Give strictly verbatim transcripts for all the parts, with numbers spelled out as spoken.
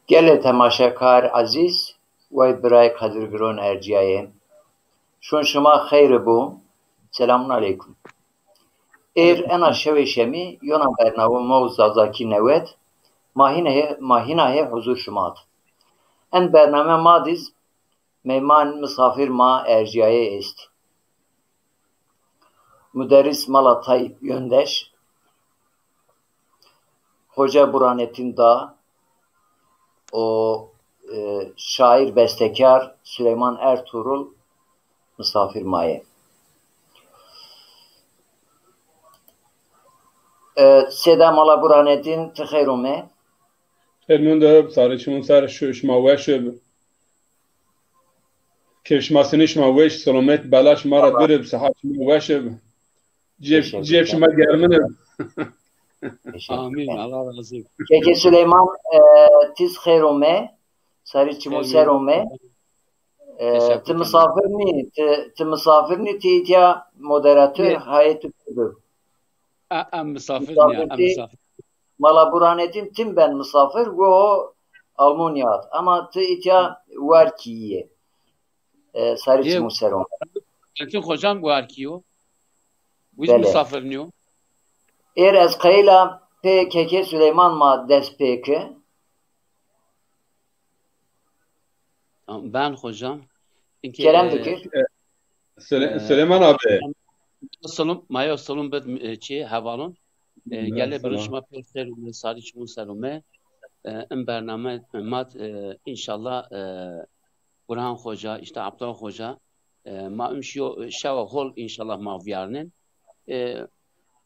Gelê temaşekar ezîz, wey birayê Qedirgiron ercîyayê. Şûn şima xeyr bo. Selamun aleykum. Êr ena şewê şemî yona bername ma û Zazakî newed, ma hîna hê, ma hîna hê huzur şima di. En bername ma dîz meyman misafir ma ercîyayê est. Muderris Mala Tayyip Yöndeş, Hoca Burhanettin Dağ û, e, şair bestekar Süleyman Ertuğrul misafir ma yê. E, Sêda Mala Burhanettin, ti xeyr ome. Xeyr mendo, sarê çimun ser, şima weş ib. Kêf şima sinî, şima weş, selamet, bela şima ra dûr ib, sihet şima weş ib. Cêf, cêf şima germin ib. Amîn. Allah razı olsun. Kekê Süleyman, e, tiz xeyr ome. Sarê çimun ser ome. E, ti misafir nî, ti, ti misafir nî, ti îtya moderator, hayê tu kurdib. A, a, misafir nîya, a, misafir. Mala Burhanettin tim ben misafir, wo Almanya at. Ama ti îtya war kî yê. E, sarê çimun ser o. Burhanettin hocam war kî yo. Wiz misafir nîyo. Êr ez qeyla pê Kekê Süleyman ma dest pê ki. Tamam, ben hocam. Kerem bikir. E, Süle-, Süleyman abi. Salom, ma yo salom bid, e, çi, hevalon. E, gelê birûn şima pêr ser ome, sarê çimun ser ome. E, in bername, e, mat, e, înşallah, e, Burhan Hoca, işte Abdullah Hoca, e, ma ümşiyo, e, şewa hol înşallah ma viyarnên. E,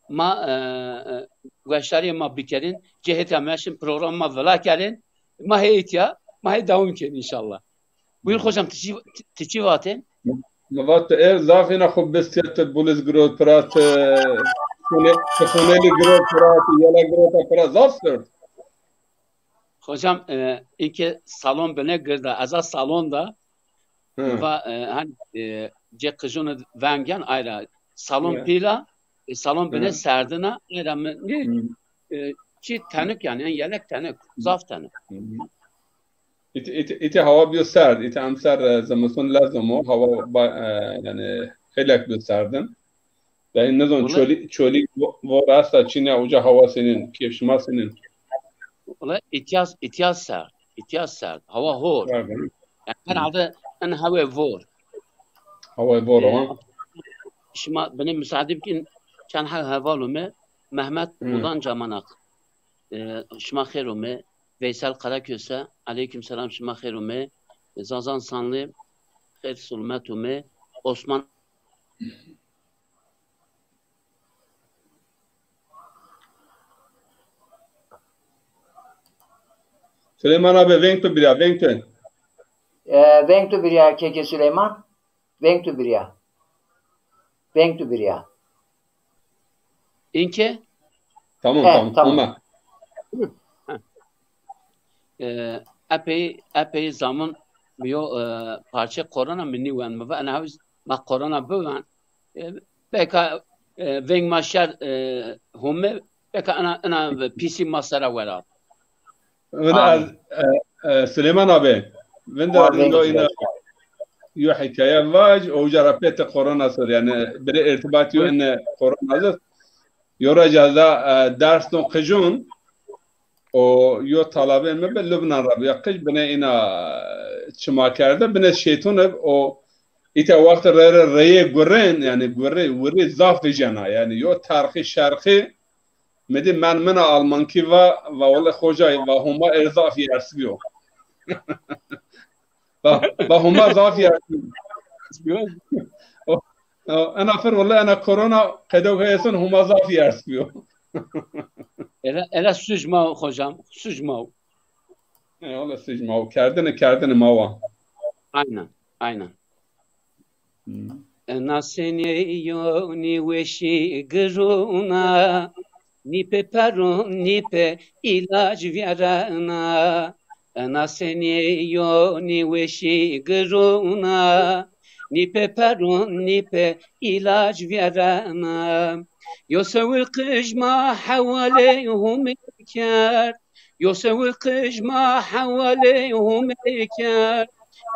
ma, e, e, weşdarîye ma bikerên, cê hêtya meşin program ma vila kerên, ma hê îtya, ma hê dewam kên înşallah. Buyur hocam, ti çi, ti, ti çi vatên? Mi vat tu ev zaf îna xwu bistîya, ti buliz girot pira, ti xûne-, ti xûnelî girot pira, ti yela girota pira, zaf serd. Hocam, e, inke salon bine girda, eza salon da, va, e, hani, e, cê qijûnî vengyan ayra salon pîla, e, salon bine serdina, ayra mi, nê, e, çi tenuk yani, yani yelek tenuk, zaf tenuk. Îtî, îtî, îtî hawa bîyo serd. Îtî emser, e, zimiston lez amo. Hawa ba-, e, yanî xeylek bîyo serdin. Dayê nizon çolî, çolî vo-, vor esta çîne, uca hawa senîn, kêf şima senîn? Wela îtya, îtya serd. Îtya serd. Hawa hor. Serd, hı. Yani herhalde en hewê vor. Hewê vor, e, ama. Şima binê müsaade bikin, çend he-, heval ome. Mehmet Udan Camanak. E, şima xêr ome. Veysel Karaköse, aleyküm selam, şima xêr ome. Zazan Sanlı, xêr sulmet ome. Osman Süleyman abi, veng tu birya, veng tu. E, veng tu birya, Keke Süleyman. Veng tu birya. Veng tu birya. Inke? Tamam, he, tamam, tamam. Ama. E, epey, epey zaman mi yo, e, parçe korona mi nîwen. Mi va ena hewiz ma korona biwen. E, beka, e, veng ma şer, e, home, beka ena, ena pîsî ma sera wera. Vinde ez, e, e, Süleyman abi, vinde ez ino ina yo hikaye vaj, o uca ra pete korona ser, yani bire irtibat yo ene korona ser. Yo ra ca da, e, ders no qijun, o yo talabê mi bi Lubnan ra bi, ya qij bine ina çima kerde, bine şeytun ib, o îta wexti re re reyê gurên, yani gurê, gurê zaf vijena, yani yo terxî şerxî, Mi dî men mina almankî va, va wele xocay, va Homa êr zaf yers bîyo. Va, va Homa zaf yers bîyo. O, o, ena fir wele ena korona qedew heyesin Homa zaf yers bîyo. Ela, ela suc ma o hocam, suc ma o. E, wele suc ma o. Kerdini, kerdini ma wa. Aynen, aynen. Ena senî yo nîweşî girûna, nî pê peron, nî pê îlac vîyarena. Ena senî yo nîweşî girûna, nî pê peron, nî pê îlac vîyarena. Yo sewir qij ma hewalê Homê kerd, Yo sewi qij ma hewalê Homey kerd.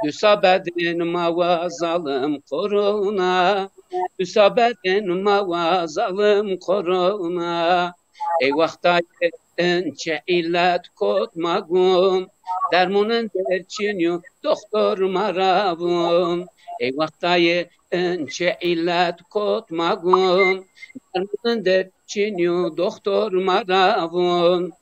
Dusa bedên ma wa zalim korona. Dusa bedên ma wa zalim korona. Ey wextayê in çi îlet kot ma gun. Dermunin der çin yo, doxtor ma ra vun. Ey wextayê in çi îlet kot ma gun. Dermunin der çin yo, doxtor ma ra vun.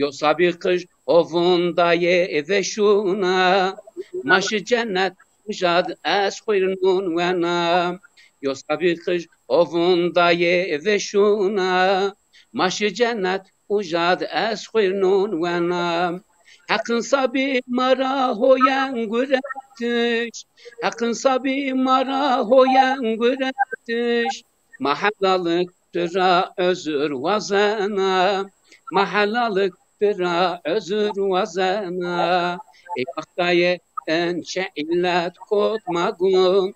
Yo sabî qij ovun dayê veşuna. Ma şi cenet ujad ez xwîrnun wena. Yo sabî qij ovun dayê veşuna. Ma şi cenet ujad ez xwîrnun wena. Heqin sabî ma ra hoyen guretiş. Heqin sabî ma ra hoyen guretiş. Ma helalik pira özür wazena. Ma helalik pira özür wazena. Ey wextayê in çi îlet kot ma gun.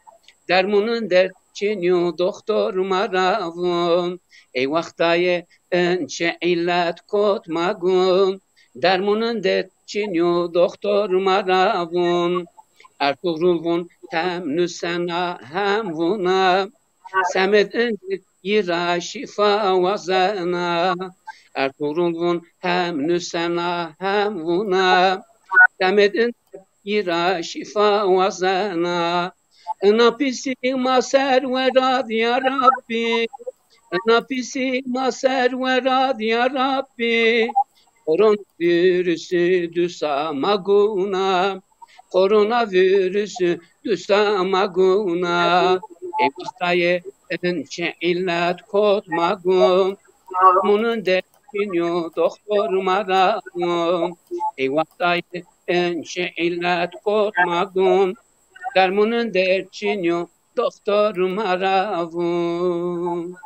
Dermunin derd çin yo, doxtor ma ra vun. Ey wextayê in çi îlet kot ma gun. Dermunin derd çin yo, doxtor ma ra vun. Ertugrul vun hem nusena hem vuna. Semed in yi ra şîfa wazena. Ertugrul vun hem nusena hem vuna. Semed in yi ra şîfa wazena. Ina pîsî ma ser werad ya Rabbî. Ina pîsî ma ser werad ya Rabbî. Koronavîrusî dusa ma guna. Koronavîrusî dusa ma guna. Ey wextayê in çi îlet kot ma gun. Munin de çin yo, doxtor ma ra vun. Ey wextayê in çi îlet kot ma gun. Dermunin der çin yo, doxtor ma ra vun.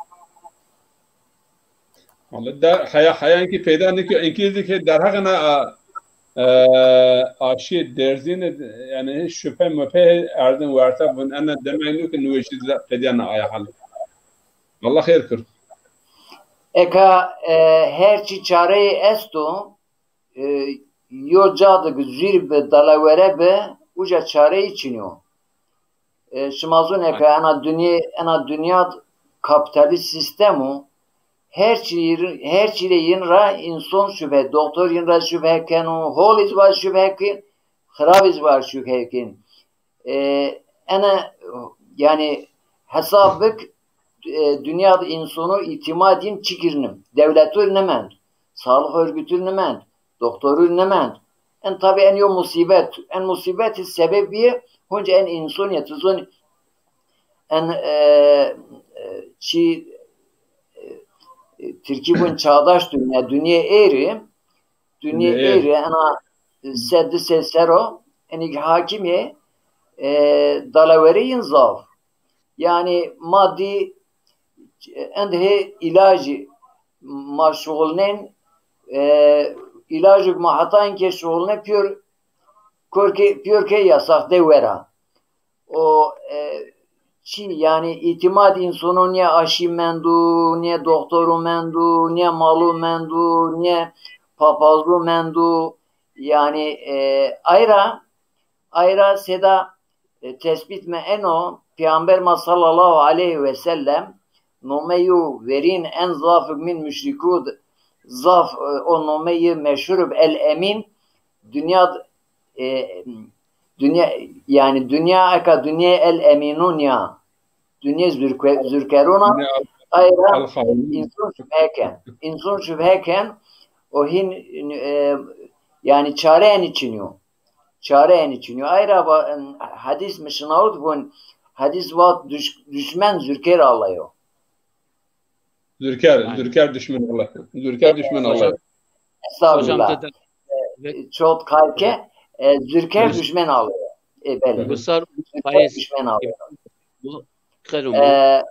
Wele der, heya, heya enkî peyda nîkî, enkî zî ke derheqê na a, e, aşî derzîne, yanî şüphe müphe erdin werta vun, ena demek nîyo ke niweşî de peyda na aya hal. Allah xêr kir. Eka, e, her çi çareyê esto, e, yo ca de ki zûr bi, dalewere bi, uca çareyî çin o. E, şima zûn eke ena dinya, ena dinya kapîtalîst sîstem o. Her çî, her çî rê yin ra înson şubhe, doktor yin ra şubhe keno, hol iz var şubhe kin, xirab iz var şubhe kin. E, ena, yanî, hesab bik, e, dinya de însono îtîmad yin çikir nim. Dewletur nimend, sağlık örgütü nimend, doktorur nimend. En tabî en yo musîbet, en musîbetî sebeb bîye, hunc en înson ya, ti zon en, e, e, çî, e, e, tirkî vun çağdaş dünya, dünya êrî, dünya êrî, ena sed di sed ser o, enî ki hakîm ê, e, dalawerê yin zaf. Yanî ma dî endhê îlacî ma şuxulnên, e, îlacuk ma heta inkê şuxulnê pîyor, korkê, pîyor ke yasax de wera. O, e, çî, yanî îtîmad însono nîye aşî mendû, nîye doktoru mendû, nîye malu mendû, nîye papazu mendû. Yanî, e, ayra, ayra seda, e, tespît me eno, Peyxamber ma sallallahu aleyhi ve sellem nomeyu verîn en zafik min muşrikû d-, zaf, e, o nomeyi meşhur b-, El Emîn, dinya d-, e, dinya, yanî dinya eka dinya El Emînûn ya. Dinya zurke-, zurkerûn a, ayra înson şubhe ken. Înson şubhe ken, o hîn, e, yanî çare enî çinî yo. Çare enî çinî yo. Ayra va, en, hadîs mi şinawit vun, hadîs vat düş-, düşmen zurker Alla yo. Zurker, zurker düşmen Alla. Zurker düşmen Alla yo. Estağfirullah. E, çok kayke, e, zurker düşmen Alla yo. E, belê. Zurker düşmen Alla yo. Xêr ûmê. E,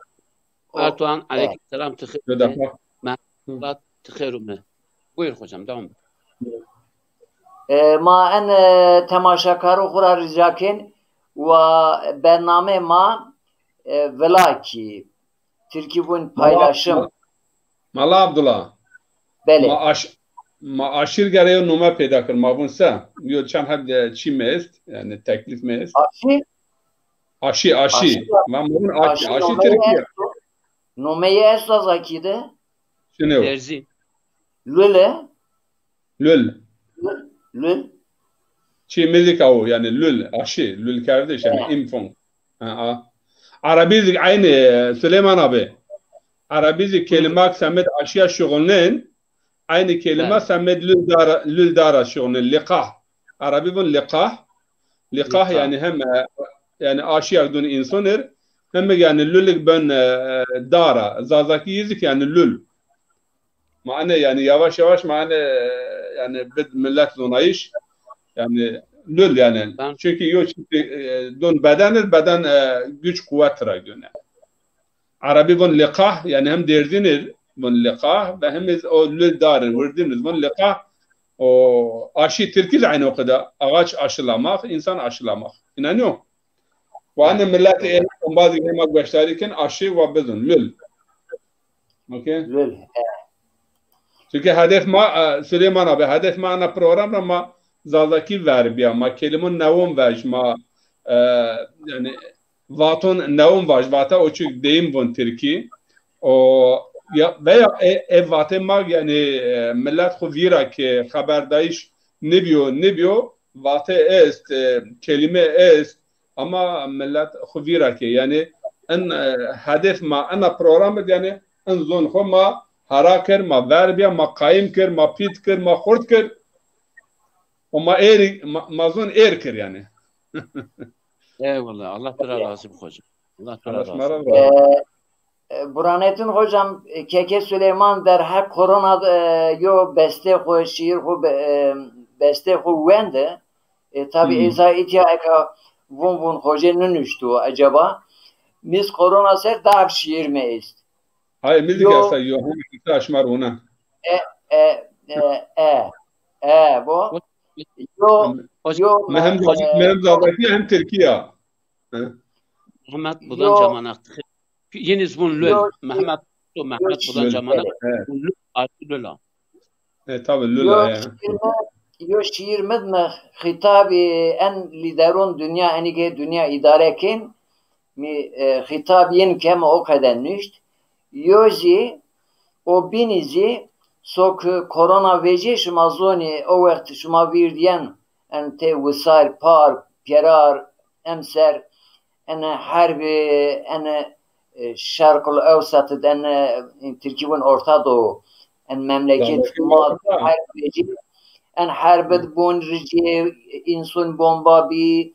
Erdoğan, aleyküm selam, ti xêr ûmê. Merhaba, ti xêr ûmê. Buyur hocam, devam et. E, ma en, e, temaşekarû xwu ra rica kên wa bernameyê ma, e, vila kî, tirkî vûn paylaşım. Mala Abdullah. Belê. Ma aş-, Ma aşîr gere yo nome peyda kir. Ma vun se? Yo çend heb de çî mi est? Yani teklif mi est? Aşî? Aşî, aşî. Aşî. Ma vun aşî, aşî, aşî Tirkî ya. Nomeyê esto Zazakî de? Çinê o? Derzî. Lule? Lul. Lul. Lul. Çi muzîka o, yani lul, aşî, lul kerdiş, yani impfung. Ha, a. Arabî zî aynı, e, Süleyman abi. Arabî zî kelimak semed aşîya şuxulnên, aynı kelime semed lul dara, lul dara şuxulnên, liqah. Arabî vun liqah. Liqah yani hem, e, yani aşîya dun însan ir, hem yani lulik ben, e, e, dara. Zazakî yî zî yani lul. Ma ene yani yavaş yavaş ma ene yani bid millet zonayış yani lul yani. Çünkü yo çiftî, e, dun bedenir, beden, e, güç kuvvet ra göne. Arabî vun liqah yani hem derdinir vun liqah ve hem iz o lul darin wirdin iz vun liqah. O aşî Tirkî de aynı o kadar ağaç aşılamak, insan aşılamak. İnanıyor. Wa ene milletê ê bazı yine ma gueştarî kin aşî wa bidun. Lul. Okey? Lul. Çünkü hedef ma, e, Süleyman abi, hedef ma ana program ra ma Zazakî ver bîya. Ma kelimun newon vej, ma, e, yani vaton newon vaj, vate o çik deyim vun Tirkî. O ya, veya e, e vate ma yani, e, millet xu vîra ke xeberdayış nibîyo, nibîyo, vate est, e, kelîme est, ama millet xu vîra ke. Yani en, e, hedef ma ena program id yani en zon xu ma hera kir, ma ver bîya, ma qayim kir, ma pît kir, ma xurt kir. O ma êr, ma, ma zon êr kir yani. Eyvallah. Allah tu ra razî bi hocam. Allah tu ra razî bi. E, e, Burhanettin hocam, e, Keke Süleyman derheq korona de, e, yo bestê xu, şîîr xu, be-, e, bestê xu wende. E, tabi eza îtya eka vun vun hoce nunuştu acaba. Miz korona ser dahak şîîr mi est. Hay, mizik esta yo hem kisa aşmar ona. E, e, e, e, e, bo. Yo, hocam, yo, Mehem, e, Mehem Zazaki hem Tirkiya. Mehmet Budan Camanak. Yeniz bun lül. Mehmet, Mehmet Budan Camanak. Lül, artı lül. E, tabi lül. Yo şiir mi, yo şiir mi, mi xîtabî en lîderun dinya, enî ke dinya îdare kên, mi, e, xîtab yin ke mi o qede nuşt. Yo zî, o bînî zî, sok korona vejî şima zonî, o wext şima vîrdîyen, en tê wisar, par, pêrar, emser, ene herbi, ene, e, Şerqul Ewsat id, ene, e, Tirkî vun Orta Doğu, en memleket ma herb vejî, en herb id bun ricî, însun bomba bî,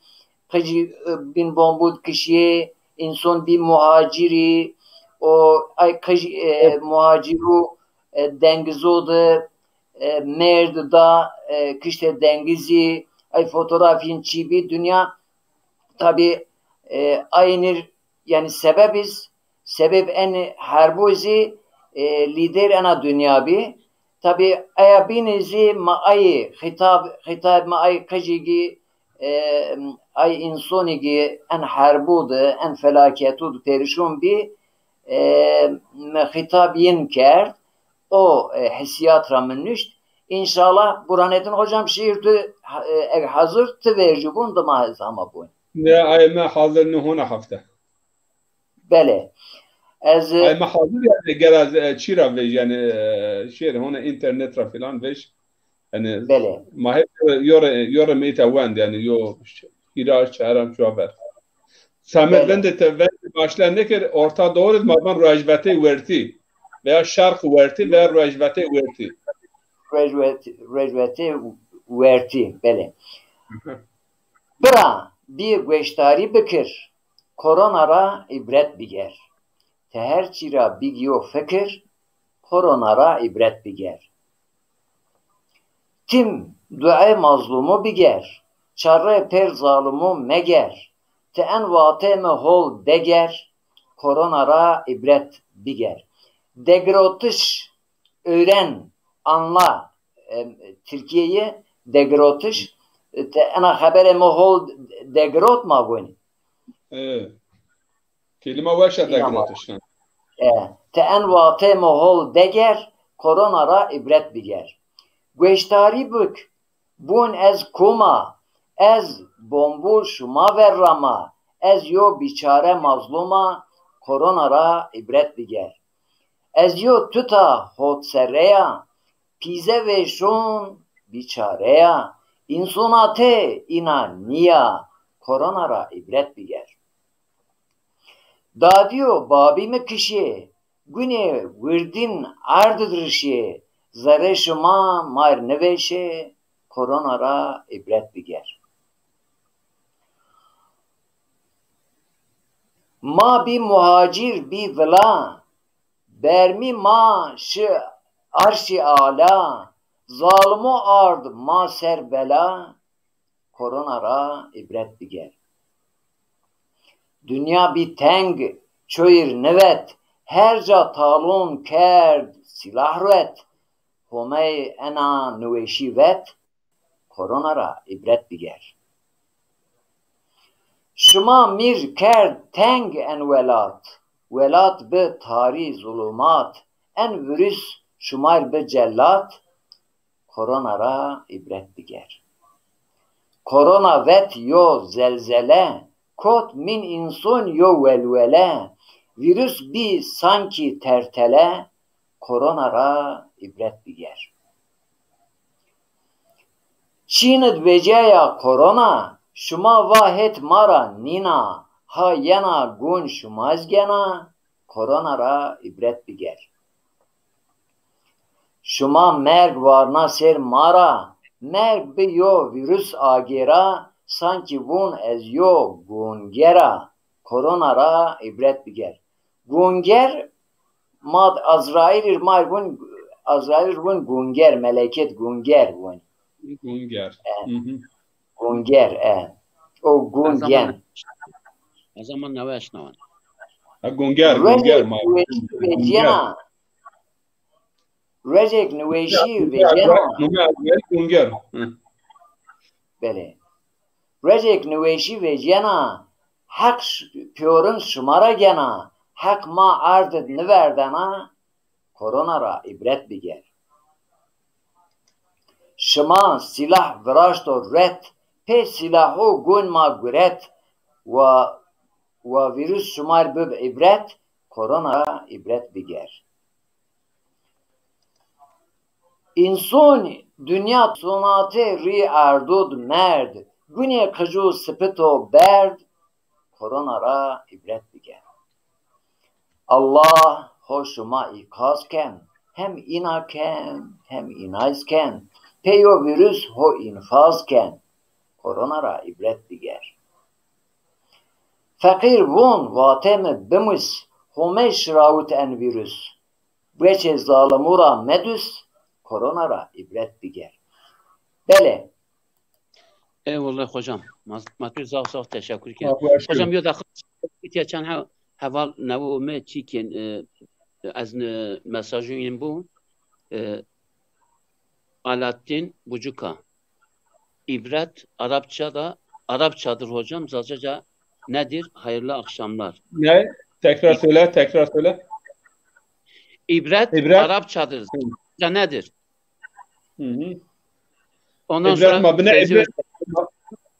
qicî, e, bîn bombud kişî, însun bî muhacirî, o ay qij, e, muhacirû, e, dengizo de, e, merd da, e, kişte dengizî, ay fotografîn çî bî, dinya tabî, e, aynir, yani sebeb iz, sebeb en herbo zî, e, lîder ena dinya bî. Tabî aya bînî zî ma ay xîtab, xîtab ma ay qicîgî, e, ay însonîgî en herbo de, en felaketo de perişon bî, e, mi xîtab yin kerd. O, e, hissiyat ra mi nuşt. İnşallah Burhanettin hocam şiir tu, e, eg hazır tu vercû bun dima ez hama bun. Ne, ay me hazır ne hona hafte. Belê. Ez, e, ay me hazır yani gera, e, çî ra vej yani, e, şiir hona internet ra filan vej. Yani belê. Ma hep yore, yore meyta wend yani yo hîra çaran çuwa ver. Samet vende te vend başla nekir, Orta Doğu id ma van rojvetê wertî veya şarq wertî veya rojvetê wertî. Rojvet-, rojvetê wertî, belê. Bira, bî gueştarî bikir, korona ra îbret biger. Ti her çî ra bigîyo fikir, korona ra îbret biger. Tim duê mazlumu biger, çarrê pêr zalimu meger. Ti en vatê mi hol deger, korona ra îbret biger. Degirotiş, öğren, anla, e, Tirkîyeyê degirotiş. E, ti ena xeberê mi hol degirot ma vûnî. E, kelîma weş a degirotişan. E, ti en vatê mi hol deger, korona ra îbret biger. Gueştarî bik, vûn ez kom a, ez bombû şima ver ra ma, ez yo bîçare mazlûm a, korona ra îbret biger. Ez yo tuta hotserre ya, pîze vêşon bîçare ya, însonate îna nîya, korona ra îbret biger. Dadî yo babî mi kişê, gunê wirdîn erd id rişê, zerrê şima mar nivêşê, korona ra îbret biger. Ma bî muhacîr bî vila, bermî ma şi arşî ala, zalimo ard ma ser bela, korona ra îbret biger. Dinya bî teng, çoyîr nivet, her ca talon kerd, sîlah ruet, Homey ena niweşî vet, korona ra îbret biger. Şima mîr kerd teng en welat, welat bi tarî zulumat, en vîrus şima r bi cellat, korona ra îbret biger. Korona vet yo zelzele, kot mîn înson yo welwele, vîrus bî sankî tertele, korona ra îbret biger. Çîn id vecîyaya korona, şima va het ma ra nîna, ha yena gon şima iz gena, korona ra îbret biger. Şima merg varna ser ma ra, merg bi yo vîrus agêra, sankî vûn ez yo gonger a, korona ra îbret biger. Gonger, ma d Azraîl ir ma ir vûn, Azraîl ir vûn gonger, meleket gonger vûn. Gonger. E, Hı hı. Gonger, e. O Ez gonger. zaman, ez zaman newe eşnawen. Ha, gonger, Rojek gonger ma. Niweşî vecîyena. Rojek niweşî vecîyena. Nume Azraîl gonger. Hı. Belê. Rojek niweşî vecîyena, Heq ş-, pîyorin şima ra gena, Heq ma erd id niverdena, korona ra îbret biger. Şima sîlah viraşto ret, pê sîlaho gon ma guret, wa, wa vîrus şima r bib îbret, korona ra îbret biger. Înson dinya sonatê rî erdod merd, gunê qicû sipito berd, korona ra îbret biger. Allah ho şima îkaz ken, hem îna ken, hem îna iz ken. Pê yo vîrus ho înfaz ken, korona ra îbret biger. Feqîr vûn vatê mi bimus, Homey şirawit en vîrus. Gueçê zalimû ra medus, korona ra îbret biger. Belê. Eyvallah hocam. Ma, ma tu zaf zaf teşekkür ederim. Hocam, yo daxil îtya çend he-, heval newe ome çî kên, e, ez ne mesajı in bu. E, Alaaddin Bucuka. İbret Arapça da, Arapçadır hocam, Zazaca nedir? Hayırlı akşamlar. Ne? Tekrar söyle, tekrar söyle. İbret İbret. Arapçadır. Hı. Zazaca nedir? Hı hı. Ondan İbret sonra ma bine Fevzi ibret, Hoca.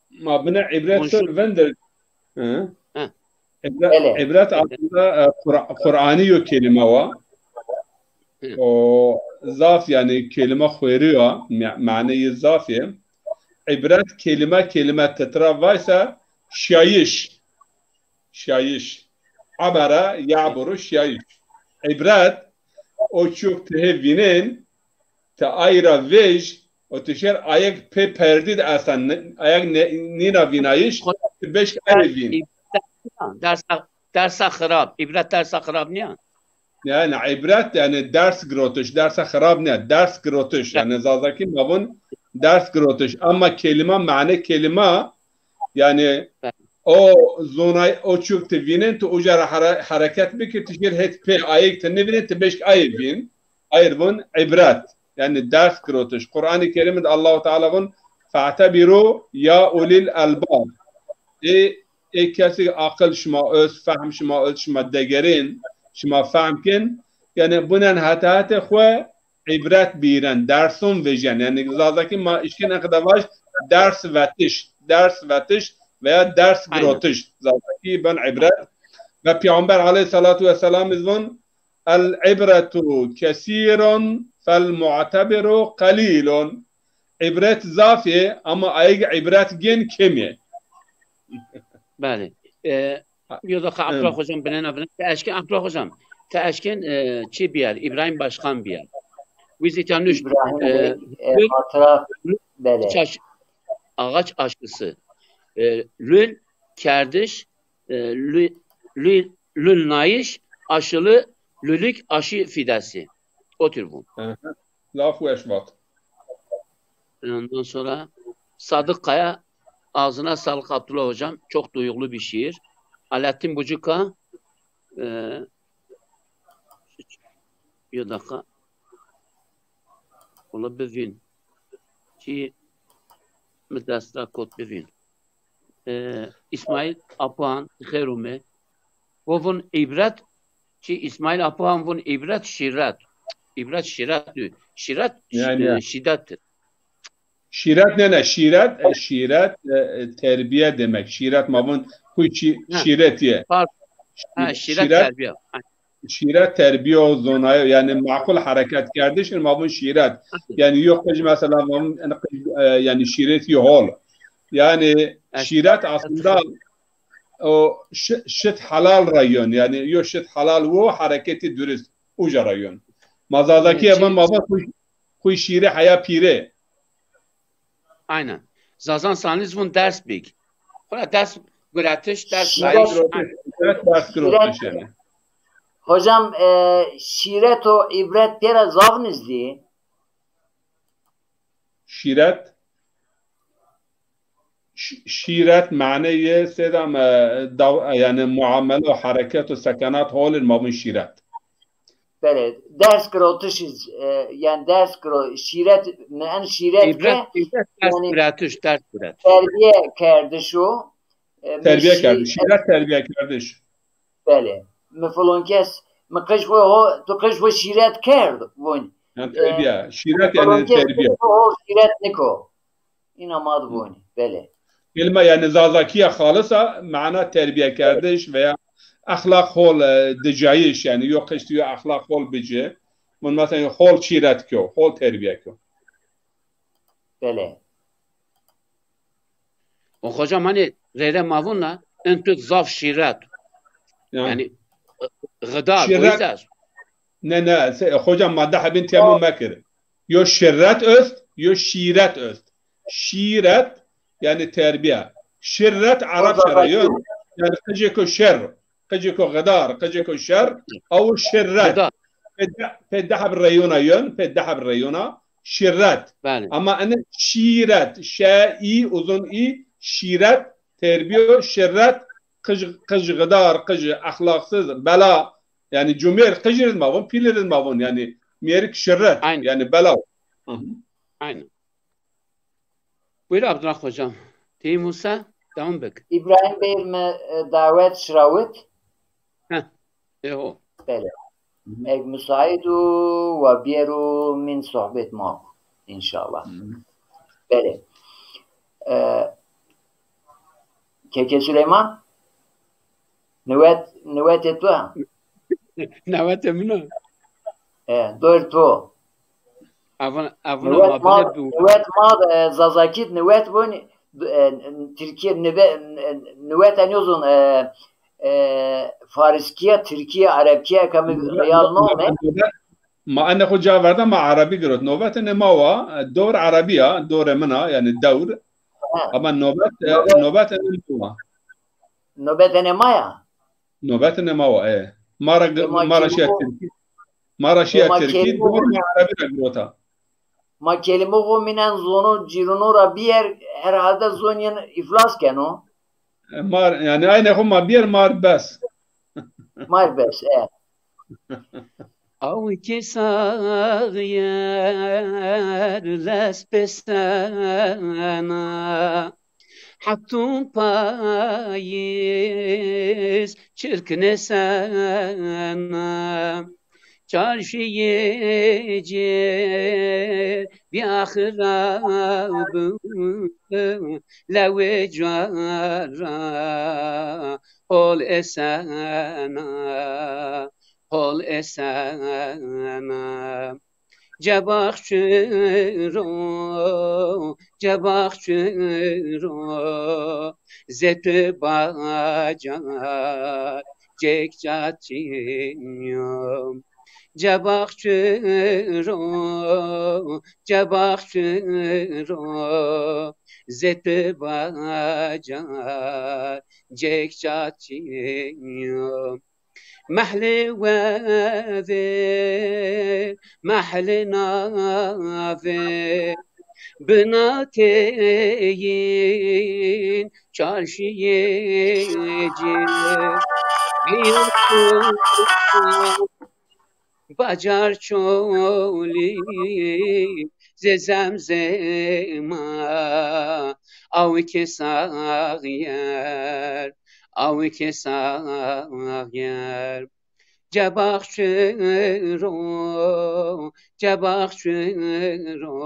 Ma, ma bine ibret Konuşur. Sor vender. Hı. Hı. Îbret, Belê. Îbret aslında, e, Qur-, Qur'anî yo kelîme wa. Hı. O zaf, yanî kelîme xwerî yo, ma-, maneyî zaf ê. Îbret kelîme, kelîme ti tira vaysa şiyayîş. Şiyayîş. Abere, yaburu, şiyayîş. Îbret, o çîyo ke ti hê vînên, ti ay ra vej, o ti şer ayeg pê perdî de esta, ne-, ayeg ne-, nîna vînayîş, ti beşk ayê vîn. Dersa, dersa xirab. Îbret dersa xirab nîya? Yanî îbret, yanî ders girotiş, dersa xirab nîya, ders girotiş. Ya. Yanî Zazakî ma vûn ders girotiş. Ama kelîme, mane kelîme, yanî Evet. o zonay, o çîyo ke ti vînên, ti uca ra here-, hereket bikî, ti şer het pê ayeg ti nivînên, ti beşk ayê vîn. Ayr vûn îbret. Yanî ders girotiş. Qur'anî Kerîm de Allahu Teala vûn, "Fe'tebirû ya ulîl elbab." Ê, ê kesî aqil şima ost, fehm şima ost, şima degerên, şima fehm kên. Yanî bunen heta hetê xwu, îbret bîren, derson vejîyen. Yanî Zazakî ma îşkên enqede vaj ders vetiş, ders vetiş veya ders Aynen. girotiş. Zazakî ben îbret. Ve Peyxamber aleyhîsselatu wesselam iz von, "El îbretu kesîrun fel mu'tebiru qelîlun." Îbret zaf ê ama ayeg îbret gên kêm ê. Belê. E, yo deqa Abdullah hocam binena vina. Ti eşkên Abdullah hocam. Ti eşkên e, çi bîyer? İbrahim Başkan bîyer. Wî zî tîya nuşt. İbrahim e, Bey, e, Lül, hatıra, Lül, belê. Ağaç, aş-, ağaç aşısı. E, lül, kerdiş, e, lü, lül, lül nayış, aşılı, lülük, aşı fidesi. O tür bu. Hı hı. Laf weş vat. Ondan sonra Sadık Kaya, ağzına sağlık Abdullah hocam. Çok duygulı bir şiir. Alaaddin Bucuka, e, bir dakika. Ola bivîn. Çi mi dest ra kot bivîn. E, İsmail Apuhan, xêr ûme. Wo vun îbret, çi İsmail Apuhan vun îbret şîret. Îbret şîret dü. Şîret, yani, e, şîdettir. Şîret ne ne, şîret, e, şîret, e, e, terbiye demek. Şîret ma vun kuy şî-, şîret ye. Pardon. Ha, şîret, şîret terbiye. Şîret terbiye o zonayı, yani makul hareket kerdiş, ma vun şîret. Yani yok kıj mesela, ma vun, yani, kıj, e, yani şîret yi hol. Yani şîret aslında o şi-, şit halal rayon, yani yo şit halal wo hareketi dürüst uca rayon. Ma Zazakî, e, ma va kuy, kuy şîre heya pîre. Aynen. Zazan sanîz vun ders big. Xora ders guretiş, ders şîret, ders, ders guretiş yani. Hocam, e, şîret o îbret pêra zaf nizdî. Şîret, ş-, şîret maneyê sêdam, e, dav-, yani muamele û hereket û sekenat holin ma vun şîret. Belê, ders girotiş, e, yani ders giro-, şîret, mi en şîret ke, îbret, îbret, ders yani guretiş, ders guretiş. Terbiye kerdiş o. E, mi terbiye şî-, kerdiş. Şîret terbiye kerdiş. Belê. Mi filon kes, mi qij xwu ho, tu qij xwu şîret kerd, vun. Yani terbiye. E, şîret yani terbiye. Ho şîret niko. Îna ma di vûnî. Belê. Kelime yani Zazakiya xalisa mana terbiye kerdiş veya exlaq hol, e, dicayış, yani yo qiştî yo exlaq hol bici. Vun mesela hol şîret kyo, hol terbiye kyo. Belê. O hocam hani reyre ma vun na, en tu zaf şîret. Yani, yani, e, gıdar, şîret, o yüzden. Ne, ne, se-, hocam ma de hebin temam mekir. Yo şirret öst, yo şîret öst. Şîret, yani terbiye. Şirret Arapça ra yo, yani qicêko şer, qicêko gıdar, qicêko şer, aw şirret. Gıdar. Pê de-, pê de heb reyona yon, pê de heb reyona, şirret. Belê. Ama ene şîret, şe, î, uzun î, şîret, terbiyo, şirret, qij, qij gıdar, qij exlaqsız, bela, yani cumêr, qijir ma vun, pîlir ma vun, yani mêrik şirret, aynen, yani bela. Hı hı. Aynen. Buyur Abdullah hocam. Teyim olsa devam bek. İbrahim Bey mi, e, davet şirawit? Heh. E o. Belê. Hı hı. Eg müsait u wa bieru min sohbet ma. İnşallah. Hı hı. Belê. E, Keke Süleyman? Niwet, niwetê tu ha? Niwetê min o. E, dor tu. Avun, avun. Niwet ma, niwet ma, e, Zazakî niwet vun, e, Tirkiye nive, e, niwet en yozun, e, e, Fariskiye, Tirkiye, Arabkiye, kami reyal nome. Ma ene xo ca verda, ma Arabî girot. Nobete ne ma wa, e, dor Arabî ya, dorê min a, yani dewr. Ha. Ama nobet, e, nobet ene ma wa. Nobet ene ma ya. Nobet ene ma wa, e. Ma ra, e, ma ra şiya Tirkî. Ma ra şiya Tirkî, dor ma Arabî ra girota. Ma kelîmo xo mînen zono cîruno ra bîyer, herhalde zon yin îflas keno. E, mar, yani aynê xo ma bîyer mar bes. Mar bes, e. Aw ki saxyer lez pesena, hetun payîz çirk nêsena. Çarşîyê cêr bî axira bi lewê cwar ra hol êsena, hol êsena. Cebax çiro, cebax çiro, zê tu bacar cêk ca çîyo. Cebax çiro, cebax çiro, zê tu bacar cêk ca çîyo. Mehlê wevê, mehlê navê, binateyîn çarşîyê cêr. Bacar Çolîg zê zemzema, awikê saxyer, awikê saxyer. Cebax çiro, cebax çiro,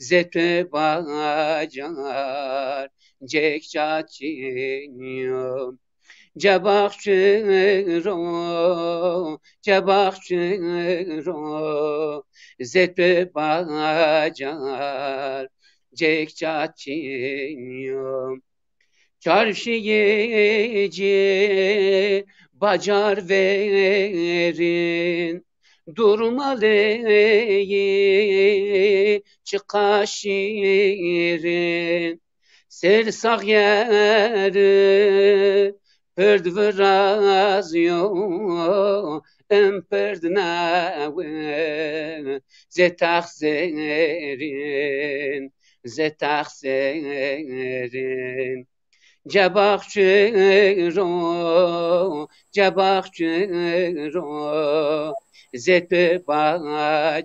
zê tu bacar cêk ca çîyo. Cebax çiro, cebax çiro, zê tu bacar cêk ca çîyo. Çarşîyê cêr bacar verîn, durmaleyî çiqa şîrîn. Sêr saxyeri pird virazîyo, im pird newe, zê tex zêrîn, zê tex zêrîn. Cebax çiro, cebax çiro, zê tu bacar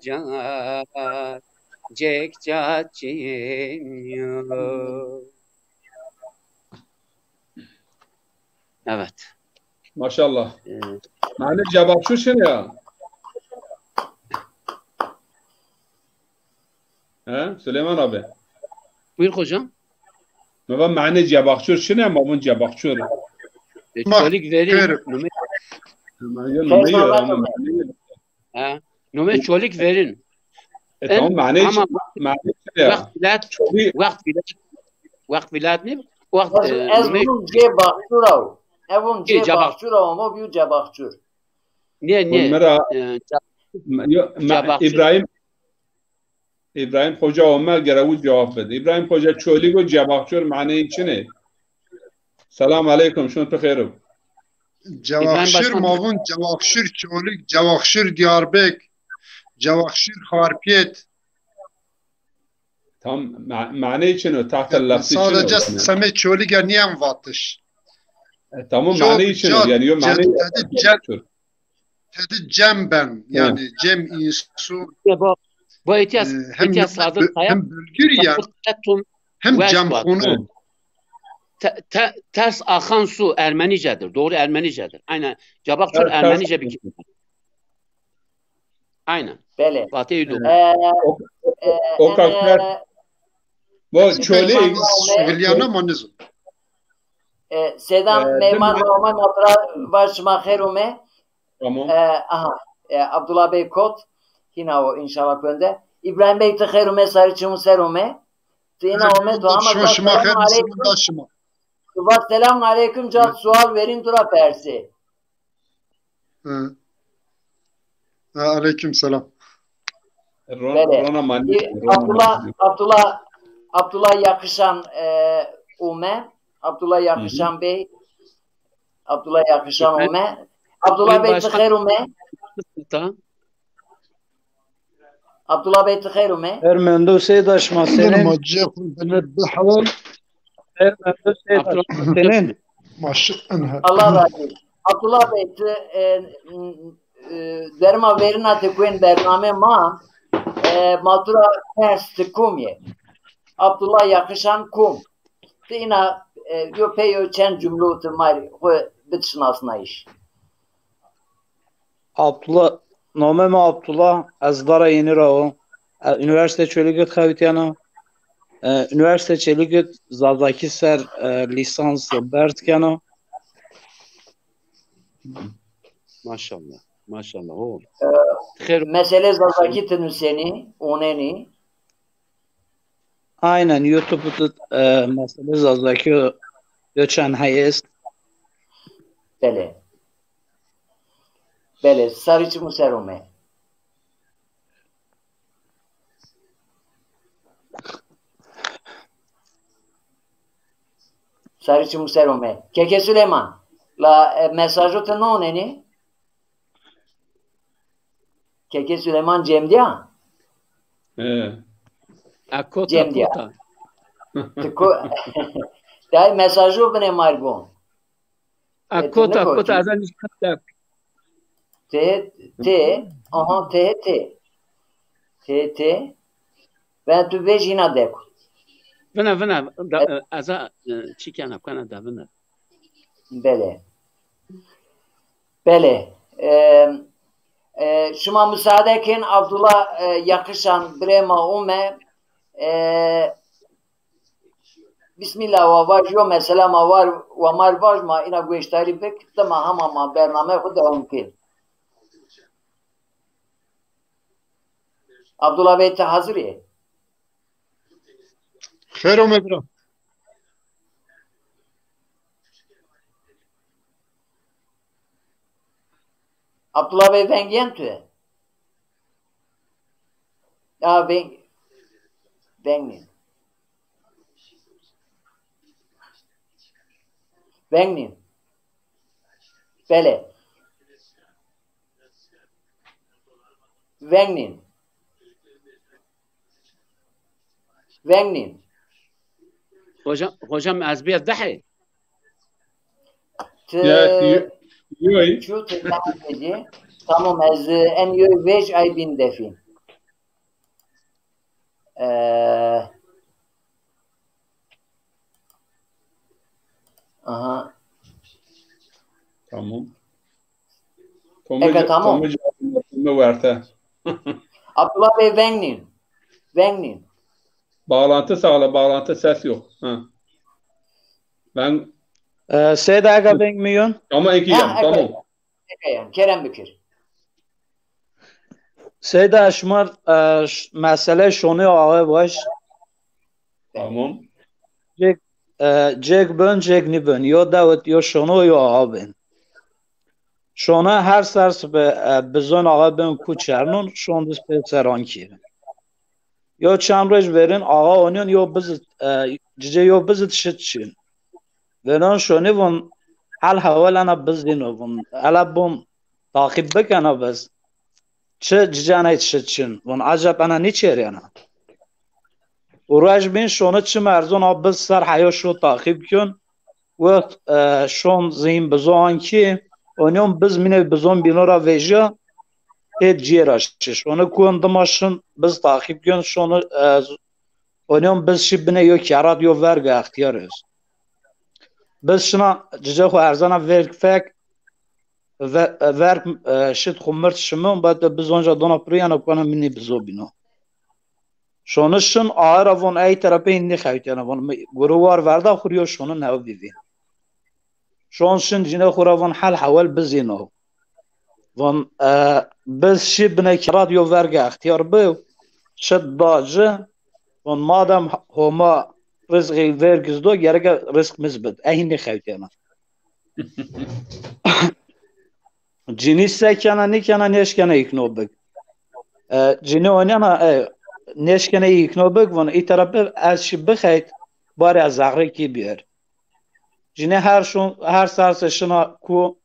cêk ca çîyo. Evet. Maşallah. Ee, Mane cebaxçur çin ya. He, Süleyman abi. Buyur hocam. Mi va mane cebaxçur çin ya, ma vun cebaxçur. E, Çolig verîn. Nume, Ma yo nume yo ama mane yo. Ha, nume Çolig verîn. E, tamam, mane ama çin, mane çin ya. Wext vilayet, Çolig wext vilayet, wext vilayet nî? Wext, Ez, e, ez nume vun cebaxçur aw. Ez vun Ê, cebax- cebaxçur aw, ama biyo cebaxçur. Nê, nê. Mera, e, ca-, ma-, yo, ma-, cebaxçur. İbrahim, İbrahim Hoca ome, gere wi cewab bide. İbrahim Hoca, Çolig û cebaxçur maneyê çin ê? Selam aleykum, şun tu xêr ib. Cevaxşir, ma vun Cevaxşir Çolig, Cevaxşir Diyarbek, Cevaxşir Xarpêt. Tam ma-, maneyê çin o, tahta lafzî çin o. Sadece semê Çolig a nîyen vatiş. E, tamam, maneyê çin o. Yani yo maneyê tedi cem, tedi cem ben. Yani cem insu. Ya bu, bu ihtiyaç, e, hem ihtiyaç Sadık Kaya, hem bülgür ya. Hem cemxunu. Te-, te-, ters akan su Ermenicedir. Doğru Ermenicedir. Aynen. Cebaxçur Ermenice bir kelime. Aynen. Belê. Fatih Ulu. E, o, e, o, o kadar. Bu Çolig. Sugilyana mı nizam? E, Seydam, e, Meyman, Meyman, Matra, var şima xêr ume. Tamam. E, aha, e, Abdullah Bey Kot, hîna o inşallah könde. İbrahim Bey, ti xêr ume, sarî çimû ser ume. Ti îna ume, tu ama şima, şima xêr, selamun aleykum. Şima. Tu va selamun aleykum, ca sual verîn tu ra persê. Hı. Ha, aleyküm selam. Ron-, Belê. Rona mani, e, rona Abdullah, mani. Abdullah, Abdullah Yakışan, e, ume. Abdullah Yakışan Bey. Abdullah Yakışan ume. Abdullah Bey, ti xêr ume. Abdullah Bey, ti xêr ume. Her mendo seyda şima senin. Ma cê xu bine bihewal. Her mendo seyda şima senin. Maşallah. Allah razı olsun. Abdullah Bey, ti, e, e, derma verina ti kuên bername ma, e, ma tu ra pers ti kum yê? Abdullah Yakışan kum? Ti îna, e, yo pey yo çend cumlu ti ma rê xwu bid şinasnayîş. Abdullah, Nome mi Abdullah, ez Dara Yeni ra o. E, Üniversite Çolîg id xewitîyeno. E, Üniversite Çolîg id Zazakî ser, e, lîsans berz keno. Maşallah. Maşallah. O. Xêr. Mesele Zazakî ti nusenî, onenî. Aynen, YouTube de, e, mesele Zazakî yo, yo çend hey est. Belê. Belê, sarî çimû ser ome. Sarî çimû ser ome. Keke Süleyman, la, e, mesajo ti nonenî? Keke Süleyman cem dîya? E. A kota, Cem dîya. Kota. Ti ko-, dayê mesajo binê ma rê gon. A kota, kota, ez nişka. T, T, aha, T, T. T, T. Ben tu vejîna deko. Vina, vina, da, e, ez a, e, çi kena, kena da vina. Belê. Belê. E, e, şima musaade kin, Abdullah, e, Yakışan birê ma ome. E, Bismillah, wa vaj, yo mesela ma war, wa mar vaj, ma îna gueştarî bik, dima hema ma bername xwu dewam kin. Abdullah Bey, ti hazir ê? Xêr ome bira. Abdullah Bey, veng yen tu? Ya veng, veng nîn. Veng nîn. Belê. Veng nîn. Veng nîn. Hocam, hocam ez bêr dehê. Ti yoy. Çu ti dehê. Tamam, ez en yoy vej ay bin defî. Ee, aha. Tamam. Eke tamam. Tome werte. Abdullah Bey, veng nîn. Veng nîn. Bağlantı sağla, bağlantı, ses yok. Ha. Ben E, Seyda, ega veng mi yon? Ama iki yan, tamam. Eke yan, kerem bikir. Seyda, şima, e, mesele şonê awe baş. Tamam. Cek, e, cek bön, cek nîbön. Yo dewit, yo şono, yo awe bin. Şona her ser sibe, e, bizon awe bin ku çernon, şon diz pê seran kî. Yo çend roj verin, awe onyon yo bizit, e, cice yo bizit şit çin. Venon şoni vun, hal hewel ena bizino vun, ela bun, taqîb bikena biz. Çi cican ey çi çin. Von acep ena nîçêrîyena. Û ruej bîn şoni çi merzon a biz ser heyo şo taqîb kön. Wext, e, şon zîn bizo an kî, onyon biz mînê bizon bîno ra vejîya, ê cîyê ra şi. Şoni kuwen dima şin biz taqîb kön, şoni, e, onyon biz şi binê yo kerat yo verg extîyar öz. Biz şina cice xwu erzena verg fek, ve-, verg, e, şit xwu mirt şimin, bad biz onca dona pirî yena kona minî bizo bîno. Şoni şin ae ra von ey terepê hîn nîxewtîyena, von mi guru war verda xwu rî yo şoni newe bîvî. Şon şin cînê xwu ra von hel hewel bizîno. Von, e, biz şî binê kerat yo verge extîyar bi, şit da ci, von madem Homa rizqî verg iz do, gereke rizq miz bid. E hîn nîxewtîyena. Cinî se kena nîkena nêşkena îkno bik. E, cinî onena, e, nêşkena îkno bik, von î tera bi ez şî bixeyt, barê ez zexrê kî bîyer. Cinî her şon, her serse şina ku,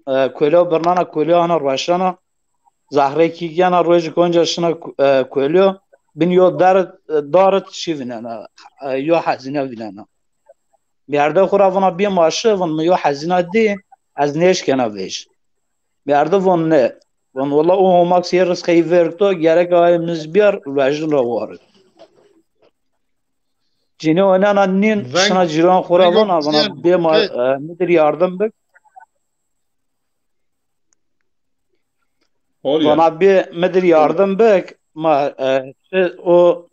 e, kolyo birnana, kolyo ana rueşana, zexrê kî gena, rojî konca şina ku-, e, kolyo, bin yo der, e, darit şî vînena, e, yo hezîne vînena. Merde xwu ra vona bî ma şi, von mi yo hezîna dî, ez nêşkena vej. Merde von ne. Von wela o Homa sê rizqê yî verg do, gerek aye miz bîyar, vejin ra warit. Cinî onena nîn, şina cîran xwu ra vona, vona bê ma, e, midir yardim bik. Holî ya. Vana bê mi dir yardim bik, ma, e, çi o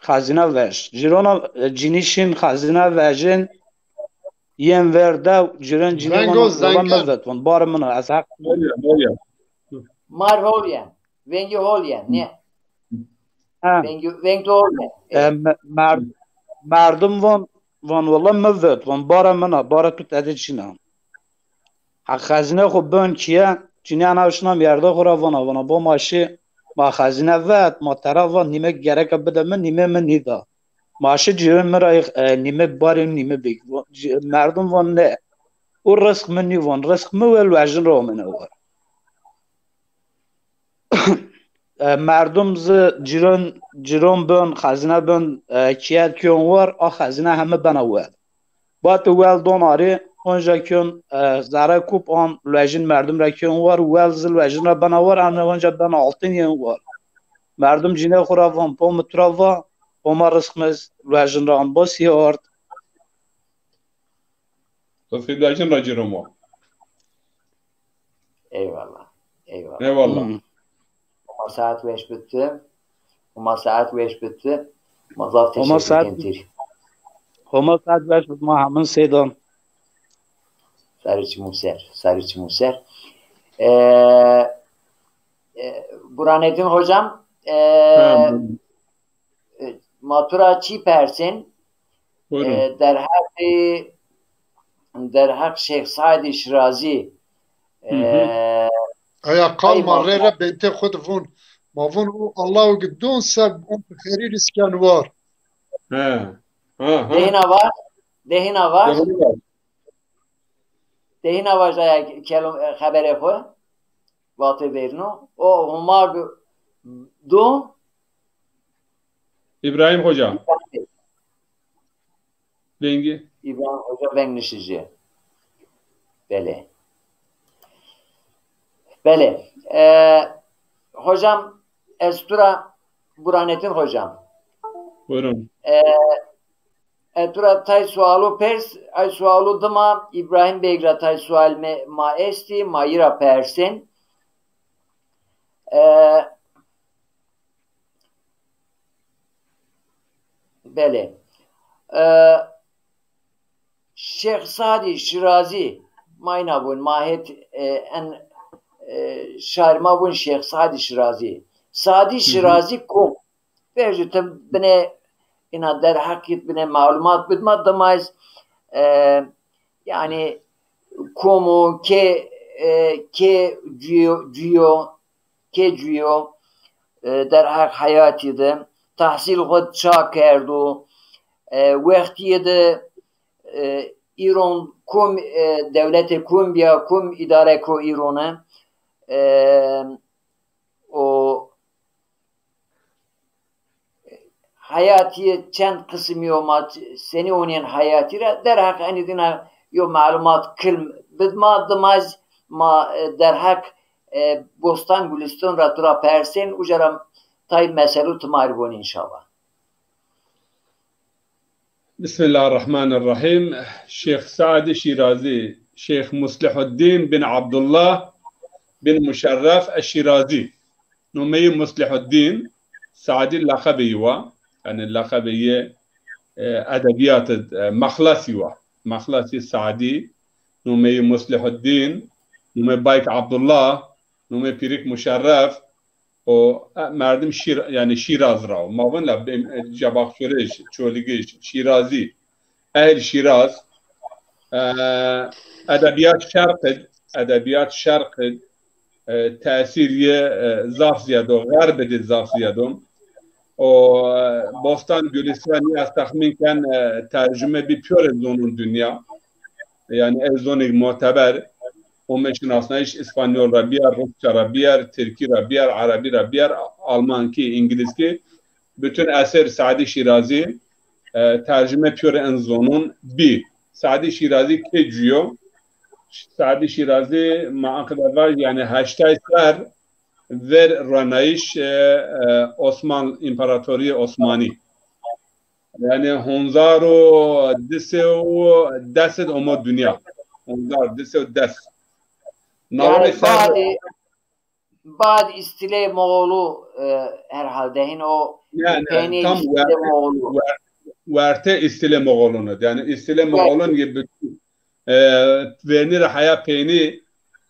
xezîne vej. Cîrona, e, cinî şîn xezîne vejin, yên ver dew, cîron cinî Vengo vana, vana mi zengen. Vet, van, barê min a, ez heq Holî ya, holî ya. Mar holî ya. Vengî holî ya. Nê? Ha. Vengî, veng to holî ya. E, me-, mer-, merdim van, van, wela mi vet, van, barê min a, barê tu tede çin a. Ha, xezîne xo bön kîye, cinîyan ew şina mîyerde xo ra vana, vana, bo ma şî, ma xezîne vet, ma tera va, nîmek gereka bide mi, nîmê mi nîda. Ma şî cîrên mi ra, e, nîmek barê nîme bik. Ci-, merdim van ne. O rizq mi nî van, rizq mi wel wejin ra omene war. E, merdim zi cîron, cîron bön, xezîne bön, e, kîye kön war, a xezîne heme bena wel. Bati wel don arê, onca kön, e, zere kup an lejin merdim ra kön war, wel zi lejin ra bena war, an onca bena altin yen war. Merdim cîne xo ra van, po mi tu ra va, po ma rizq mi lejin ra an bo sî ard. Rizqî lejin ra cîron wa. Eyvallah. Eyvallah. Eyvallah. Hmm. Homa saet weş bitti. Homa saet weş bitti. Ma zaf Homa teşekkür saet, ederim. Homa saet weş bitti. Ma hemin seydan. Sarı çimu ser. Sarı çimu ser. Ee, e, Burhanettin hocam, e, Ha, buyurun. E, ma tu ra çî persên? Buyurun. E, derheqê, derheq Şêx Saîdî Şirazî, Hı hı. e, Aya qal ma rê re bentê xo de vun. Ma vun o Allahu ki don se on xerîr isken war. He. Ha, ha. Dehina var, dehina var. Dehina var. Dehina var aya kelom-, e, xeberê xo. Vatê verno. O Homa do. İbrahim Hoca. Vengî. İbrahim Hoca veng nişici. Belê. Belê. E, hocam, ez tu ra Burhanettin hocam. Buyurun. E, E, tu ra tay sualo pers, ay sualo dima İbrahim Beg ra tay sual me, ma esti, ma yi ra persên. E, belê. E, Şêx Sadî Şirazî, ma îna vun, ma het, e, en, e, şair ma vun Şêx Sadî Şirazî. Sadî Hı hı. Şirazî kom? Vejî ti binê îna derheqî binê malumat bid ma, dima ez, e, yanî kom o, kê, e, kê cuyo, cuyo, kê cuyo, e, derheq heyatî de, tehsîl xo ça kerdo, e, wextîye de, e, Îron kom, e, dewlete kom bîya, kom îdare ko Îrone, e, o heyatîye çend qisimî yo, ma senî onîyen heyatî ra, derheq enî dîna yo malumat kilm bid ma, dima ez ma, e, derheq, e, Bostan Gulistan ra tu ra persên, uca ra tay meselu ti ma rê bonî înşallah. Bismillahirrahmanirrahim. Şêx Sadî Şîrazî, Şêx Muslihuddin bin Abdullah bin Muşerref Eşşîrazî. Nomeyî Muslihuddin, Sadî leqebê yi wa. Yanî leqebê yi, e, edebîyat id, e, mexlesî wa. Mexlesî Sadî, nomeyî Muslihuddin, nomê bayk Abdullah, nomê pîrik Muşerref, o, e, merdim Şîr-, yanî Şîraz ra o. Ma vun la bê-, e, Cebaxçurij, Çolîgij, Şîrazî. Ehl Şîraz, e, edebîyat şerq id, edebîyat şerq id, e, tesîr yi, e, zaf zîyad o, xerb id zaf zîyad o. O, e, Bostan Gulistanî ez texmîn ken, e, tercume bî pîyorê zonûn dinya. Yanî ey zonêk muteber, ome şinasnayîş, îspanyol ra bîyer, rusça ra bîyer, tirkî ra bîyer, erebî ra bîyer, almankî, îngilizkî, bütün eser Sadî Şîrazî, e, tercume pîyorê in zonûn bî. Sadî Şîrazî kê cuyo? Sadî Şîrazî ma aqide vaj, yanî heştay ser ver ronayîş, e, e, Osman, İmparatorîyê Osmanî. Yanî honzar û di sey û des id omo dinya. Honzar di sey û des. Yanî nawê ser badê, Bad îstilê Moğolu, e, herhalde hin o. Yani, peynî tam îstilê Moğolu. Werte îstilê Moğolun id. Yani îstilê Moğolun yê bütün, e, vernî ra heya peynî,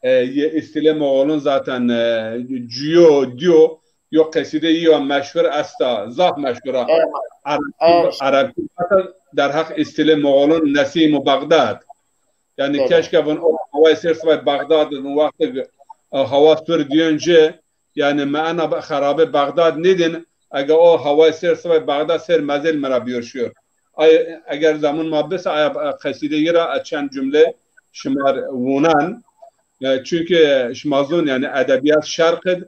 e, yê îstilê Moğolun zaten, e, cuyo, diyo, yo qesîde yo meşhur esta, zaf meşhur a. Ereb, Ereb, derheq îstilê Moğolun Nesîm û Bağdad. Yani keşke vun o hawayê ser sibay Bağdad, vun wextê, e, hawa sur diyon ci, yani mi ena xerabê Bağdad nêdin, ege o hawayê ser sibay Bağdad ser mezêl mi ra biyor şiyor. Ay, eger zemun ma bise, aya, e, qesîde yi ra, e, çend cumle şima r wunan. E, çünkü şima zon, yani edebiyat şerq id,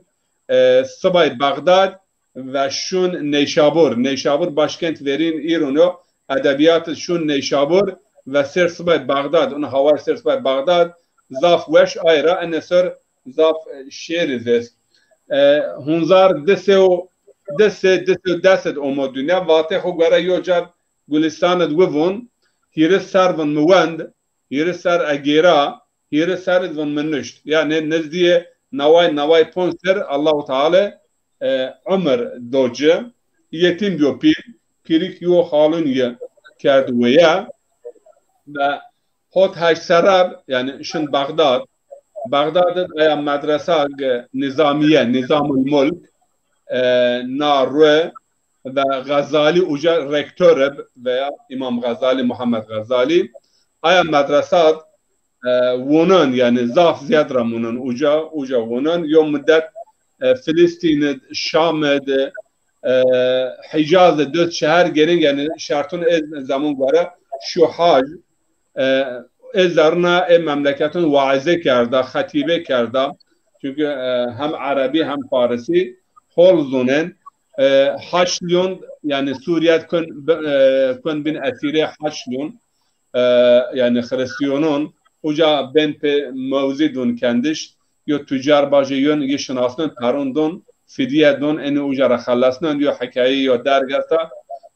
e, sibay Bağdad ve şun Neyşabur. Neyşabur başkent verîn îron o. Edebiyat şun Neyşabur ve ser sibay Bağdad. Ona hawayê ser sibay Bağdad zaf weş ay ra, ene ser zaf, e, şêr iz est. E, hunzar di se û, di se, di se û des id omo dunya. Vatê xo gore yo car Gulistan id wi vun. Hîris serr vun mi wend, hîris serr e gêra, hîris serr id vun mi nuşt. Yani nizdîyê naway, naway ponc serr Allahu Teala, e, umir do ci. Yetîm biyo pîl, pîrik yo xalun yi kerd weye. Ve hot heşt serre, yani şin Bağdad. Bağdad id aya medresa g-, nizamiye, Nizamul Mulk, e, na rue ve Gazali uca rektor ib veya İmam Gazali, Muhammed Gazali. Aya medresa, e, wunan, yani zaf ziyad ra munan uca, uca wunan. Yo mudet, e, Filistin id, Şam id, e, Hicaz id, dört şehir gêrin, yani şertun ê zemun gore şu hac, e, ê zerruna ê memleketun waize kerda, xetîbe kerda. Çünkü, e, hem Erebî hem Farisî hol zonen. E, Haçlîyon, yani Suriye kun, e, kun bin esîrê Haçlîyon, e, yani Xiristîyonon, uca ben pê mewzî dun kendiş, yo tucar bajê yon yi şinasnon, perun dun, fidye dun, enî uca ra xelesnon, yo hikaye yo derg esta.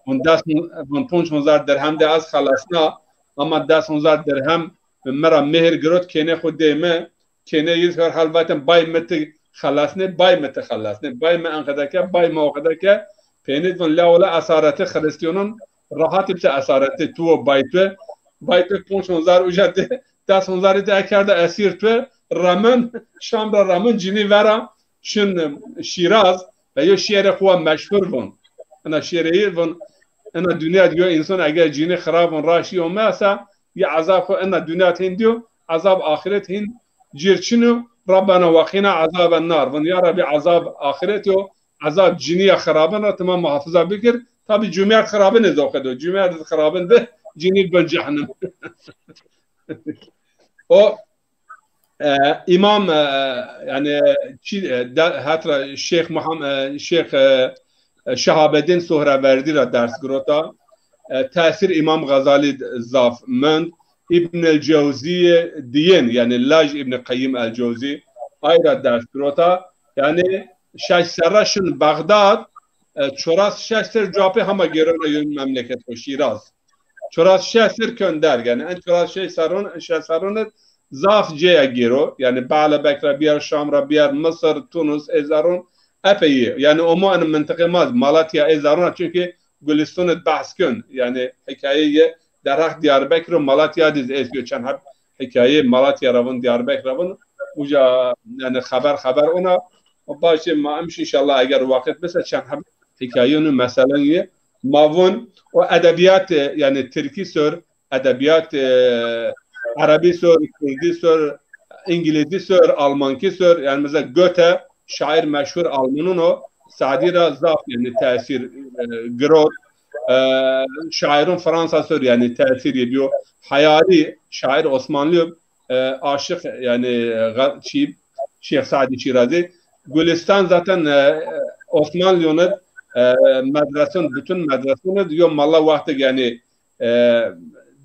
Vun des, vun ponc hunzar dirhem de ez xelesna, ama des hunzar dirhem mi ra mehir girot, kênê xo dê mi, kênê yi her hal vaten bay mi ti xelesnê, bay mi ti xelesnê, bay mi enqede ke, bay mi o qede ke, peynî vun la ola esareti Xiristîyonon rahat ib se esareti tu o bay tu, bay tu ponc hunzar uca de, des hunzarî de ekerda esîr tu, remin, Şam ra remin, cinî vera, şin Şîraz, ve yo şiirê xo wa meşhur vun. Ina şiirê yi vun, ina dinya de yo însan eger cinî xirab vun, raştî omeysa, yi ezab xo ina dinya de hin diyo, ezab axiret hin cir çin o, Rabbena weqîna azaben nar. Vun, ya Rabbî, ezab axiret o, ezab cinîya xirabin ra ti ma muhafiza bikir. Tabî cumîyerd xirabin ê zoqe do. Cumîyerd xirabin de cinî bin cehennem. O, e, îmam, e, yani çi, e, de, hatra Şeyh Muhammed, e, Şeyh, e, e, Şehabedîn Suhreverdî ra ders girota. E, tesîr Îmam Gazalî zaf mend. Îbn el Cewzî diyin, yani laj Îbn Qeyyim el Cewzî, ay ra ders girota. Yani şeş serra şin Bexdad, e, çoras şeş ser cuapê hema gêrona yo memleket xo Şîraz. Çoras şeş ser kön derg, yani en çoras şeş serron, şeş serron zaf cêya gêro. Yani Baalbek ra bîyer, Şam ra bîyer, Misir, Tunus, ê zerron epey yi. Yani omo en mintiqê ma, Malatya ê zerron, çünkü Gulistan id behs kön. Yani hikaye yi derheq Diyarbekir û Malatya diz êst yo, çend heb hikaye Malatya ra vun, Diyarbekir ra vun. Uca yani xeber xeber ona. Başê ma emş înşallah eger waqit bise çend heb hikaye û meselen yi ma vun. O edebiyat, e, yani Tirkî sor, edebiyat, e, Erebî sor, Kurdî sor, Îngilîzî sor, Almankî sor, yani mesela Goethe, şair meşhur Almanun o, Sadî ra zaf yani tesîr, e, girot. E, şairun Fransa sor yani tesîr yediyor. Hayali, şair Osmanlı, e, aşık yani, e, ga-, çi, Şeyh Sadî Şîrazî. Gulistan zaten, e, Osmanlîyun id, e, medresun, bütün medresun id yo mala wextig yani, e,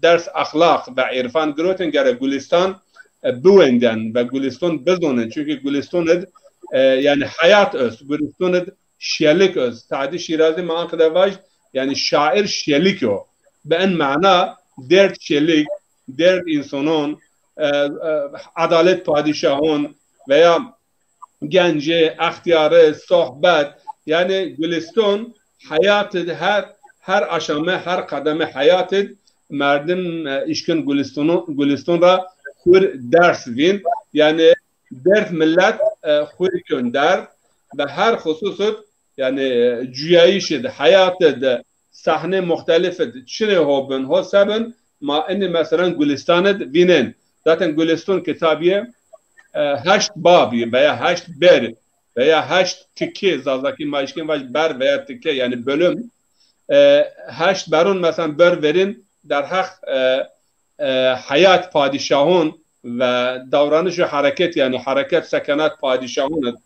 ders axlaq ve irfan girotin gere Gulistan, e, biwenden ve Gulistan bizonin. Çünkü Gulistan id, e, yani hayat est, Gulistan id şelik est. Sadî Şîrazî ma anqede vaj, yani şair şelik o. Bi en mana derd şelik, derd insanon, e, e, adalet padîşahon veya gencî, extîyarî, sohbet, yanî Gulîston heyat id her, her aşame, her qedemê heyat id merdim, e, îşkin Gulîstonu-, Gulîston ra xwir ders vîn. Yanî derd milet, e, xwir kön derd ve her xusus id, yanî, e, cuyayîş id, heyat id, sahne muxtelif id, çinê ho bin, ho se bin, ma inî meselen Gulîstan id vînên. Zaten Gulîston kitabî, e, heşt babî veya heşt ber veya heşt tikê, Zazakî ma îşkin vaj ber veya tike, yanî bölüm. E, heşt beron meselen ber verîn derheq, e, e, heyat padîşahon ve davranış û hereket, yanî hereket sekenat padîşahon id.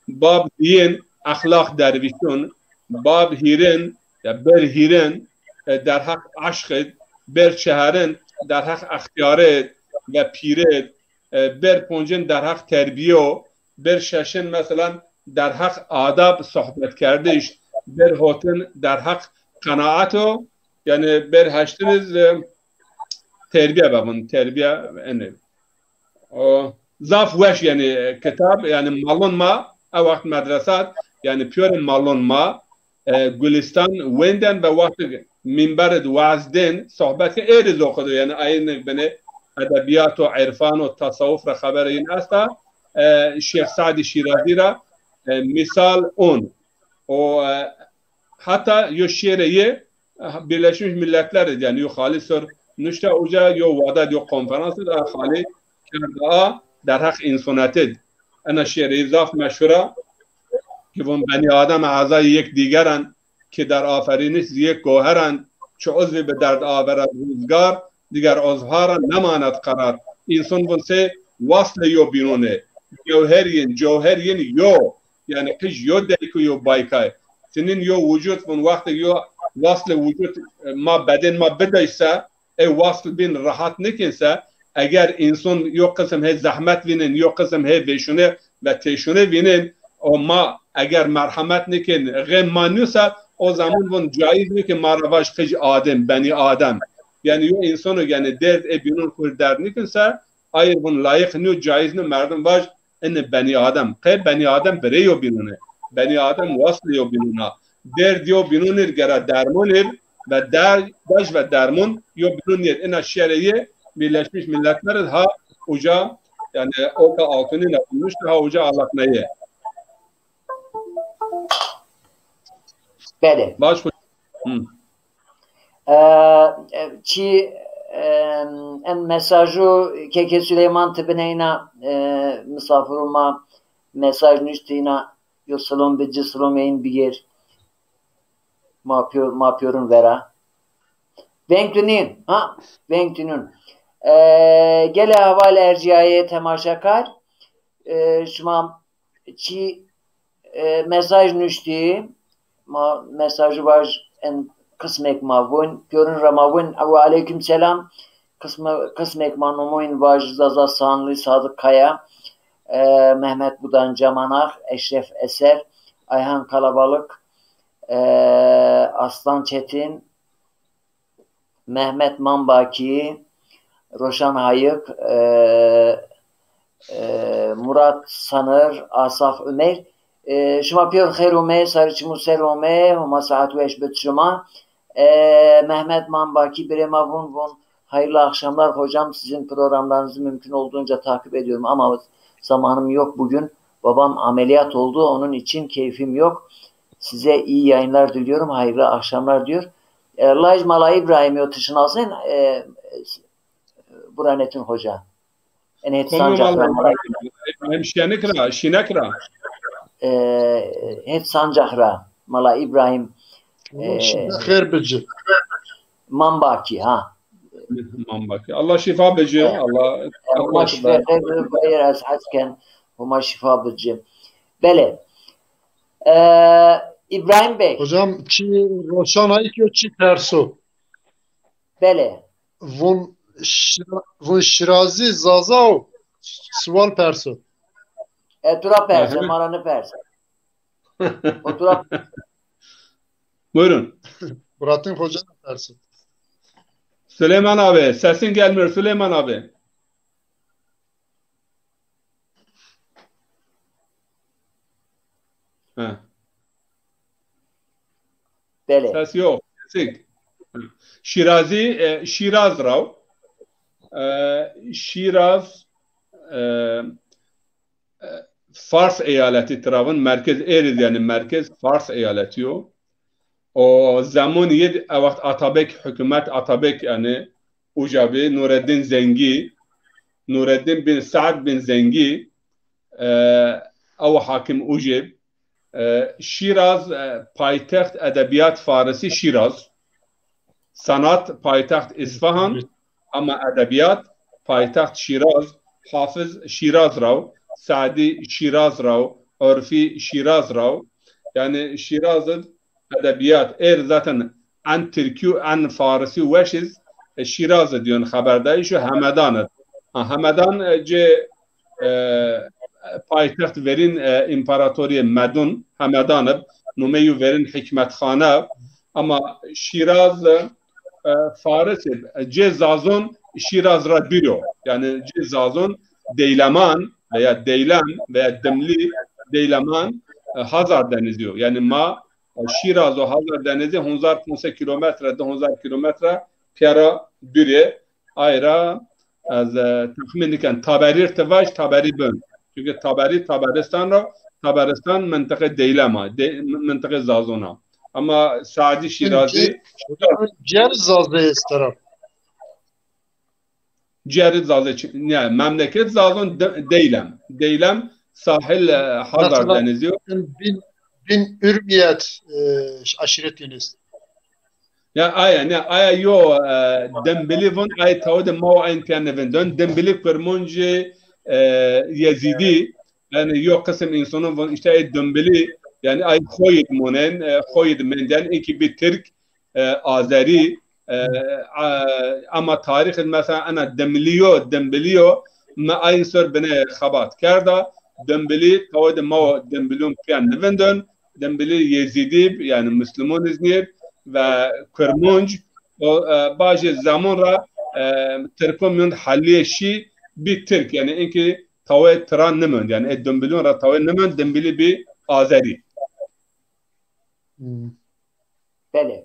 Bab dîyin exlaq dervîşon, bab hîrin, ya ber hîrin, e, derheq eşq id, ber çeherin derheq extîyarî id ve pîrî id, e, ber poncin derheq terbîyo, ber şeşin, meselan, derheq adab sohbetkerdiş, ber hotin derheq qenaet o, yanî ber heştin iz, e, terbîye bevin, terbîye, enê. O, zaf weş, yanî, kitab, yanî, malon ma, e wext medresat, yanî, pîyorê malon ma, e, Gulîstan wenden ve wextig mînber id waz dên, sohbet ke êr iz oxudo, yanî, ayîn binê edebîyat û irfan û tasawuf ra xebere yin esta, e, Şêx Sadî Şîrazî ra, e, mîsal on. O, e, heta yo şêrê yê, e, Birleşmiş Milletler id, yanî yo xalî ser nuşta, uca yo wada yo konferans id, a xalî kerda a derheq însonet id. Ena şêrê yê zaf meşhur a, ki vun: Benî Adem ezayê yek dîgeran, ki der aferîniş zî yek goheran, çi uzvî bi derd avera ruzgar, diger uzvha ra nemanet qerar. Înson vun sey waslê yo bînûn ê. Gewher yin, cewher yin yo. Yanî qij yo deyk û yo bayka yê. Sinin yo wucud vun wextê yo waslê wucud, e, ma bedên ma bidey se, ê wasl bîn rehat nikên se, eger înson yo qisim hê zehmet vînên, yo qisim hê vêşûne ve têşûne vînên, o ma eger merhemet nikên, xem ma nîyo se, o zaman vun cayîz nîyo ke ma ra vaj qij adem, benî adem. Yanî yo însono, yanî derd ê bînûn xwir derd nikên se, ayr vun layîq nîyo, cayîz nîyo, merdim vaj, inî benî Adem. Qey benî Adem birê yo bînûn ê. Benî Adem waslê yo bînûn a. Derd yo bînûn ir gera dermon ir ve der-, dej ve dermon yo bînûn ir. Ina şêrê yê Birleşmiş Milletler id ha uca, yanî oka altınî ne bulmuştu, ha uca alakneye. Belê. Baş. Hı. E, e, çî, e, en mesajû kekê Süleyman ti bineyna, e, misafirû ma mesaj nuştîna, yo silom bi ci, silomê yin bigêr. Ma pîyor, ma pîyorun vera. Veng tu nîn, ha? Veng tu nîn. E, gelê heval ercîyayê temaşekar, e, şima çî, e, mesaj nuştî, ma mesajû vaj en qismêk ma vûn, pîyorun ra ma vûn, "Ve aleyküm selam." Qisme-, qismêk ma nomoyin vaj Zaza Sanlı, Sadık Kaya, e, Mehmet Budan Camanak, Eşref Eser, Ayhan Kalabalık, e, Aslan Çetin, Mehmet Mambaki, Roşan Hayık, e, e, Murat Sanır, Asaf Ömer. E, şima pêr xêr ome, sarê çimû ser ome, Homa saet weş bid şima. E, Mehmet Mambaki birê ma vun, vun, "Hayırlı akşamlar hocam, sizin programlarınızı mümkün olduğunca takip ediyorum ama zamanım yok bugün. Babam ameliyat oldu, onun için keyfim yok. Size iyi yayınlar diliyorum, hayırlı akşamlar." diyor. E, laj Mala Îbrahîmî yo ti şinasên, e, Burhanettin Hoca. En het Sancax ra Mala Îbrahîm. Hem Şenik ra, Şinek ra. E, het Sancax ra Mala Îbrahîm. E, xêr bici. Mambaki ha. Mambaki. Allah şifa bici. E, Allah, e, Allah şifa bici. Ez hes ken Homa şifa bici. Belê. E, Îbrahîm Bey. Hocam, çi roşan ayik yo, çi terso. Belê. Vun Şira-, vun Şirazî Zaza o, sual perso. E, tu ra perse, ma ra nipers. O tu ra Buyurun. Burattin Hoca ra perso. Süleyman abi, sesin gelmiyor Süleyman abi. Belê. Ses yok. Eksik. Şirazi, e, Şiraz raw. E, Şiraz, e, e, Fars eyaleti tiravin, merkez Êriz, yani merkez Fars eyaleti yo. O zemonî yê, e, wext Atabek, hükümet Atabek, yani uca bi Nureddin Zengî, Nureddin bin Sa'd bin Zengî, e, ew hakim ucê. E, Şîraz, e, paytext edebiyat Farisî Şîraz. Sanat paytext Îsfahan, ama edebiyat paytext Şîraz. Hafiz Şîraz raw, Sadî Şîraz raw, Urfî Şîraz raw. Yani Şîraz id edebiyat, êr zaten en Tirkî û en Farisî weş iz, e, Şîraz id yon xeberdayîş û Hemedan id. Ha, Hemedan, e, ci, e, paytext verîn, e, împaratorîyê Medun, Hemedan ib, numê yû verîn Hikmetxane. Ama Şîraz, e, Faris ib, e, cê Zazon Şîraz ra dûr o. Yani cê Zazon Deyleman veya Deylem veya Dimli, Deyleman, e, Hazar Denizî yo. Yani ma, e, Şîraz û Hazar Denizî hezar ponc sed kîlometre, di hezar kîlometre pîya ra dûr ê. Ay ra ez, e, texmîn diken, Taberî r ti vaj, Taberî bin. Çünkü Taberî, Taberistan ra, Taberistan mintiqê Deylem a, de, mintiqê Zazon a. Ama Sadî Şîrazî, Cêr Zazê estera. Cêr Zazê çi-, ne, memleket Zazon De-, Deylem. Deylem sahil, e, Hazar Mesela, Denizî yo. Bin, bin Ürmiyet, e, aşiret yeniz. Ya aya, ne, aya yo, e, Dimbilî vun, ay tawo de ma û ayn pîya nivindon. Dimbilî Kurmuncî, e, Yezîdî, yani yo qisim însonon vun, işte ay Dimbilî, yani ay xoyid monen, e, xoyid menden, inki bi Tirk, e, Azerî, e, a, ama tarîx id mesela ena Dimlî yo, Dimbilî yo, mi ayn ser bine xebat kerda, Dimbilî, tawo de ma û Dimbilûn pîya nivindon, Dimbilî Yezîdî, yani Muslimon iznî ve Kurmunc, o, e, bajê zemon ra, e, Tirkon miyond helîye şî, bi Tirk, yani inki tawo tira nimend, yani e Dimbilûn ra tawo nimend, Dimbilî bi Azerî. Hmm. Belê.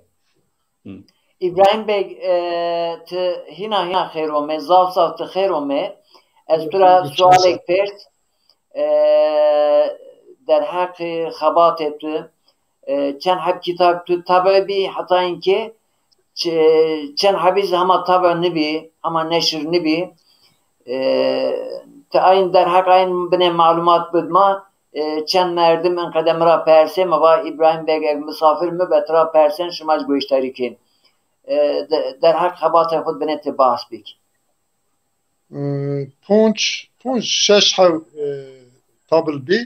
Hı. İbrahim Beg, e, ti hîna hîna xêr ome, zaf zaf ti xêr ome. Ez tu ra sualek pers, e, derheqê xebatê tu, e, çend heb kitab tu tebe bî, heta inkê çi-, çend hebî zî hema tebe nibî, hema neşir nibî. E, ti ayn derheq ayn binê malumat bid ma, e, çend merdim inqede mi ra persê, mi va İbrahim Beg eg misafir mi be ti ra persen şima jî goştarî kên. E, de-, derheq xebatê xwu binê ti bahs bik. E, ponc, ponc, şeş hew, e, tabl bî.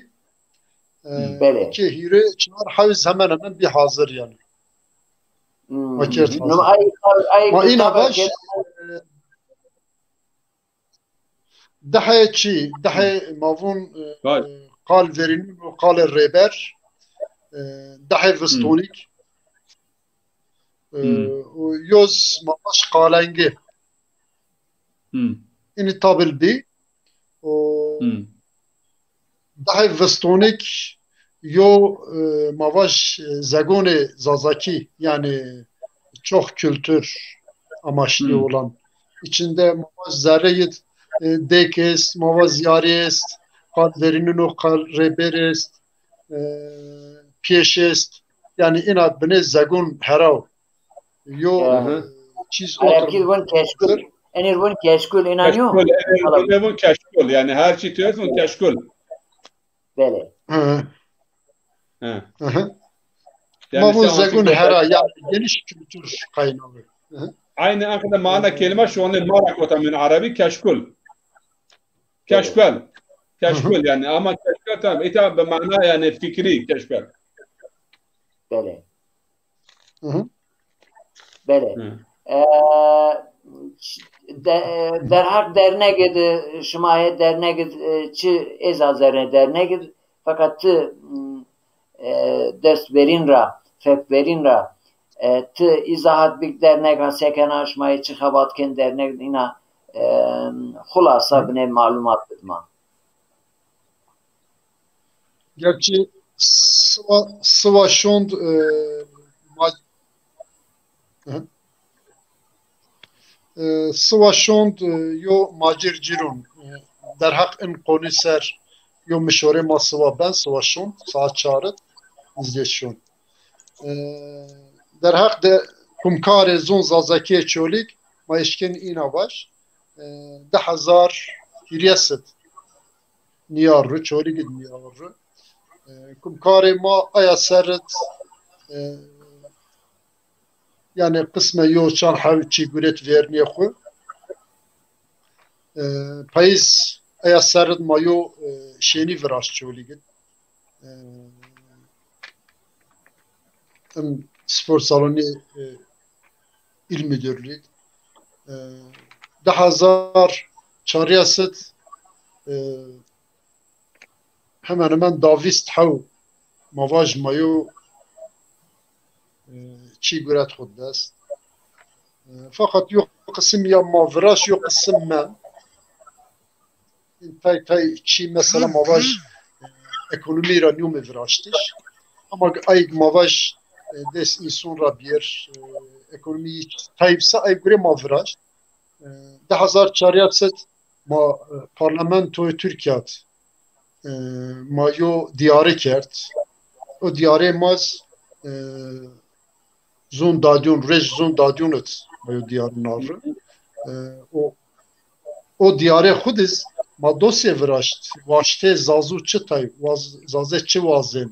E, Belê. Ki hîrê çar hewiz hemen hemen bî hazir yani. Hmm. Ma kerd hazir. Ay, ay, ay, Ma îna vaj, e, Dehê çî, dehê ma vûn, e, qal verînûn û qalê rêber, e, dehê vistonîk, e, û yoz ma vaj qalengî. Înî tabil bî. Û dehê vistonîk yo, e, ma vaj, e, zegonê Zazakî, yani çok kültür amaçlı olan. İçinde ma vaj zerreyid, e, dêk est, ma vaj ziyarî est, qal verînûn û qal rêber est, e, pêş est. Yani îna binê zegon heraw. Yo, e, çîz Arabkî otur. Vun keşkul. Enîr vun keşkul, îna nîyo? Keşkul, enîr vun, vun keşkul. Yani her çî tu est vun keşkul. Belê. Hı. Hı. Hı hı. Yani ma vun zegun hera, yani geniş kültür kaynağı. Hı hı. Aynı ankada mana kelime şu anda mara kota min Arabi keşkul. Keşkul. Keşkul yani ama keşkul tamam. İta bi mana yani fikri keşkul. Belê. Hı hı. Belê. Hı. E, de-, derheq dernegê de, şima hê dernegê de, e, çi êza zerrê dernegê de, feqet ti, m, e, dest verîn ra, fek verîn ra, e, ti îzahat bik derneg ha sekena, şima hê çi xebat kên derneg de, îna, e, xulasa binê malumat bid ma. Gerçi siwa, siwa şond, e, ma, Hı. E, siwa şond, e, yo macir ciron. E, derheq in konu ser yo mişore ma siwa ben, siwa şond, saat çar id, nizde şond. E, derheq de kumkarê zon Zazakîye Çolîg ma eşkên îna vaj. E, di hezar hîrês id nîyar ru, Çolîg id nîyar ru. E, kumkarê ma aya ser id, e, yanî qisme yo çand hew çî guret vernîyê xwu. E, payîz aya ser id ma yo, e, şênî viraşt Çolîg id. E, em spor salonî, e, il müdürlüğü. E, di hezar çarês id, e, hemen hemen da vîst hew ma vaj ma yo, e, çî guret xwu dest. E, feqet yo qisim ya ma viraşt, yo qisim men. Tay tay çî mesela ma vaj, e, ekonomî ra nîyome viraştiş. Ama ayg ma vaj, e, dest înson ra bîyer, e, ekonomî tay se ay gure ma viraşt. E, di hezar çarês id ma, e, parlamentoyê Tirkîya d, e, ma yo dîyare kerd. O dîyare ma z, e, zon dadyon, rej zon dadyon id ma yo dîyare na ri. E, o, o dîyare xwu diz ma dosye viraşt. Waştê Zazu çi tay, waz-, Zaze çi wazên,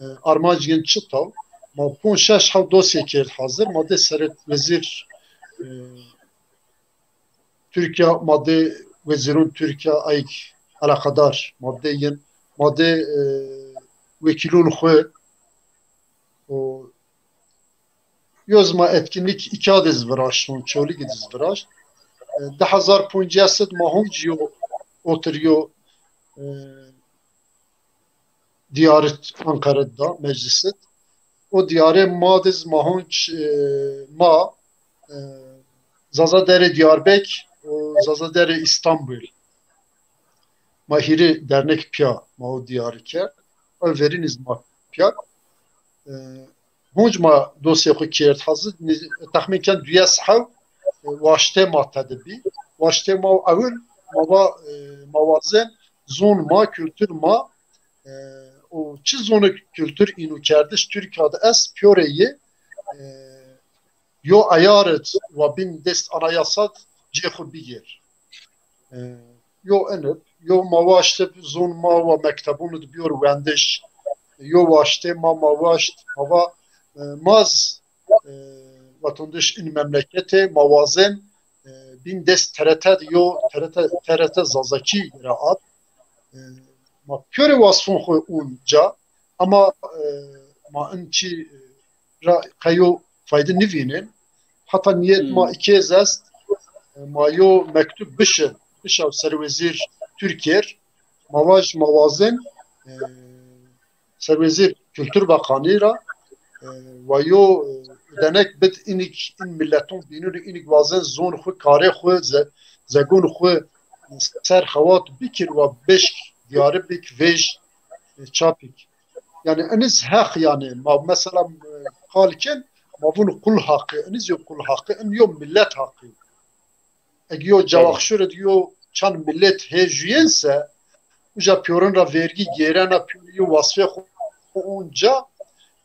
e, armanc yin çi taw. Ma ponc şeş hew dosye kerd hazir. Ma de serek wezîr, e, Tirkîya, ma de wezîrûn Tirkîya ayk eleqedar, ma de yin, ma de, e, wekîlûn xwu û yo zî ma etkinlik îka de zî viraşt, Çolîg de zî viraşt. E, di hezar poncês id ma honc yo otir yo, e, dîyare Anqara da, meclis id. O dîyare ma de zî ma honc, e, ma, e, Zaza Derê Diyarbek û Zaza Derê Îstanbul. Ma hîrê dernek pîya ma o dîyare kerd. O verîn zî ma pîya. E, honc ma dosyê xwu kerd hazir. Nî-, texmîn ken duyes hew, e, waştê ma tede bî. Waştê ma ewil ma va, e, ma wazen zon ma, kultur ma, e, û çi zon û kultur înû kerdiş Tirkîya de est, pîyorê yê, e, yo eyar id wa bîn dest anayasa d cê xwu bigêr. E, yo inib, yo ma waştib zon ma wa mektebûn id bîyor wendiş. Yo waştê ma, ma waşt, ma va, e, ma z, e, wetondiş in memleketê ma wazen, e, bîn dest T R T d yo T R T, T R T Zazakî ra ad. E, ma pîyorê wasfûn xwu ûn ca, ama, e, ma in çî, e, ra qeyo fayde nivînên. Heta niyet ma Hmm. ikêz est, e, ma yo mektub bişin, bişaw serwezîr Tirkîyer, ma vaj ma wazen, e, serwezîr Kultur Bakanî ra, e, wa yo, e, denek bid inik, in miletûn bînûn inik wazen zon xwu, karê xwu, ze-, zegon xwu ser xewat bikir wa beşk dîyare bik, vêj, e, çapik. Yanî iniz heq yanî, ma mesela, e, qal ken, ma vûn qul haqi, iniz yo qul haqi, in yo milet haqi. Eg yo Cawaxşûr id yo çand milet hê juyên se, uca pîyorin ra vergî gêrena, pîyorî yo wasfê xwu unca,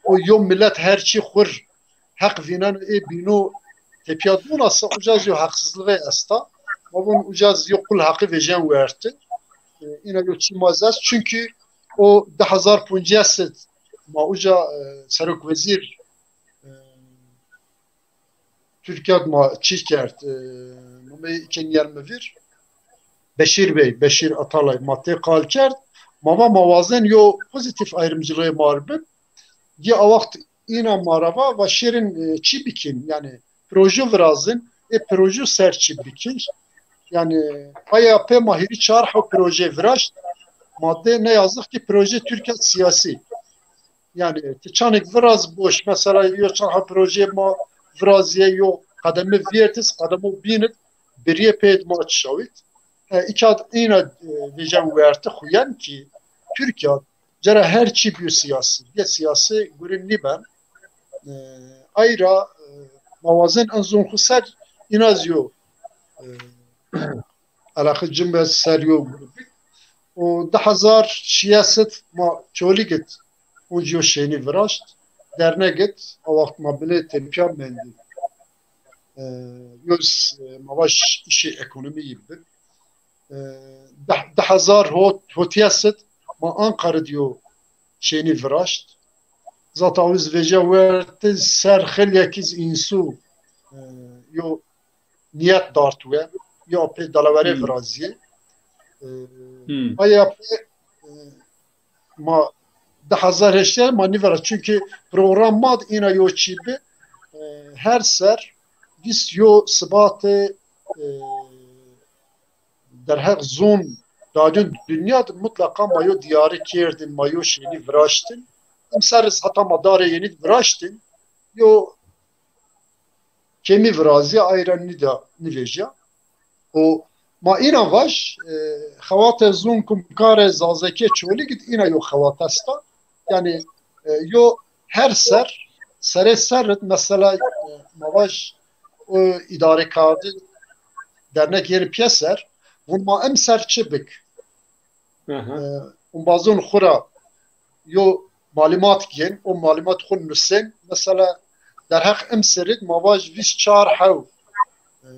o yo milet her çî xwir heq vîneno ê bîno tepîya dona se, uca zî yo heqsizlixê esta. Ma vûn uca zî yo qul haqî vejîyen werti. E, îna yo çî ma zî est. Çunkî o di hezar poncês id ma uca, e, serok wezîr, e, Tirkîya ma çî kerd, e, nomeyê îkê nîyer mi vîr. Beşîr Bey, Beşîr Atalay ma tê qal kerd. Ma va ma wazen yo pozîtîf ayrımcılığı ma r bib. Gî a waxt îna ma ra va, va şêrin, e, çî bikîn, yanî proje virazin, ê proje ser çî bikîn. Yanî aya pê ma hîrî çar hew proje viraşt. Ma de ne yazık ki proje Tirkîya siyasî. Yanî ti çanik viraz boş, mesela yo çand ha proje ma virazîye, yo qedemi vîyertis, qedemo bînit, birîye pêd ma çi şawit. E, îkad îna, e, vêjen werti xuyen ki Tirkîya cera her çî bîyo siyasî. Bîye siyasî gurin nîben. E, ayra, e, wazen en zon xu ser, îna zî yo, e, eleqe cim be ser yo grubî. O di hezar şiyes id ma Çolîg id, oncî yo şênî viraşt. Dernek id, a waxt ma binê tepîya mendî. E, yo s-, e, ma vaj îşê ekonomîyî bi. E, di, di hezar hot-, hotîyes id ma Anqara di yo şênî viraşt. Zata awiz vejîya wertê ser xeylekî z însû, e, yo niyet dart we, ya pê dalawerê Hmm. virazîyê. E, Hmm. Aya pê, e, ma di hezar heştê ma nîvera. Çunkî program ma di îna yo çî bi, e, her ser vîst yo Sibatê, e, derheq zon dadîn dinya di mutlaqa ma yo diyarî kerdin, ma yo şênî viraştin. Emser iz heta ma darê yenî viraştin. Yo kemî virazîya, ay ra nîda, nîvejîya. O ma îna vaj, e, xewatê zon kumkarê zazakî Çolîg id îna yo xewat esta. Yanî, e, yo her ser, serê ser id mesela, e, ma vaj o îdarekardî dernek yenî pîyeser, vun ma emser çi bik? Aha. E, umbazon xu ra yo malûmat gên, o malûmat xu nusên. Mesela derheq emser id ma vaj vîst çar hew, e,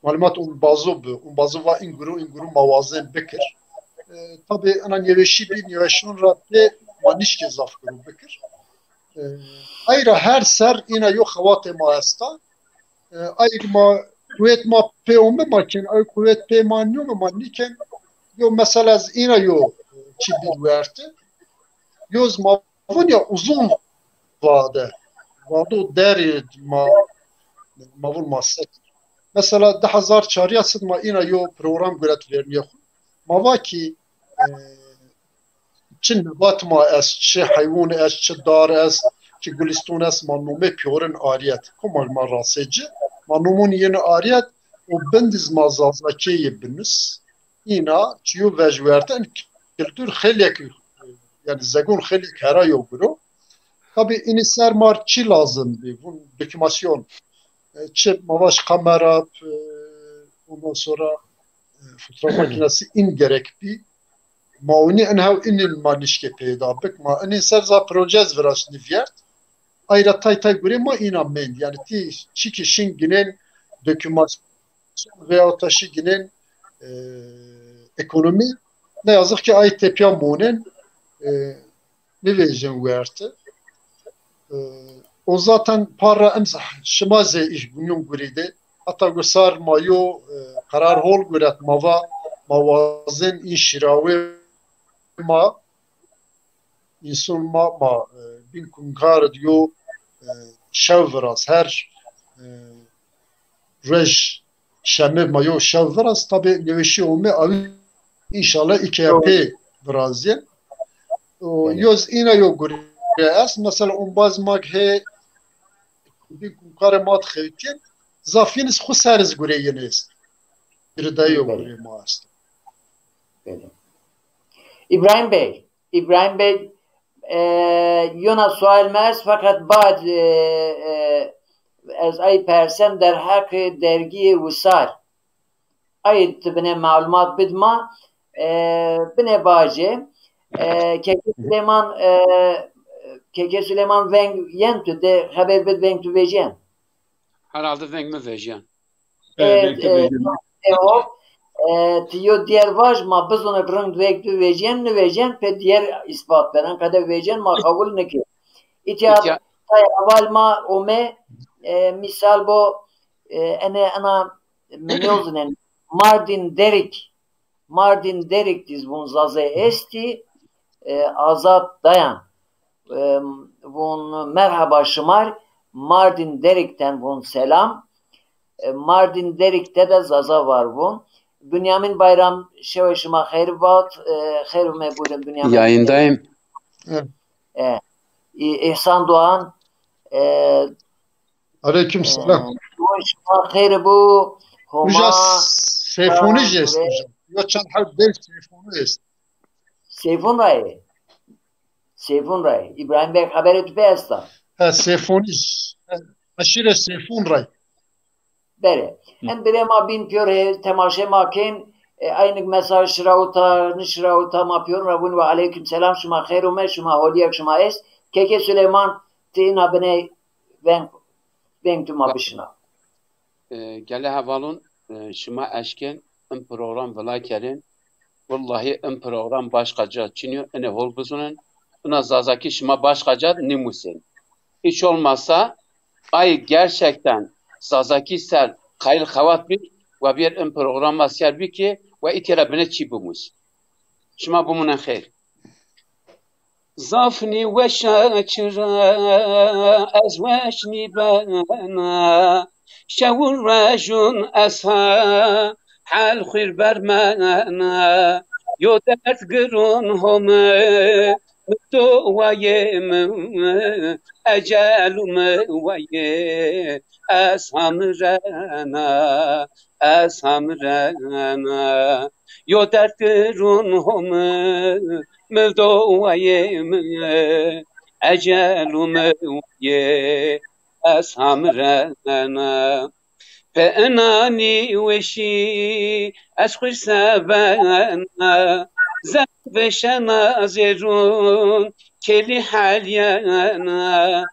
malûmat umbazo bi. Umbazo va în guru, în guru ma wazen bikir. E, tabî ena nêweşî bî, nêweşon ra pê ma nişkê zaf guru bikir. E, ay ra her ser îna yo xewatê ma esta. E, ay ma quwet ma pê ome ma kên, ay quwet pê ma nîyome ma nîkên. Yo mesela ez îna yo çî bî werte. Yo z ma vun ya uzun vade. Vado derî ma, ma vun ma sekir. Mesela di hezar çarîyes id ma îna yo program guret vernîya xu. Ma va kî, e, çi nebat ma est, çi heywon est, çi dar est, çi guliston est, ma nomê pîyorin arîyet. Koma ma rasê ci, ma nomon yeni arîyet, o bindiz ma zazakê yê binus. Îna çiyo vejwerte, in kultur xeylek, yanî zegon xeylek hera yo guro. Tabî înî ser mar çi lazim bî? Vun dokümasyon. E, çi ma vaj kamera, e, ondan sonra, e, fotoğraf makinesi în gerek bî. Ma unî en hew înîn ma nişkê peyda bik. Ma înî ser za proje ez viraşt nîvîyert. Ay ra tay tay gurê ma îna mend. Yanî tî çi ki şin ginên dokümasyon veyahut da şi ginên, e, ekonomî, ne yazık ki ay tepya monen, e, nivêjin werte. E, o zaten par ra em z-, şima zê îş bunyon gurî de. Hata gusar ma yo, e, karar hol guret ma va ma wazin în şîrawê ma înson ma, ma, e, bin kumkar id yo, e, şew viraz. Her, e, ruej şeme ma yo şew viraz. Tabî nêweşî ome, awi înşallah îke ya pê virazîye. O, yoz îna yo gure est. Mesela umbaz ma hê bin kumkarê ma di xewtîyen, zaf yin iz xu ser iz gure yin est. Giridayê yo gure ma est. Belê. İbrahim Bey, İbrahim Bey, e, yona sual mi est, fakat bad, e, e, ez ay persem derheqê dergîyê Wisar. Ay ti binê malumat bid ma, e, binê bacê, e, Keke Süleyman, e, Keke Süleyman veng yen tu de xeber bid veng tu vecîyen. Herhalde veng mi vecîyen. E, e, e, hop, e, ti yo diyer vaj ma bizonik rind veng tu vecîyen, nivecîyen, pe diyer îspat benen, qede vecîyen ma qebul niki. Îtya tay heval ma ome, e, mîsal bo, e, ene ena mi nêzonên Mardin Derik, Mardin Derik diz vun Zazay estî, e, Azat Dayan. E, vun merheba şimar, Mardin Derikten vun selam. E, Mardin Derik te de Zaza var vun. Bünyamin Bayram, şewe şima xeyr vat. E, xeyr ume budin Bünyamin. Yayındayım. E, İ-, İhsan Doğan, e, Aleyküm selam. Şima xeyr bu. Homa. Uca Seyfoni jest uca. Yo çend hew dev Seyfoni est. Seyfon rayê. Seyfon rayê. İbrahim Bey xeberê tu pê esta. Ha, Seyfoni. Eşîrê Seyfûn rey. Belê. Hı. Em birê ma bîn pîyor hê, temaşe ma kên, e, aynik mesaj şirawita, nişirawita, ma pîyor ra vûn ve aleyküm selam, şima xeyr ûme, şima holiyek şima est. Keke Süleyman, ti ina biney veng, veng tu ma bişina. E, gele hevalon, e, şima eşkên, in program vila kerên. Wellahî in program başka ca çinyo, ine hol bizunên. Ina Zazakî şima başka ca nîmusên. Hiç olmazsa ay gerçekten Zazakî ser qayil xewat bî, wa bîyer in programa ser bî ki, wa îtê ra bine çî bimus. Şima bimunen xeyr. Zaf nîweşa çira ez weş nîbena, şew û rejûn ez ha hel xwîr bermena. Yo derd girûn ho mi, mi do wayê mi, ecel û mi wayê, ez hamrena, ez hamrena. Yo derd girûn ho mi, mi do wayê mi, ecel û mi wayê, ez hamrena. Pe ina nîweşî ez xwîr sebena, zerf veşena zerûn kelî helîyena.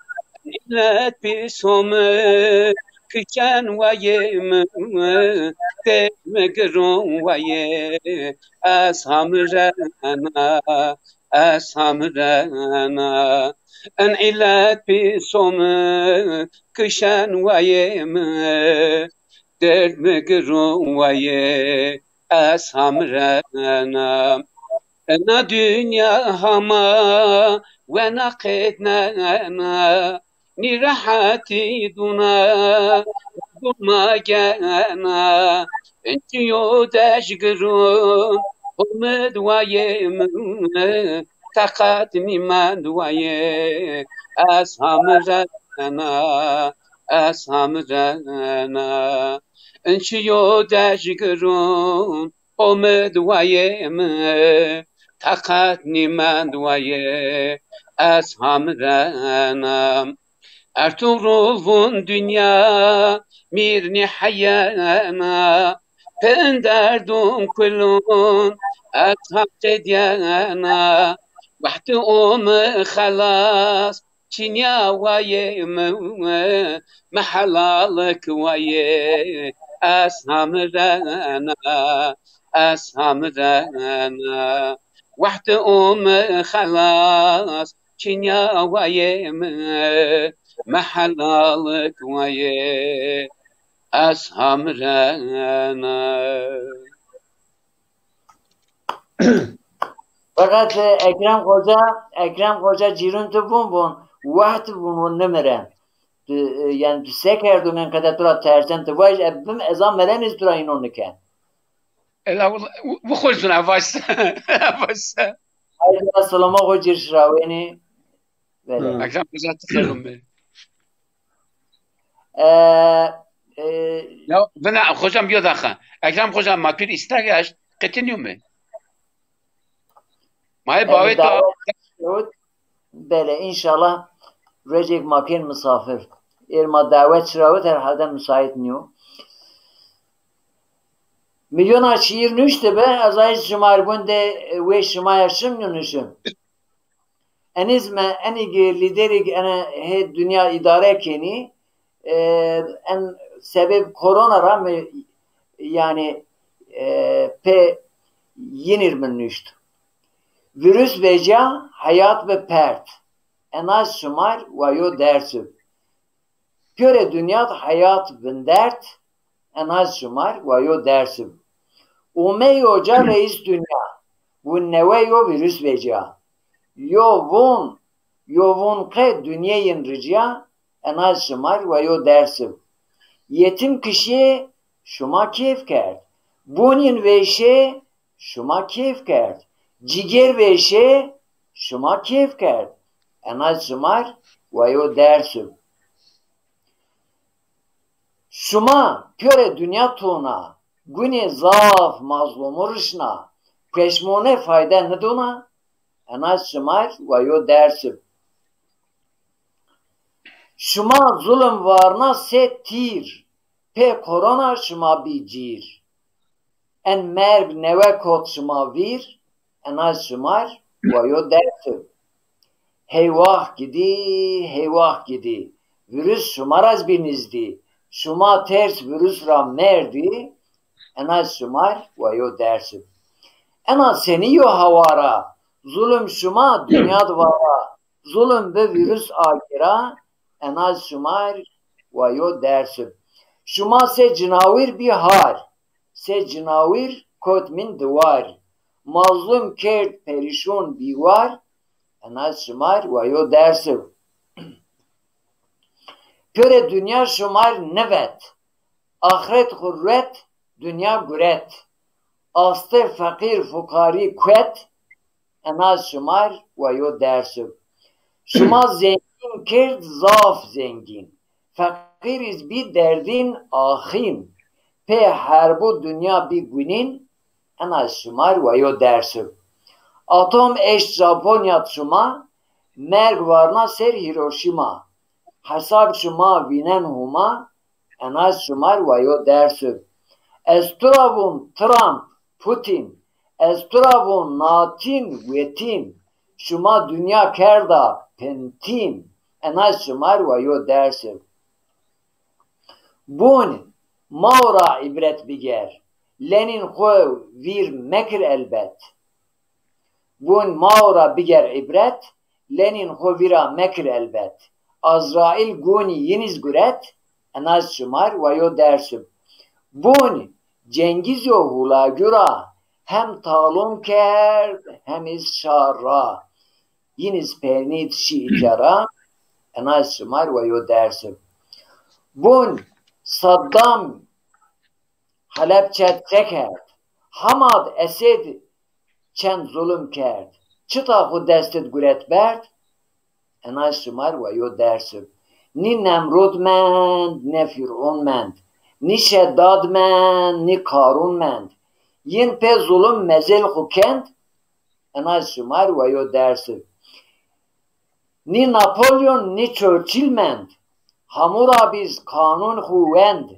Îllet pîso mi, kişen wayê mi, derd mi girûn wayê, ez hamrena, ez hamrena. In îllet pîso mi, kişen wayê mi, derd mi girûn wayê, ez hamrena. Ena dinya hama wena qednena, nîrehetî dûna dûn ma gena. Inçî yo dej girûn, homid wayê mi, taqat nîmend wayê, ez hamrena, ez hamrena. Inçî yo dej girûn, homid wayê mi, taqat nîmend wayê, ez hamrena. Ertugrul vûn dinya mîr nîheyena, pin derdûn kulûn ez haq qedîyena. Wehdi o mi xelas, çinya wayê mi, mi helalik wayê, ez hamrena, ez hamrena. Wehdi o mi xelas, çinya wayê mi, mi helalik wayê, ez hamrena. Feqet, e, Ekrem Xoca, Ekrem Xoca cîrûn tu vûn vûn, weht vûn vûn nimire. Tu, e, yanî tu se kerdûn, en qede tu ra tersen, tu vaj, e, bim, ez a meren iz tu ra îno niken. Ela, wi xo zûn, e, vaj se. E, vaj se. Haydi, selama xo cîr şirawênî. Belê. Hı. Ekrem Xoca, ti xêr ûmê. E, e, Ya, vina, hocam, yo daxa. Ekrem Xoca, ma pîr îstag eşt, qetinîyo mi? Ma hê, e, bawê ta. Dawet şirawit. Belê, înşallah rocêk ma kên misafir. Êr ma dawet şirawit, herhalde müsait nîyo. Mi yona şîîr nuştibi, ez ay şima r' gundê wê şima ya şim nîyo nişim. Enî zî me, enî ki lîderî ki ene hê dinya îdare kenî, e, en sebeb korona ra mi, yanî, e, pê yinîr mi nuşt. Vîrus vecîya, heyat bi pert. Ena şima r' wa yo ders bi. Pîyorê dinya d' heyat vindert, ena şima r' wa yo ders bi. Ome yo ca reîs dinya, vûn newe yo vîrus vecîya. Yo vûn, yo vûn qe dinyê yin ricîya, ena şima r' wa yo ders bi. Yetim kişê, şima kêf kerd. Bûn yin vêşê, şima kêf kerd. Cîgêr vêşê, şima kêf kerd. Ena şima r' wa yo ders bi. Şima pîyorê dinya tona, gunê zaf mazlûmû rişna, peşmone fayde nidona, ena şima r' wa yo ders bi. Şima zulm varna sê tîr, pê korona şima bî cîr. En merg newe kot şima vîr, enaj şimar wa yo dersi. Heywax gidî, heywax gidî, vîrus şima ra zî bî nizdî. Şima ters vîrus ra merdî, enaj şimar wa yo dersi. Ena senî yo hawara, zulm şima dinya di vara, zulm bi vîrus a gira, enaj şimar wa yo dersi. Şima sê cinawîr bî har, sê cinawîr kot mîn diwar. Mazlum kerd perîşon bîwar, enaj şimar wa yo dersi. Pêrê dinya şimar nivet, axret xu ruet, dinya guret. Aste feqîr fuqarî kuet, enaj şimar wa yo dersi. Şima zengîn kerd zaf zengîn, feqîrîz bî derdîn axîn. Pê herbo dinya bî gunîn, enaj şimar wa yo dersi. Atom eşt Japonya şima, merg varna ser Hiroşîma. Hesab şima vînen Huma, enaj şimar wa yo dersi. Ez tu ra vûn Trump, Putin, ez tu ra vûn Natîn, Wetîn, şima dinya kerda pentîn, enaj şimar wa yo dersi. Bûn, mao ra îbret biger, lenîn xwu vîr mekir elbet. Bûn, mao ra biger îbret, lenîn xwu vîra mekir elbet. Azraîl gonî yînîz guret, enaj şimar wa yo dersi. Bûn, Cengîz yo Hulagu ra hem talon kerd hem îz şar ra. Yînîz pernîd şî îtya ra, enaj şimar wa yo dersi. Bûn, Saddam Helebçe çekerd. Hamad Esed çend zulm kerd. Çita xwu destid guret berd, enaj şimar wa yo dersi. Nî Nemrud mend, ne Fîrûn mend. Nî Şeddad mend, nî Karûn mend. Yin pê zulm mezêl xwu kend, enaj şimar wa yo dersi. Nî Napolyon, nî Churchill mend. Hamûrabîz qanûn xwu wend.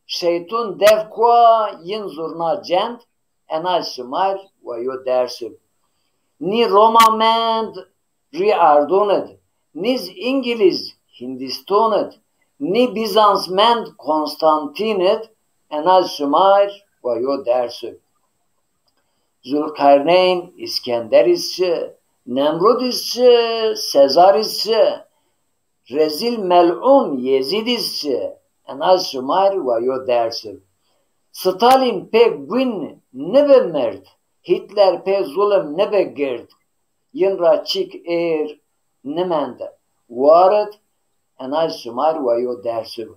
Şeytûn dev kua, yin zurna cend, enaj şimar wa yo dersi. Nî Roma mend, rî erdûn id, nîz Îngilîz Hindîston id, nî Bîzans mend Konstantîn id, enaj şimar wa yo dersi. Zulqerneyn, Îskender iz şi, Nemrud iz şi, Sezar iz şi, rezîl melûn Yezîd iz şi, enaj şimar wa yo dersi. Stalîn pê gwîn nibi mird, Hîtler pê zulm nibi gird. Yin ra çîk êr nimend warid, enaj şimar wa yo dersi.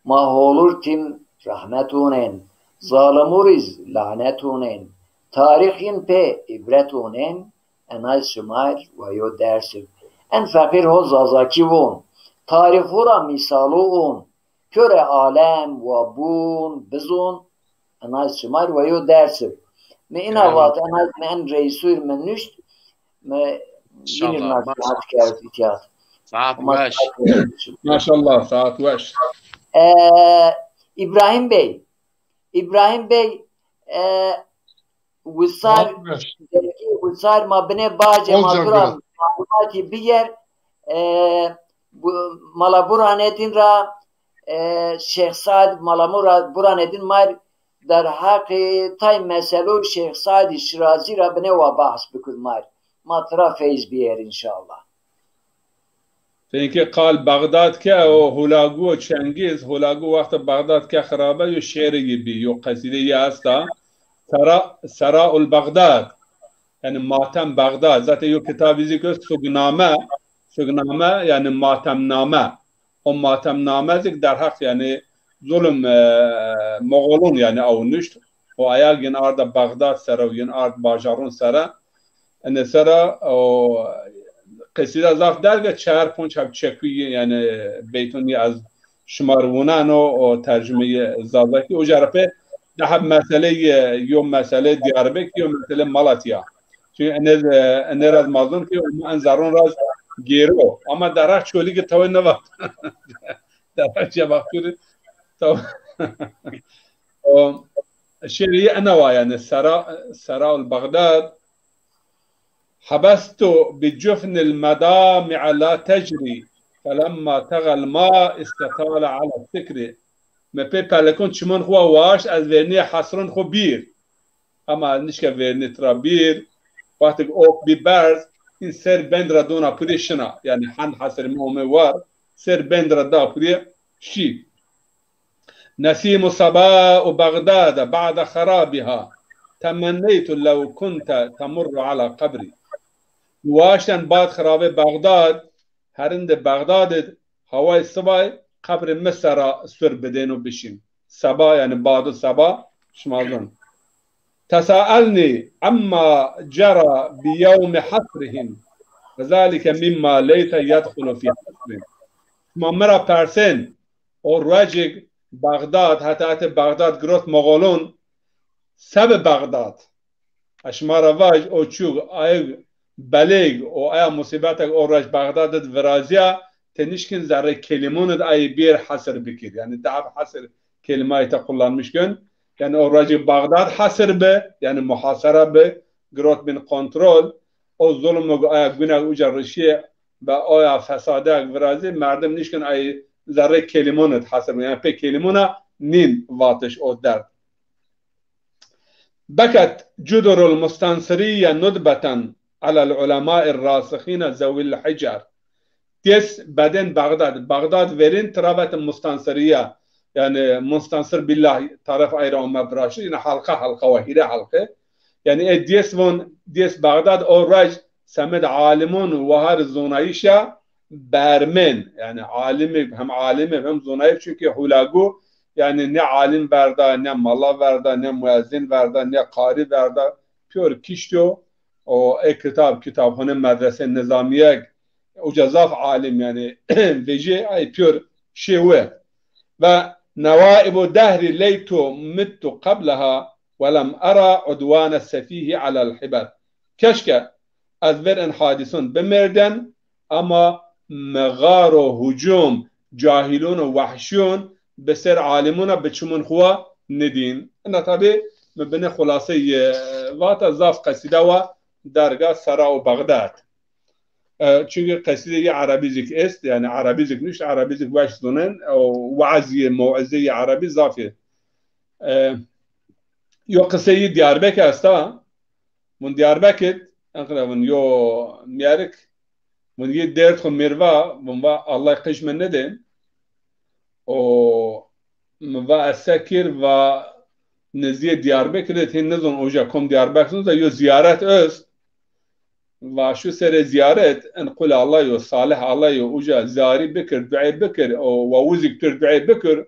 Ma holur tim rehmet onên, zalimûrîz lanet onên. Tarîx yin pê îbret onên, enaj şimar wa yo dersi. En feqîr ho Zazakî von, tarîxû ra mîsalû on. Pêrê alem wa bûn, bizon, enaj şimar wa yo dersi. Mi îna vat, enaj mi en reîsûr mi nuşt, mi binir nasihat kerd îtya. Saet weş. Maşallah, saet weş. E, Îbrahîm Bey, Îbrahîm Bey, e, wisar, belkî wisar ma binê bacê ma tu ra malûmatî biger. E, bu, Mala Burhanedîn ra, e, Şêx Said, Mala Mura-, Burhanedîn mar derheqê tay meselo Şêx Saidî Şirazî ra binê wa bahs bikir mar. Ma tu ra feyz bîyer înşallah. Senkê qal Bexdad ke o Hulagu û Çengîz, Hulagu wexta Bexdad ke xirabe yo şêrê yi bî, yo qesîde yi esta. Sera, Seraul Bexdad. Yanî Matem Bexdad. Zaten yo kitabî zî ke Sugname, Sugname yanî Matemname. O Matemname zî derheq yanî zulm, e, Moxolon yanî ew nuşt. O ayag yin arda Bexdad sere û yin ard bajarûn sere. Ene sera o qesîda zaf derg e, çar ponc heb çekuyî, yanî beytûn yî ez şima ri wuneno, o tercumeyî Zazakî. Uca ra pê di heb meseleyî, yo mesele Diyarbekir, yo mesele Malatya. Çunkî ene, ene ra ez mazlum ki, ma en zerrûn ra ez gêro. Ama derheq Çolîg tawê nêvat. Derheq Cemaxtûrî taw-, o şêrî ena wa, yanî Sera, Sera el Bexdad, "Hebestu bi cufnil medami'a la tecri, felemma tegal ma istetala'ala sikri." Mi pê pelekon çimon xwu wa waşt, ez vernîya hesron xwu bîr. Ama ez nişke vernî tira bîr. Wextêk ok bî berz, în ser bend ra dona purê şina. Yanî hend hesirê mi ome war, ser bend ra da purê şî. "Nesîmu seba'u Bexdade ba'de xerabiha, temenneytu lew kunte temurru ala qebri." Waşten bad xirabê Bexdad, herinde Bexdad id haway sibay qebrê mi sera sur bidêno bişîn. Seba, yanî bado seba, şima zon. "Tesaelnî amma cera bi yewmi hasrihim, ve zalike mimma leyte yedxulu fî hasrihim." Şima mi ra persên, o ruecêk Bexdad, heta hetê Bexdad girot Moxolon, sebi Bexdad. Ez şima ra vaj, o çûk, ayig belêg û aya musîbetek o ruec Bexdad id virazîya, ti nişkin zerrê kelîmon id ayî bîr hesir bikir. Yanî di heb hesir kelîmayî te kullanmiş kin. Yanî o ruecî Bexdad hesir bi, yanî muhasara bi, girot bin kontrol. O zulmû aya guneg uca rişîye ve oya fesadek virazî, merdim nişkin ayî zerrê kelîmon id hesir bi. Yanî pê kelîmona nîn vatiş o derd. "Beket cudurul mustansirîye nudbeten alel ulema'ir rasixîne zewil hicer." Dês bedên Bexdad. Bexdad verîn tira vetin mustansirîye. Yanî mustansir bîllah tarif ayra ome viraşt. Yanî halqa halqa wa, hîrê halqe. Yanî ê dês von, dês Bexdad o ruec semed alimon û wahar zonayîşa bermên, yanî alimî, hem alimî hem zonayî, çunkî hulagu, yanî ne alim verda, ne mala verda, ne muezzin verda, ne qarî verda, pîyor kişto. O ê kitab, kitabxane, medrese nizamîyek, uca zaf alim, yanî vejî ay pîyor şêwe. Ve "Newaibu dehri leytu mittu qebleha ve lem era udwane sefîhi alel hiber." Keşke ez ver in hadîson bimêrden, ama mi xar û hucûm, cahîlon û wehşîyon bi ser alimûna bi çimûn xwu wa nidîn. Ina tabî mi binê xulaseyê vata zaf qesîda wa derga Sera û Bexdad. E, çunkî qesîdê yê erebî zik est, yanî erebî zik nuşt, erebî zik weş zonen, û weazîyê, mewizeyê erebî zaf ê. E, yo qiseyê Diyarbekir esta, vun Diyarbekir, enqede vun yo mîyerik, vun yê derd xwu mi rê va, vun va Allah qij mi nidê. O mi va ez se kir, va nizdîyê Diyarbekir id, hîn nizon uca kom Diyarbekir zon, yo ziyaret est. Va şu serê ziyaret, in qul Allah yo, salih Allah yo, uca ziyarî bikir, duê bikir, o wa uzik pir duê bikir.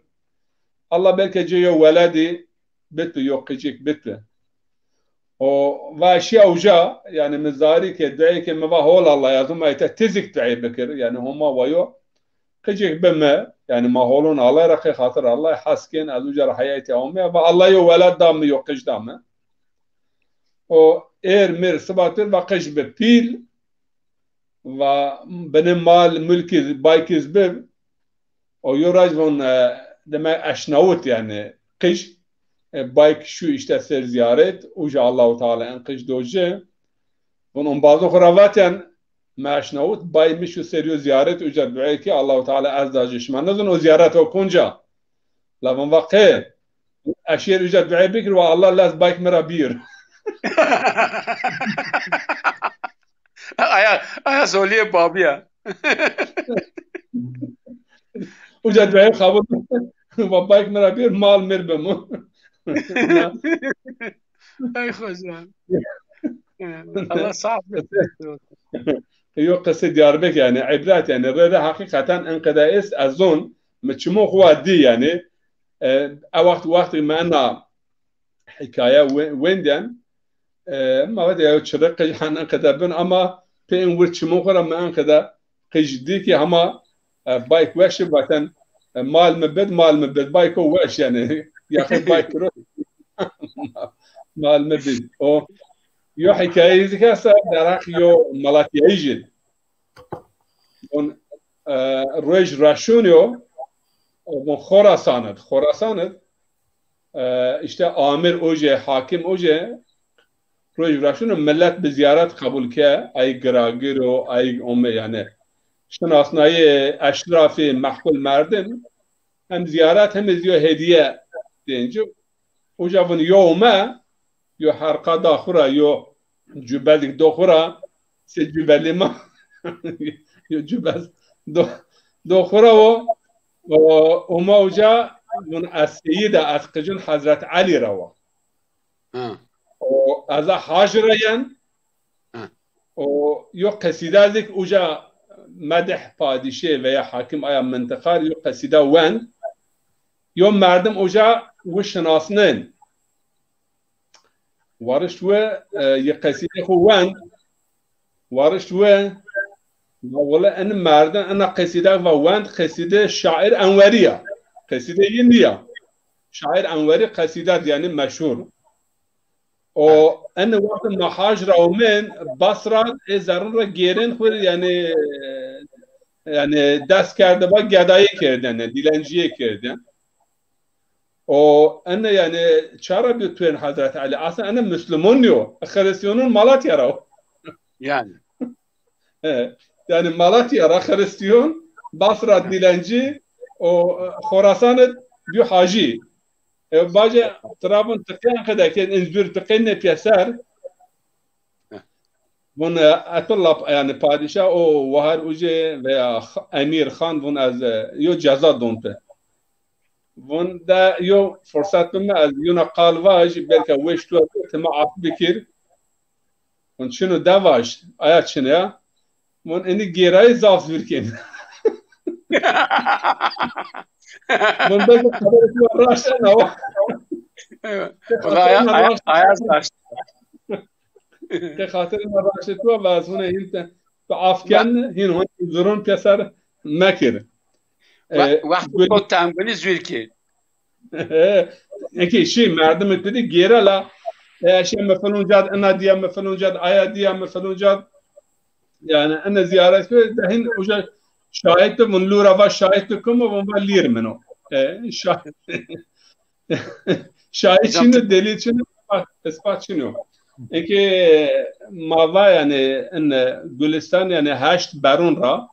Allah belke ci yo weledî bitu, yo qicik bitu. O va şiya uca, yanî mi zarî ke, duê ke, mi va hol Allah, yazım ayte tizik duê bikir, yanî Homa wa yo qicik bi mi, yanî ma holon Allah ra qey xatir Allah, hes kên, ez uca ra heyaytî ame, va Allah yo weled da mi, yo qij da mi. O êr mir sibatir va qij bi pîl, va binê mal, mulkî, baykîz bi. O yo raj von, e, demek eşnawit, yanî qij, e, bayk şu işte ser ziyaret, uca Allahu Teala en qij do ci. Von ombazon xwu ra vaten, mi eşnawit, bay mi şu ser yo ziyaret, uca duê ki Allahu Teala ez da ci. Şima nizon o ziyaret o konca. La von va qe, eşêr uca duê bikir, wa Allah lez bayk mi ra bîr. Aya, aya solîyê babî ya. Uca duê qebul. Wa bayk mi ra bîr, mal mir bimo. Ay xoca. Allah sağ olsun. Yo qisê Diyarbekir, yanî îbret, yanî rê de heqîqeten enqede est, ez zon, mi çimon xwu wa dî, yanî, e, e wext, wextê mi ena hikaye we-, wendên, e, ma vatê ya çirê qij hen enqede bin, ama pê in wir çimon xwu ra mi enqede qij dî ki hema, e, bayk weş ib, vaten, e, mal mi bid, mal mi bid, bayko weş, yanî, yaxê bayk kiro, mal mi bid. O, yo hikaye zik esta, derheq yo Malatyayijî. e, roj reşûn yo, o, von Xorasan id, Xorasan id, e, îşte amir ojê, hakim ojê, roj reşûn o, millet bi ziyaret qebul ke, ay giragir o, ay ome, yanî, şinasnayê eşrafê, mehkul merdim, hem ziyaret hem zî yo hediye dên ci. Uca vun yo ome, yo herqa da xwu ra, yo cübezik do xwu ra, se cübelî ma, yo cübez do, do xwu ra o, o, ome uca vun ez seyîd a, ez qicun Hezret Elî ra wa. Ha. O, ez a hac ra yen, Ha. O yo qesîda zik uca medih padîşê veya hakim aya mintiqa yo qesîda wend. Yo merdim uca wi şinasnin. Warişt wi, e, yi qesîdê xwu wend. Warişt wi, ma wele en merdim ena qesîda va wend, qesîdê şair Enwerî ya. Qesîdê yi nîya. Şair Enwerî qesîda di, yanî meşhur. O, ene wextê ma hac ra omên, Basra ê zerrûn ra gêrên xwu rê, yanî, yanî dest kerde va gedayê kerdene, dîlencîyê kerdene. O, ene yanî ça ra bîyo tuên Hezret Elî? Aslında ene Müslüman nîyo. Xiristîyonun Malatya ra o. Yanî. He. Yanî Malatya ra Xiristîyon, Basra dîlencî, o, Xorasan id bîyo hacî. E, bace tira vun ti qey enqede ke in zûr ti qey nê pîyeser. Vun, e, Etullah, yanî padîşah o wahar ucê veya x-, emîr, xan vun ez, e, yo ceza don ti. Vun de yo furset bime ez yona qal vaj, belka weş tu ti ma af bikir. Vun çino de vaj, aya çin ya. Vun ini gêrayî zaf zûr kên. Vun belki xeberê tu raşt ena wa. Eyvah. Te Wala aya, xatirina aya, raşt, aya raşt. Te xatirina raştê tu va ez hune hîn te, tu af ken, hîn hune zurun pêser mekir. Wa-, E, wextê gul- to tengulî zûr kên. Eke şî merdimê tu dî gêre la, e, şî mi filon cad, ina diya mi filon cad, aya diya mi filon cad. Yanî ina ziyaret kir, de hin uca şahit de vun lûra va şahit de kuma vun va lîr min o. E, şah-, şahit çin o, delîl çin o, ispat, ispat çin o. Eke ma va yanî in Gulistan yanî heşt berun ra,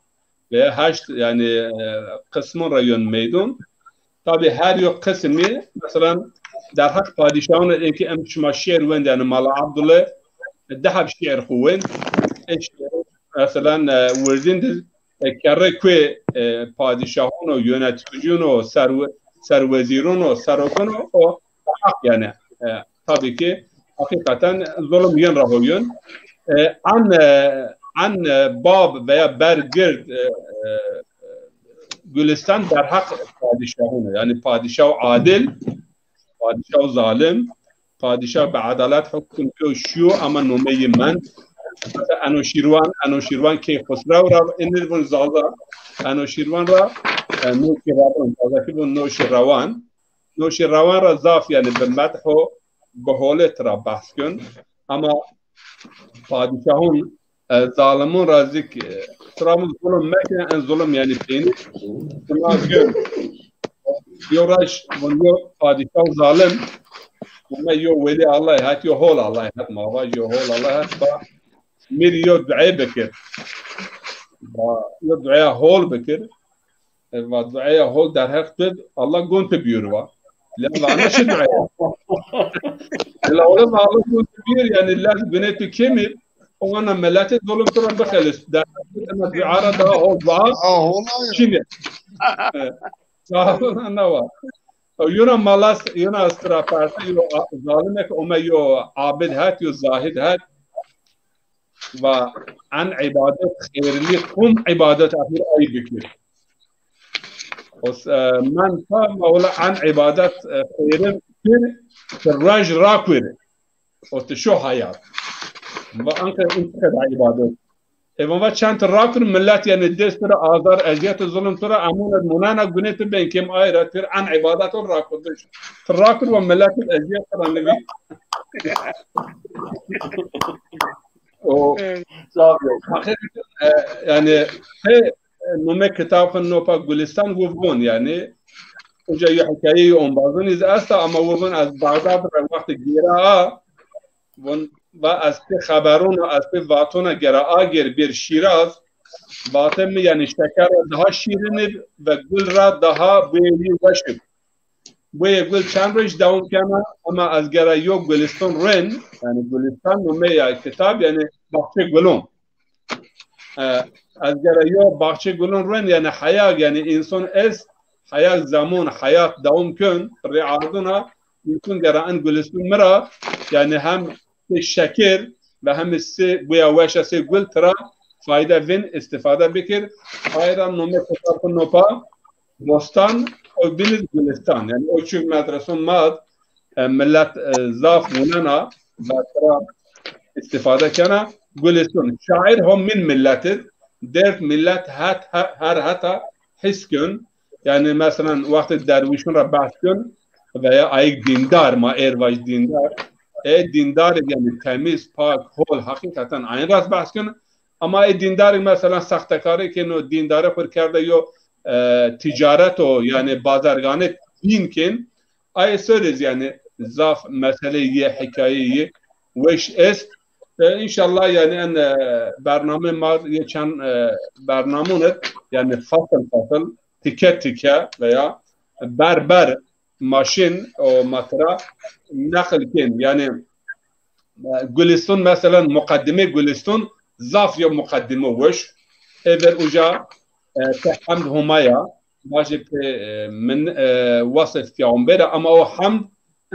ve heşt, yanî, e, qismon ra yon meydon. Tabî her yo qismî, meselan, derheq padîşahon ê ki em şima şiir wend, yanî Mala Abdullah, e, di heb şiir xwu wend. E, şiir, meselan, e, wirdîn di, e, kerrê kuê, e, padîşahon o, yöneticiyun o, serwe-, serwezîrun o, serokun o, o Haq yanî, e, tabî ki heqîqeten zulm yin ra ho yin. E, en, e, en, e, bab veya ber gird, e, e, Gulistan derheq padîşahun o. Yanî padîşah adil, padîşah zalim, padîşah bi edalet hukm kyo şiyo ama nomeyî mend. Mesela Enuşîrwan, Enuşîrwan Keyxusrew ra inir vun Zaza. Enuşîrwan ra, e, Nuşîrewan, Zazakî vun Nuşîrewan. Nuşîrewan ra zaf, yanî, bi medh û bi holê tira behs kên. Ama padîşahon, e, zalimon ra zik, e, tira vun zulm meke, en zulm, yanî, peynî. Şima gön. Yo raj vun yo padîşah zalim, ama yo welî Allah hat, yo hol Allah hat, ma vaj yo hol Allah hat, ba mi rê yo duê bikir. Ba yo dueya hol bikir. E, va dueya hol derheq tu, Allah gon tu bîyor va. La va ana çi dueya? La ola va Allah gon tu bîyor, yanî la gunê tu kemî, o ana milletê zulm tu ra bixelis. Derheq tu ana dua ra daha hol va. Aa, hol a ya. Çin e. E, daha hol ana va. O yona malas, yona straparti, yo a-, zalimek ome yo abid het, yo zahid het. Va en îbadet xêrlî, kum îbadet axir ay bikir. O s-, e, men ta ma wela en îbadet, e, xêrin kir, ti roj rakur. O ti şo hayat. Va anke in qeda îbadet. E, va çend ti rakur millet, yanî dest ra azar, eziyet, zulm tu ra, emûn ed munena gunê tu ben kêm ay ra tir en îbadet o rakur. Ti rakur va millet eziyet ra nivî. O, evet, sağ ol. Hakikaten, e, yanî, he, e, Nome kitab xo nopa Gulistan wu vun, yanî uca yo hikayeyi ombazunî zî esta, ama wu vun ez Baxdad ra wextî gêra a, vun va ez pê xeberun a, ez pê vatun a gera agêr bêr Şîraz, vatê mi yanî şeker ra daha şîrin ib ve gul ra daha buyê wî weş ib. Buyê gul çend roj dewam kena, ama ez gera yo Gulistan rin, yanî Gulistan nome ya kitab, yanî baxçê gulun. E, ez gera yo baxçê gulun rin, yanî heyag, yanî însan est, heyag zemun, heyat dewam kön, rê arduna, însan gera en Gulistan mi ra, yanî hem pê şekir ve hem sê buya weşa sê gul tira fayde vin, istifade bikir. Ayra nome kitab xo nopa Bostan, o bîn iz Gulistan. Yanî o çük medresun mad, e, millet, e, zaf wunena ve tira istifade kena. Gulistan. Şair ho min millet iz, derd millet het, he-, her heta his kön. Yanî, meselen, wextê derwîşun ra behs kön veya ayik dîndar, ma êr vaj dîndar. E, dîndar, yanî temiz, pak, hol, heqîqeten ayin rast behs kön. Ama e dîndarî, meselen, sextekarî kên û dîndarî xwu kerda yo, e, ticaret o, yanî bazargane dîn kên. Ayê ser iz, yanî, zaf meseleyê yê, hikayeyê yê weş est. E, înşallah, yanî, en, e, bername ma yê çend, e, bernamun id, yanî, fasıl fasıl, tike tike veya ber ber ma şin û ma tira neql kên. Yanî, e, Gulîston, meselen, muqeddimê Gulîston zaf yo muqeddime weş. Ê ver uca, e, ti hemd Homa ya, vajê ti, e, min, e, wasf Peyxamber a, ama o hemd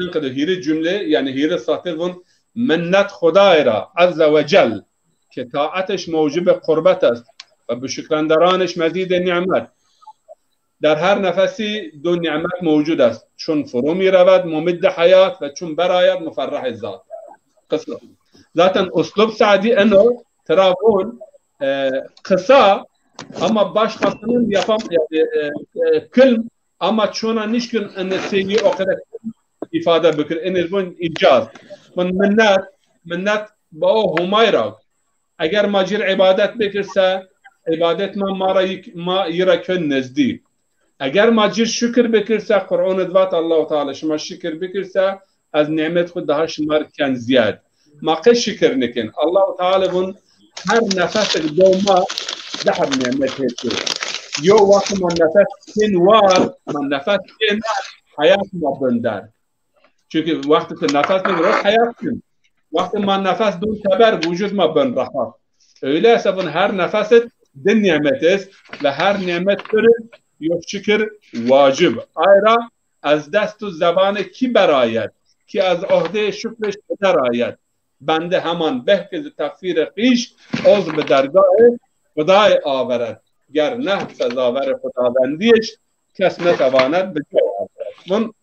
enqede hîrê cumle, yanî hîrê satir vun, minnet Xudayê ra, Azze ve Cel, ke taetış mucibê qurbet est ve bi şukranderanış mezidê nimet. در هر نفسی دو نعمت موجود است، چون فرو می‌رود ممد حیات و چون برآید مفرح ذات. Qisa. Zaten uslub Sadî eno tira von, e, qisa ama baş xasının yapam, e, e, e, kilm ama çona nişkin ene seyî o kadar ifade bikir. Ene von icaz. Von minnet, minnet ba o Homay ra. Eger ma cir îbadet bikir se, îbadet ma, ma ra yik-, ma yi ra kön nezdî. Eger ma cir şukir bikir se, Qur'on id vat Allahu Teala, şima şukir bikir se, ez nîmet xwu daha şima r ken ziyad. Ma qe şukir nikin. Allahu Teala vun her nefesik do ma di heb nîmet hêtî. Yo wextî ma nefes kên war, ma nefes kên heyat ma bin der. Çünkü wextê ti nefes nigiro, heyat kên. Wextê ma nefes dûn teber, vücud ma ben rahat. Öyleyse vun her nefesit di nîmet est ve her nîmet pir yo şikir wacib. Ayra ez dest û zebanê kî berayet, kî ez ohdeyê şukrê şi derayet. Bende heman behkê zi teqsîrê xîş, oz bi dergahê Xudayê averet. Ger neh sezaverê xudavendîyêş, kes netevanet bi cay averet. Vun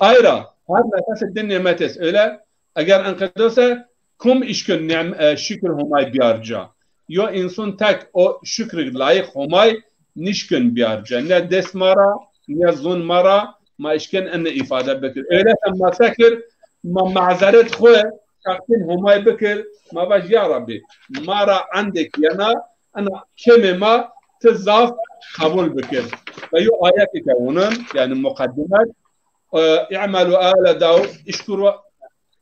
ayra, her nefesê di nîmet est. Öyle, eger enqedo se, kum îşkin nîm-, e, şikir Homay biyar ca. Yo însun tek o şikri layîq Homay nişkin biyar ca. Ne dest ma ra, ne zun ma ra, ma îşkin ene îfade bikir. Öyle se ma se kir, ma mazeret xwu teqdîm Homay bikir, ma vaj, ya Rabbî, ma ra endêk yena, ena kemê ma ti zaf qebul bikir. Ve yo ayetî ke vunun, yanî muqeddimet, e, "I'melu ale Davud, işkuru,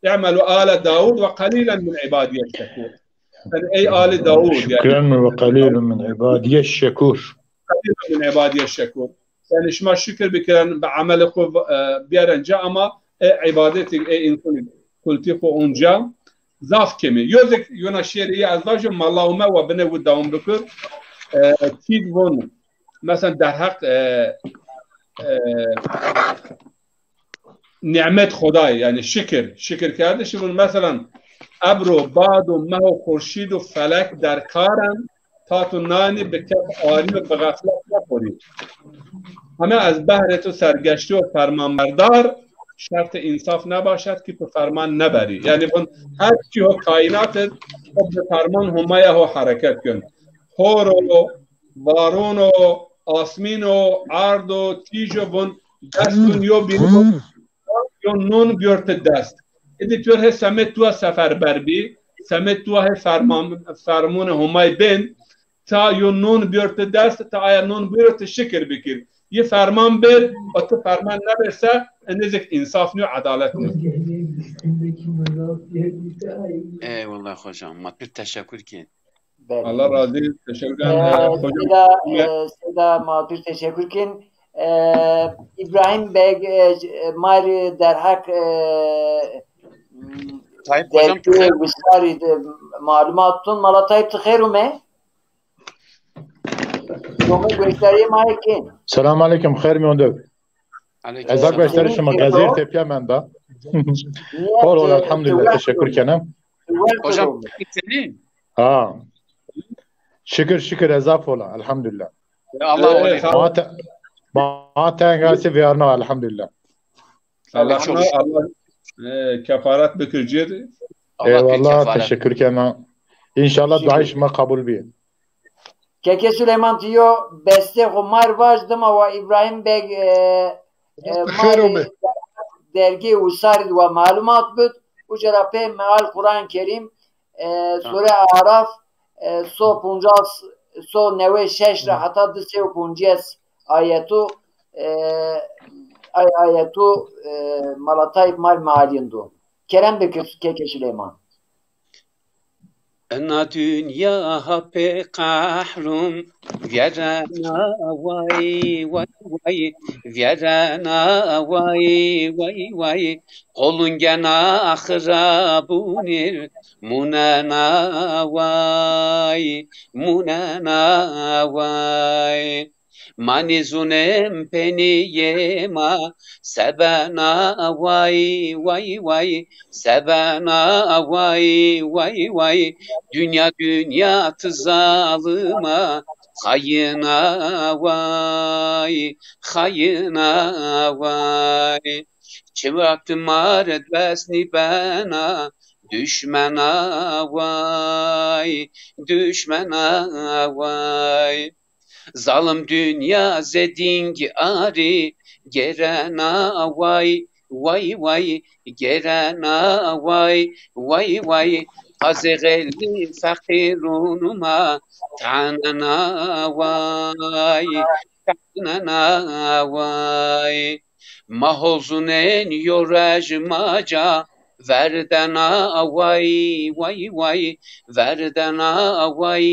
i'melu ale Davud ve qalilen min ibadiye şekur." Yanî ey alê Davud, yanî şükren ve qalilun min ibadiye şekur. Qalilun min ibadiye şekur. Yanî şima şikir bikirin, bi emelê xwu, e, biyeren ca ama, e, îbadetî, e, însanî kultî xwu onca zaf kemî. Yo zik, yona şêrî yê ez vajo, Mala Ome wa bine wu dewam bikir. E, çî von, mesela derheq, e, e, nîmet Xudayî, yanî şikir, şikir kerdişî vun. Mesela ebro, bado, meho, xurşîdo, felek derkaren, tato nanî bi kef arîyo, bi xeflet mekorî. Heme ez behrê to sergeştî û fermanberdar, şertê însaf nebaşet ki tu ferman neberî. Yanî vun her çî ho kaînat id, o bi ferman Homaya ho hereket kön. Hor o, varon o, asmîn o, ard o, tîj o, vun dest dun yo bîn, yo non gör ti dest. Îdî tu he semed tua seferber bî, semed tua he ferman, fermonê Homay bên, Ta yo non bîyor ti dest, ti aya non bîyor ti şikir bikir. Yi ferman bid, o ti ferman nebirse, endê zî însaf nîyo, edalet nîyo. Eyvallah hocam. Ma pir teşekkür kên. Belê. Allah razî, teşekkür E, ederim. Hocam, Seyda, e, Seyda, ma pir teşekkür kên. E, Îbrahîm Beg, e, e, ma rê derheq, e, Tayyip hocam, dergê Wisarî de malumat tun. Mala Tayyip, ti xêr ûme? Şoma gueşdarîyê ma yê kên. Selam aleyküm, xêr mîyon de. aleyküm Eza selam. gueşdarî şima, gezêr tepya menda. Hol hol, elhamdülillah, teşekkür kenem. Hocam, senin? Ha. Şükür şükür, eza fola, elhamdülillah. Ya Allah Evet, öyle. sağ ol. Ma te, ma tengasi viyarna, elhamdülillah. Allah, Çok Allah e, kefaret bikir cir. Allah bir Eyvallah, kefaret. Teşekkür kenem. İnşallah dua şima kabul bi. Keke Süleyman, ti yo bestê xo ma rê vaj, dima wa Îbrahîm Beg, e, e, ma Xêr ome. rê dergê Wisarî de wa malumat bid. Uca ra pê meal Quran Kerîm, e, Sure Araf, e, so poncas, so newey şeş ra heta di sey û poncîyes ayetu, e, ay ayetu, e, Mala Tayyip ma rê mealîn do. Kerem bikir Keke Süleyman. Ina dinya ha pê qehrûm, vîyerena way, way, way, vîyerena way, way, way, qolûn gena xirabûnir, mûnena way, mûnena way. Ma nêzûnên penîyê ma se bena way, way, way, se bena way, way, way. Dinya, dinya ti zalim a, xayina way, xayina way. Çira ti ma rê dest nîbena, duşmena way, duşmena way. Zalim dinya zê dîng arî, gêrena way, way, way, gêrena way, way, way. Qazê xelî feqîrûn ma tanena way, tanena way. Ma hozûnên yo rejma ca verdena way, way, way, verdena way,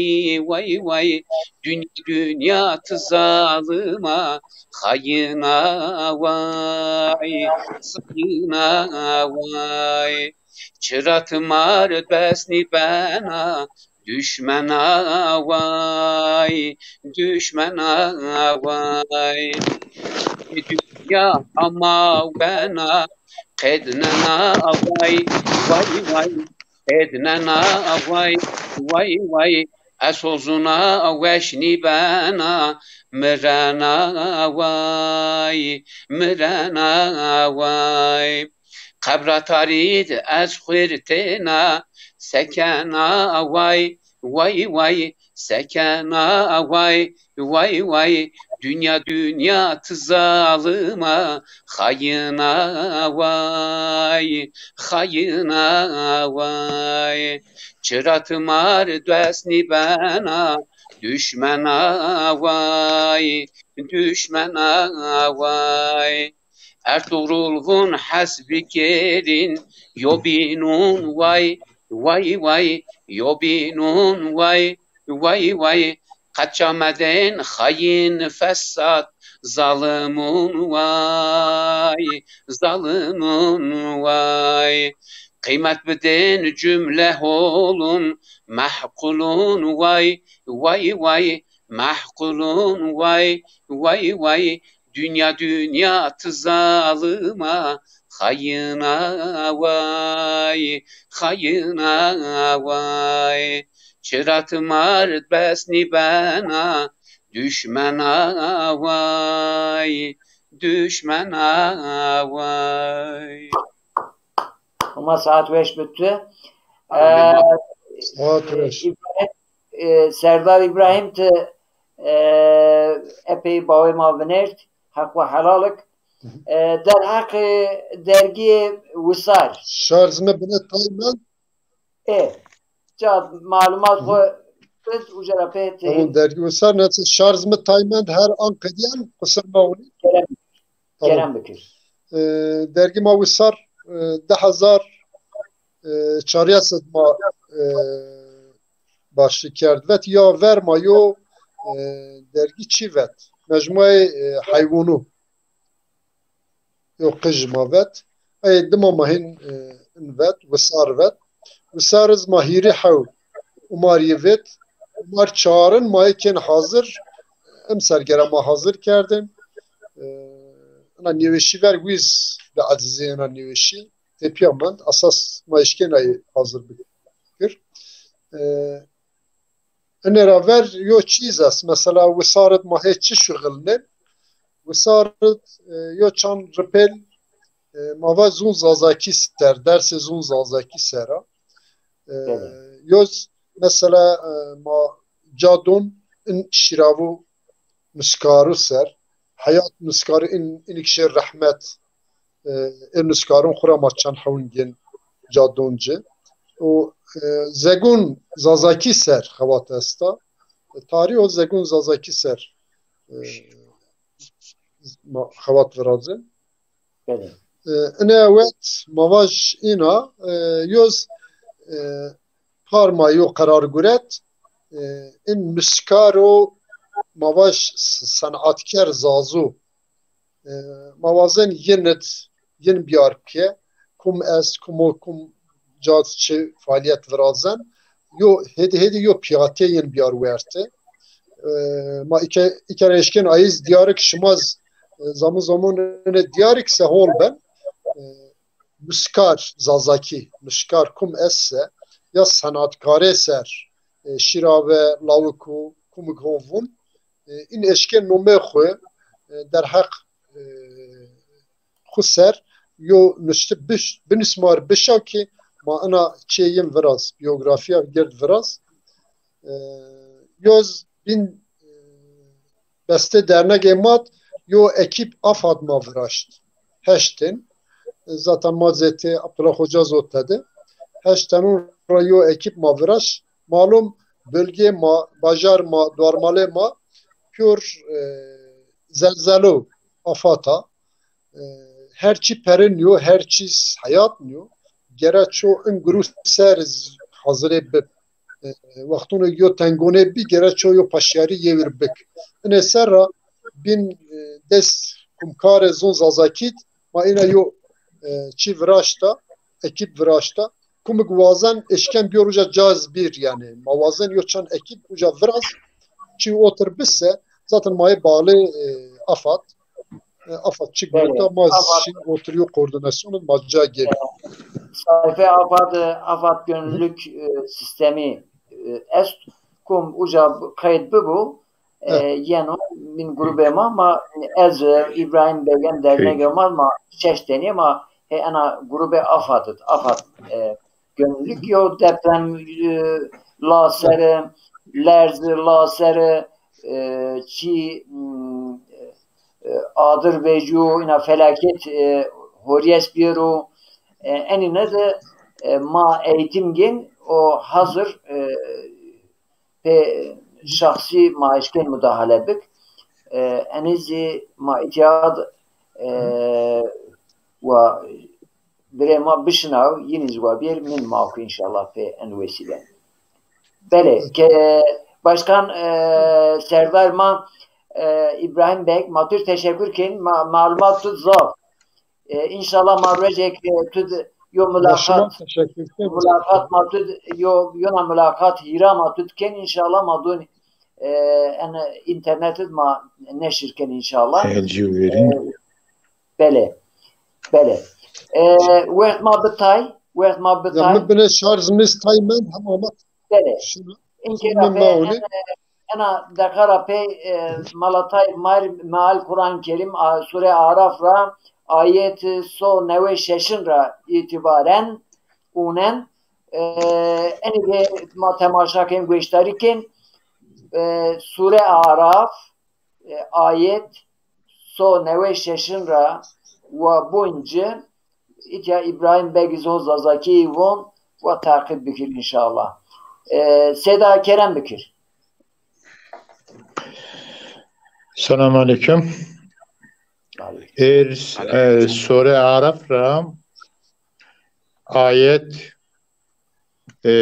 way, way. Dinya, dinya ti zalim a, xayina way, xayina way. Çira ti ma rê dest nîbena, duşmena way, duşmena way. Ê dinya hema wena, qednena way, way, way. Qednena way, way, way. Ez hozûna weş nîbena, mirena way, mirena way. Qebra tarî de ez xwir têna, sekena way, way, way, sekena way, way, way. Dinya, dinya ti zalim a, xayina way, xayina way. Çira ti ma rê dest nîbena, duşmena way, duşmena way. Ertugrul vûn hes bikerîn, yo bînûn way, way, way, yo bînûn way, way, way. Qet ça medên xayîn fesad, zalimûn way, zalimûn way. Qîmet bidên cumle holûn, mehqulûn way, way, way, mehqulûn way, way, way. Dinya, dinya ti zalim a, xayina way, xayina way. Çira ti ma rê dest nîbena, duşmena way, duşmena way. Homa saet weş bid tu. Amin. Ee, Saet weş. İbrahim, e, Serdar İbrahim ti, e, epey bawê ma vinêrt. Heq we helalik. E, derheqê dergîyê Wisar. Şarjime bine tay mend. E, ca malumat xwe Uca ra pê tey. Tamam, dergi Wisar, neyse, şarj mi tay mend, her an qedîyen, qusur mewlî. Kerem, tamam. Kerem bikir. E, dergi ma Wisar, e, di hezar, e, çarîya sed ma, e, başlî kerd. Vet ya ver ma yo, e, dergi çî vet. Mecmuayê, e, heywonû. Yo qij ma vet. Ey dima ma hîn, e, in vet, Wisar vet. Wisar iz ma hîrî hew umar yê vet. Umar çarin ma yê kên hazir. Emser gere ma hazir kerdin. E, ina nêweşî ver wîz bi ecizê ina nêweşî. Tepîya mend. Esas ma eşkên ay hazir bikir. E, Ine ra ver yo çîz est. Mesela Wisar id ma hê çi şuxilnên? Wisar id, e, yo çand ripêl, e, ma va zûn zazakî ser, dersê zûn zazakî ser a. E, yo z-, mesela, e, ma ca don in şîravû nuskaru ser. Heyat nuskaru in, inik şê rehmet, e, ê nuskarun xwu ra ma çend hewn gên ca don ci. Û, e, zegun zazakî ser xewat esta. E, tarî o zegun zazakî ser, e, ma xewat virazin. Belê. E, ine wet ma vaj îna, e, yoz, e, par ma yo qerar guret, e, in nuskaro ma vaj s-, senatker zazu, e, ma wazen yin id, yin biyar bike, kum est, kum o, kum ca çi faaliyet virazen, yo hêdî hêdî yo piyatê yin biyar werte. E, ma îke, îke ra eşkên ayîz diyar ik, şima z-, e, zamun zamun ine diyar ik se hol ben. E, nuskar zazakî, nuskar kum est se, ya senatkare ser, e, şîrave, lawik û kumik ho vûn, e, in eşkên nomê xwu, e, derheq, e, xwu ser yo nuşti biş-, binismar bişa ki ma ina çê yin viraz, biyografiya gird viraz. E, yoz bin, e, bestê dernegê ma d yo ekîp afad ma viraşt. Heşt tên. E, zaten ma zetê Abdullah Hoca zot tede. Heşt tenon ra yo ekîp ma viraşt. Malum bölgê ma, bajar ma, dormalê ma pîyor, e, zelzelo, afata. E, her çî perin yo, her çî heyat yo. Gere ço in guru ser hazirê bib. E, wextûnê yo tengone bî, gere ço yo paşiyarî yê wir bik. Inê ser ra bin, e, des kumkarê zon zazakî d ma ina yo, e, çî viraşta, ekîp viraşta. Kumik wazen eşken biyor uca caz bir yani. Ma wazen yo çend ekîp uca viraz, çî otir bise, zaten ma yê bağlı, e, afat. E, afat çik bota ma şin otir yo koordinasyon ma ca gel. Sayfa afat, afat gönüllülük, e, sistemi, e, est, kum uca qeyd bibu, e, yeno bin grubê ma, ma ez, e, İbrahim Begen dernegê ma, ma şeş tenî ma hê ena grubê afat, afat, e, gönüllülük yo deprem, e, la seri, lerzi la seri, e, çi, m, e, adir vecû, ina felaket, e, horiyes biyero, e, enine de, e, ma eğitim gên o hazır, e, pê şahsî ma eşkên mudahale bik. E, enê zî ma îtîyad, e, wa birê ma bişinaw, yînî zî wa bîyer min ma ku înşallah pê en wesîle. Belê, ke başkan, e, serdar ma, e, İbrahim Beg, ma tu teşekkür kên, ma, malumat tu zaf. E, înşallah ma rojek, e, tu d-, yo mulakat, mulakat ma tu d-, yo, yona mulakat hîra ma tu d kên, înşallah ma dûn, e, en internet id ma neşir kên înşallah. Belê. Belê. E, wext ma bitay, wext ma bitay. Mi bine şarj mi tay mend, hema ma. Belê. Înke ra pê, ena, ena deqa ra pê, e, Malatay Mar-, Meal Kur'an Kerim, a, Sure Araf ra ayet so newey şeşin ra îtîbaren unen, e, enî de ma temaşa kên, gueştarî kên, e, Sure Araf, e, ayet so newey şeşin ra wa bon ci, îtya İbrahim Beg iz ho Zazakî von, wa taqîb bikir înşallah. E, Seyda kerem bikir. Selamun aleyküm. Aleyküm. Êr, e, Aleyküm. Sure Araf ra ayet, e,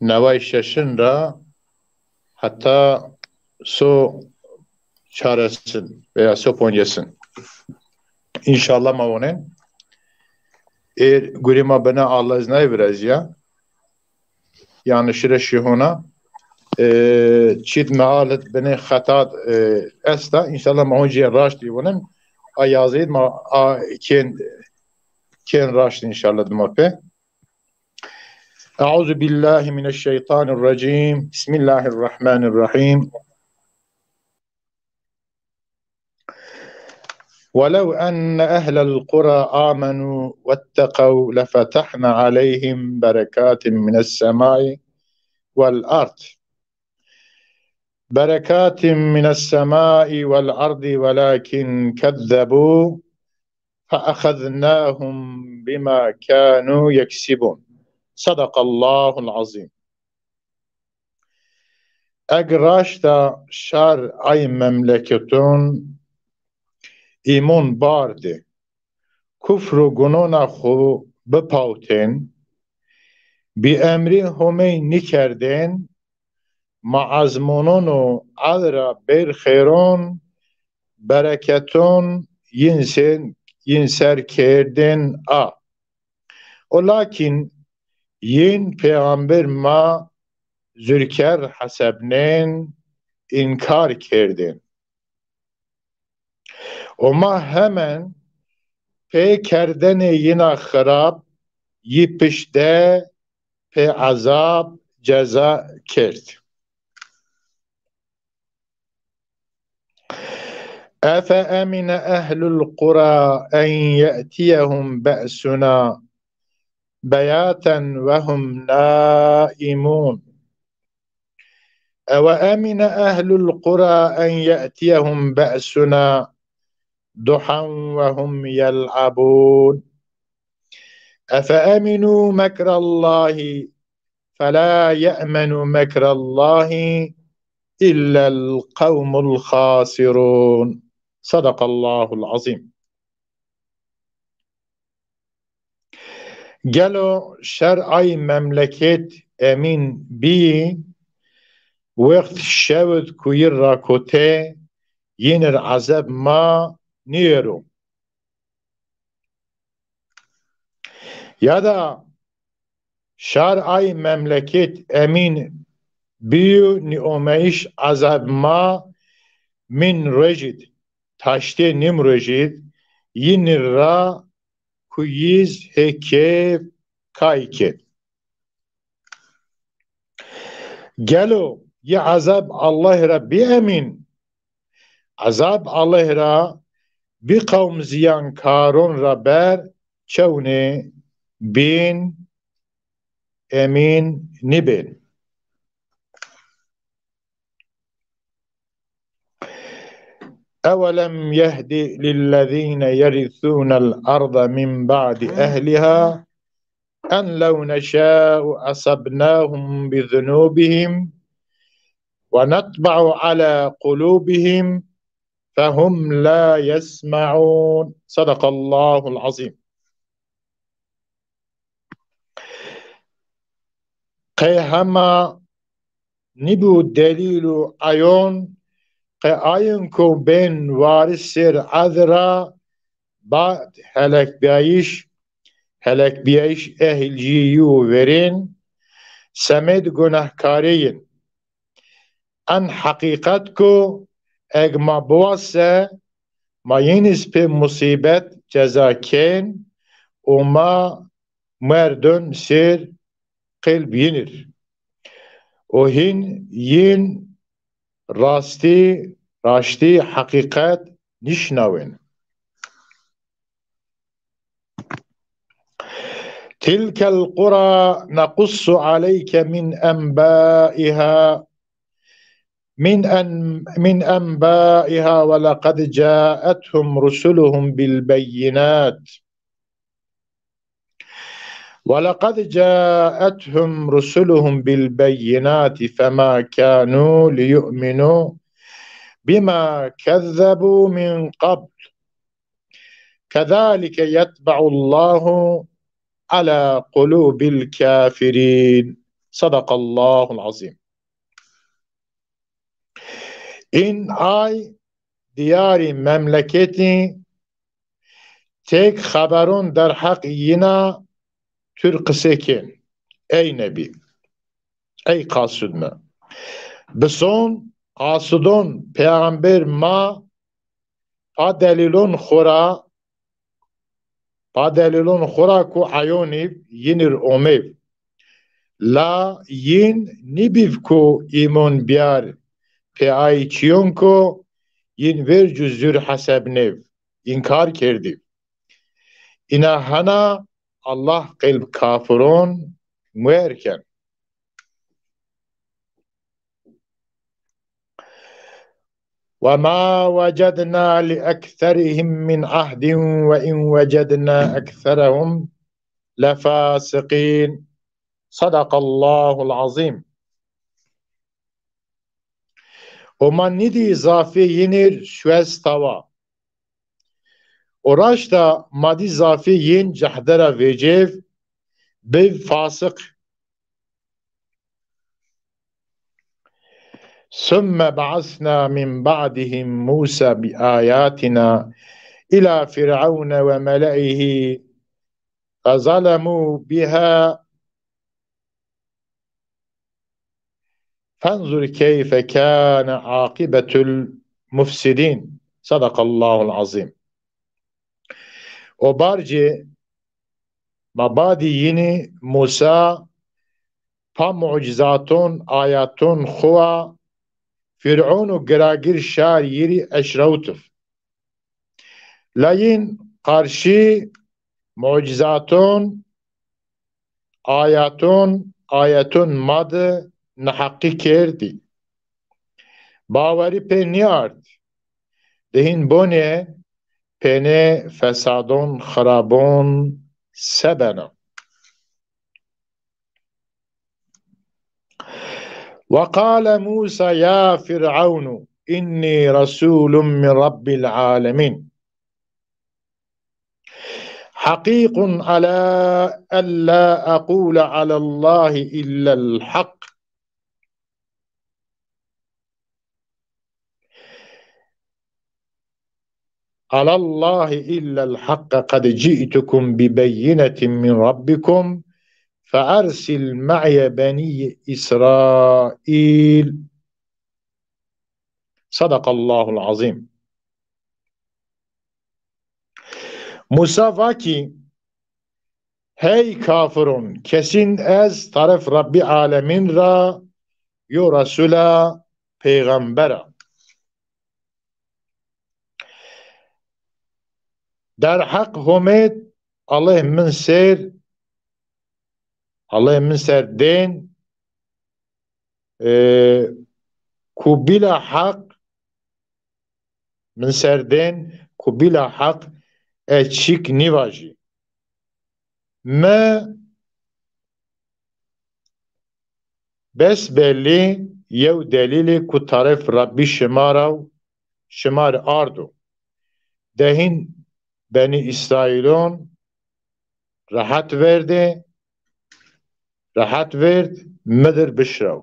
neway şeşin ra heta so çaresin veya so poncesin. İnşallah ma wonen. Êr gurê ma bine Allah iznayê virazîya. Yanlışire şîhona. E, çît mealit bine xetat, e, esta. İnşallah ma honcîye raşt î wonen. A yazîd ma a kên, kên raşt inşallah dima pê. Euzu billahi mineşşeytanirracim. Bismillahirrahmanirrahim. ولو أن أهل القرى آمنوا واتقوا لفتحنا عليهم بركات من السماء والأرض. بركات من السماء والأرض ولكن كذبوا فأخذناهم بما كانوا يكسبون. صدق الله العظيم. Eg raşta şar ay memleketon îmon bardê, kufr û gunona xwu bipawtên, bîemrî Homey nîkerdên, ma ezmonon û ed ra bêr xêron, bereketon yin sên, yin ser kerdên a. O lakîn yin pêxamber ma zurker hesebnên, înkar kerdên. O ma hemen pê kerdenê yina xirab yi pişt de pê ezab ceza kerd. أفأمن أهل القرى أن يأتيهم بأسنا بياتا وهم نائمون. أوأمن أهل القرى أن يأتيهم بأسنا ضحى وهم يلعبون. أفأمنوا مكر الله فلا يأمن مكر الله إلا القوم الخاسرون. صدق الله العظيم. Gelo şer ay memleket emîn bîyî, wext şewid ku yi rakotê, yinir ezeb ma nîyero? Ya da şar ay memleket emîn bîyo nîomeyîş ezab ma min rojid, taştê nîm rojid, yinir ra ku yiz hê kêf kay kê. Gelo yi ezab Allah ra bî emîn? Ezab Allah ra bî qewm zîyankaron ra ber çewnê bîn, emîn nîbên. أولم يهد للذين يرثون الأرض من بعد أهلها أن لو نشاء أصبناهم بذنوبهم ونطبع على قلوبهم فهم لا يسمعون. صدق الله العظيم. Qey hema nîbû delîl û eyon, qey ayin ku bên waris sêr ed ra bad helekbîyayîş, helekbîyayîş ehlî yî û verên, semêd gunehkarê yin. En heqîqet ku eg ma biwase, ma yîn iz pê musîbet ceza kên û ma merdon sêr qelb yînir. Û hîn yîn rastî, raştî, heqîqet nîşnawên. تلك القرى نقص عليك من أنبائها، من أن-، من أنبائها ولقد جاءتهم رسلهم بالبينات، ولقد جاءتهم رسلهم بالبينات فما كانوا ليؤمنوا بما كذبوا من قبل كذلك يطبع الله على قلوب الكافرين. صدق الله العظيم. În ay diyarî memleketî têk xeberon derheq yîna tu rê qisê kên, ey nebî, ey qasûd mi. Bison qasûdon peyxamber ma pa delîlon xo ra, pa delîlon xo ra ku eyon î, yînî rê omê. La yîn nîbîv ku îmon biyar pê ay çîyon ku yîn vercu zûr hesebnêv, înkar kerdîv. Îna hena Allah qelb kafiron muer ken. وما وجدنا لأكثرهم من عهد وإن وجدنا أكثرهم لفاسقين. صدق الله العظيم. Û ma nîdî zafê yînî rê şuez tawa. Û raşta ma dî zafê yîn cehde ra vecêv, bêv fasiq. ثم بعثنا من بعدهم موسى بآياتنا إلى فرعون وملئه فظلموا بها فانظر كيف كان عاقبة المفسدين. صدق الله العظيم. O barcê ma badî yînî Musa pa mucîzaton, ayaton xo wa Fîr'on û giragir şar yî rî eşrewtiv. La yîn qarşî mucîzaton, ayaton, ayaton ma de neheqî kerdî. Bawerî pê nîard. De hîn bonê pênê fesadon, xirabon se bena. وقال موسى يا فرعون إني رسول من رب العالمين حقيق على ألا أقول على الله إلا الحق على الله إلا الحق قد جئتكم ببينة من ربكم فأرسل معي بني إسرائيل. صدق الله العظيم. Musa va kî, hey kafiron, kesîn ez taref Rebbî alemîn ra yo resûl a, peyxamber a. Derheq Homêd Alleh min ser, Alleh min ser dên, e, ku bîla heq, min ser dên ku bîla heq ez çîk nîvajî. Mi bes bellî yew delîlê ku taref Rebbî şima ra û şima rê ardo. De hîn Benî Îsraîlon rehet verdê, rehet verd, mi dir bişirew.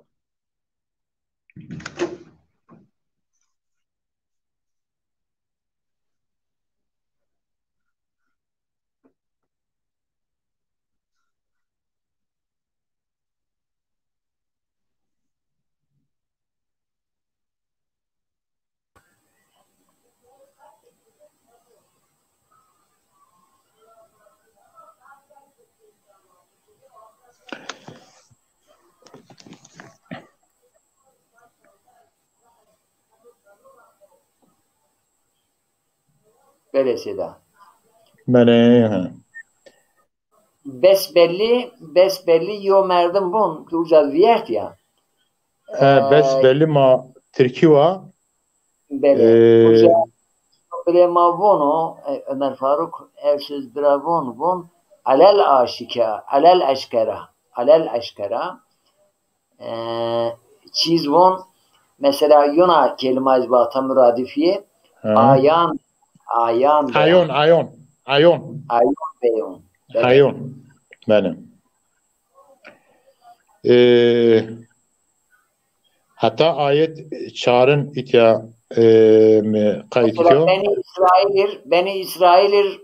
Belê sêda. Belê, he. Bes bellî, bes bellî yo merdim von ki uca vîyert ya. He, bes Ee, bellî ma tirkî wa. Belê. Ee, uca bile ma vono, e, Ömer Faruk Ersöz bira von, von, alel aşike, alel eşkera, alel eşkera. Ee, çîz von, Mesela yona kelîma ez vata muradîfî yê. Ha. Ayan, ayan beyan. Ayon, ayon, ayon. Ayon beyon. Belê. Ayon. Belê. E, heta ayet çarin îtya, e, mi qayt kîyo. Mesela Benî İsrailîr, Benî İsrailîr,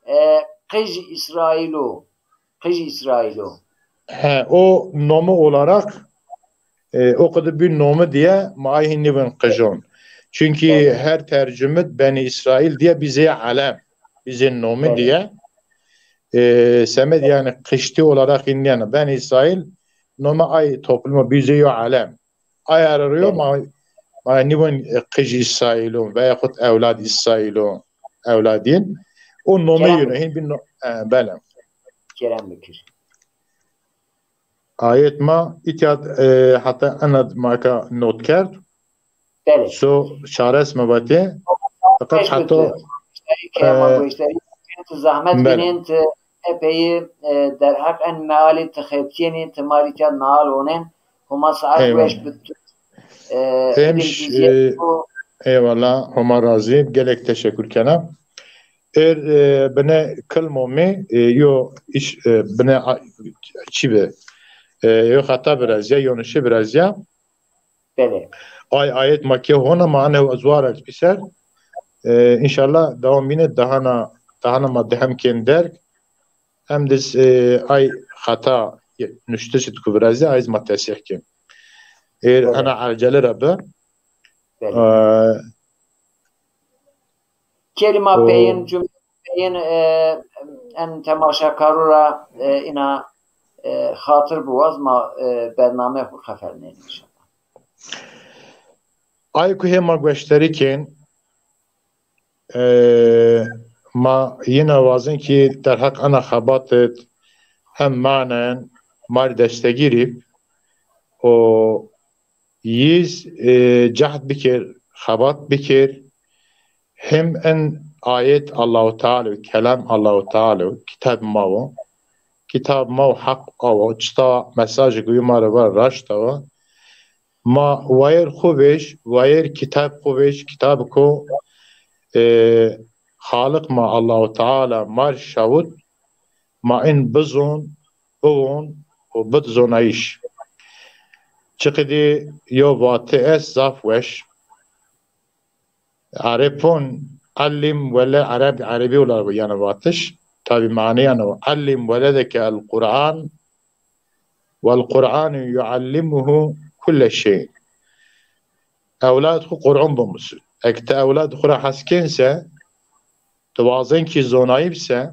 e, qij İsrail o. Qij İsrail o. He, o nomi olarak, e, o qidi bir nomi diye ma ay hin nîbin qijon. Çünkü her tercümit Benî İsrail diye bize alem, bize nomi diye. E, semed yani qişti olarak hin nîyeno. Benî İsrail nomi ay toplumu bize yo alem. Ay ararıyor ma, ma nîbon, e, qij İsrailon veyahut evlad İsrailon, evladin. O nome yeno, hin bir no-, e, belê. Kerem bikir. Ayet ma îtya, e, heta ena ma ka not kerd. Belê. So çares mi vatê. Fakat heta, e, kerem goştarî. Ti zahmet binin, ti epey, e, derheq en mealî ti xebitîyenî, ti ma rî kerd meal onen. Homa saet weş bid. E, Hemş, e, eyvallah, Homa razî, gelek teşekkür kena. Er, e, bine kilmo mi, e, yo iş, e, bine a-, çi bi? E, yo xeta biraz ya, yo nişi biraz ya. Belê. Ay ayet ma ke hona ma ane zuar ez pîser. E, înşallah dewam bîne dahana, dahana ma dehem kên derg. Hem diz, e, ay xeta nuştiş id ku virazî, ay iz ma tesîh kên. Êr ena ercele ra bi. Belê. E, Kelîma peyên, cumle peyên, e, en temaşekaru ra, e, îna, e, xatir biwaz ma, e, bername xwu xefelnên înşallah. Ay ku hê ma gueşterî kên, e, ma yine wazin ki derheq ena xebat id hem manen ma rî destegîrî û yiz, e, cehd bikir, xebat bikir, him in ayet Allahu Teala, kelam Allahu Teala, kitab ma wo, kitab ma wo heq awo, çita mesajê ku ma rê ver raşt awo. Ma wayir xwu vêj, wayir kitab xwu vêj, kitab ku, e, Xaliq ma Allahu Teala mar şawit, ma in bizon, biwon û bid zonayîş. Çiqidî yo vati est zaf weş. Erebon ellim wele-, Ereb-, Erebî olarak yanî vatiş. Tabî manî yanî o. Ellim weledeke el Qur'an, wel Qur'anu yuallimuhu kulle şey. Ewlad xwu Qur'an bimusin. Eke ti ewlad xwu ra hes kên se, ti wazen ki zonayî bi se,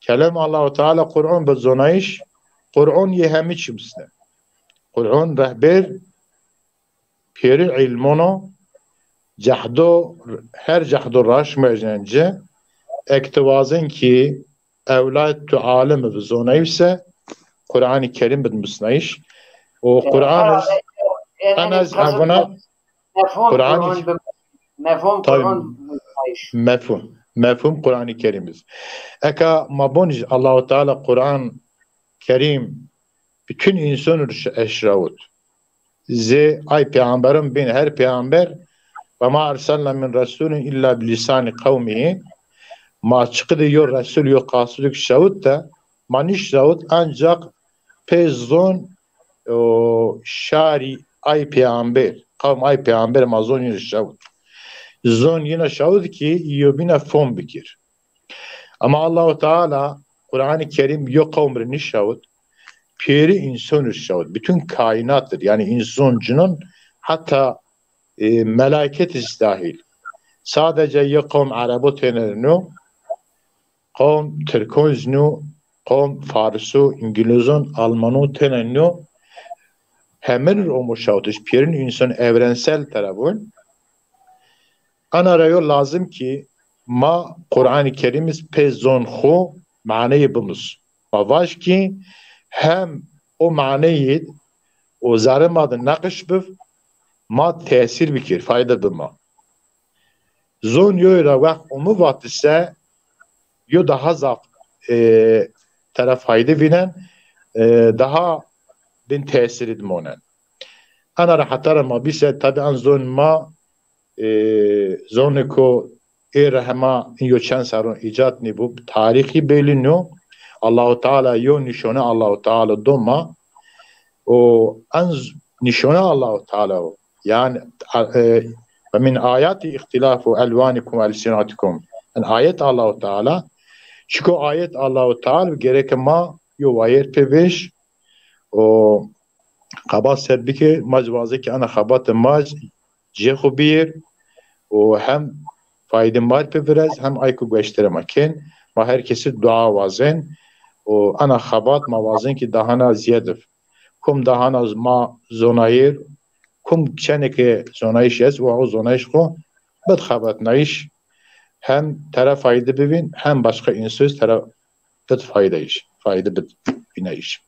Kelam Allahu Teala Qur'an bi zonayîş, Qur'an yê hemî çi musne. Qur'an rehber pêrî îlmon o, cehdo, her cehdo raşt mercen ci. Eke ti wazen ki ewlad tu alim bi zonayîş se, Qur'anî Kerîm bid musnayîş. O Qur'an iz, en ez evuna Mefhum Qur'an Qur'an bi-, mefhum Qur'an bi-, mefhum. Mefhum Qur'an-ı Kerim iz. Eka ma bonij Allahu Teala Qur'an Kerim bütün insan ş-, eşrawut. Zê ay peygamberin bin her peygamber ve ma ersalna min resulin illa bilisani kavmihi. Ma çiqidî yo resul yo qasuduk şawut de ma nişrawut ancak pê zon o şarî ay peyamber, qewm ay peyamber ma zon yine şawit. Zon yine şawit ki yo bîne fom bikir. Ama Allahu Teala Qur'an-ı Kerim yo qewm rê nişawit. Pêrî însan rê şawit. Bütün kainattir. Yani însan, cinun, hatta, e, melaiket iz dahil. Sadece yo qewm Erebo têne rê no, qewm Tirkon zî no, qewm Fariso, Îngilizon, Almano têne no, hemin rê omo şawitiş, pêrin însan evrensel tarafon. Ana ra yo lazim ki ma Qur'an-ı Kerim iz pê zon xwu maneyê bimus. Ma vaj ki hem o maneyê o zerrê ma de neqiş biv, ma tesîr bikir, fayde bi ma. Zon yo ra wext omi vatise, yo daha zaf, e, tera fayde vînen, e, daha bin tesîrî di monen. Ena ra heta ra ma bîse, tabî en zon ma, e, zonê ko ê ra hema yo çend serron îcat nîbû, tarîxî belî nîyo. Allahu Teala yo nîşone Allahu Teala do ma. O en z-, nîşone Allahu Teala o. Yani, e, ve min ayati ihtilafu elvanikum ve elsinatikum. En ayet Allahu Teala. Çiko ayet Allahu Teala gereke ma yo wayêr pê vêş. O xebat ser bike, ma zî wazê ke ana xebatê ma zî cê xo bîyêr û hem faydê ma rê pê virez, hem ay ku gueştire ma kên. Ma her kesî dua wazên û ana xebat ma wazên ki dahana zîyed ib. Kum dahana ma zonayêr, kum çenê ke zonayîş est, wa o zonayîş xo bid xebatnayîş, hem tera fayde bivîn, hem başka însoz tera bid faydeyîş, fayde bid vîneyîş.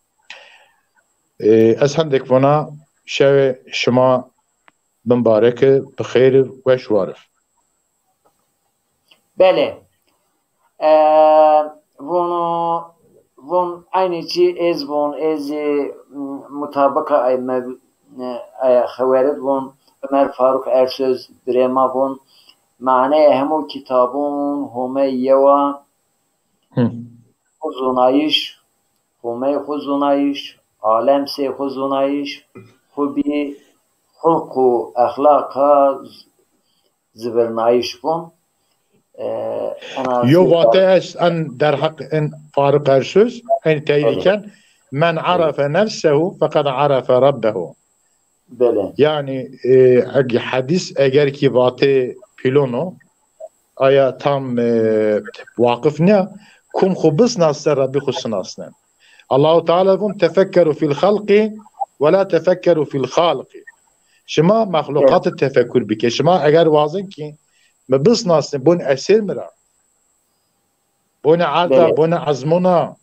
E, ez hendek vona şewê şima bimbarek ib, bi xêr ib, weş war ib. Belê. E, vono, von eynî çî ez von, ez, e, mutabika ay me, e, ay xewerit von, Ömer Faruk Ersöz birê ma von, maneyê hemo kitabon Homey yew a, Hı. Xo zonayîş, Homey xo zonayîş, alem sey xo zonayîş, xo bî xulq û exlaqa z-, zivirnayîş von. E, ena Yo zî vate est en derheq en Faruk Ersöz, en teyîd Belê. ken, "Men arefe nefsehu feqad arefe rabbehu." Belê. Yani, e, eg-, hedîs eger ki vatê pîlon o, aya tam, e, waqif nîya, kum xo bisnase, Rabbî xo sinasne. Allahu Teala vun, "Tefekkeru fil halqi ve la tefekkeru fil xaliqi." Şima mexluqatî Evet. tefekkur bike. Şima eger wazin ki mi bisnasne, bun esêr mi ra. Bonê erda, Belê. bonê ezmûna,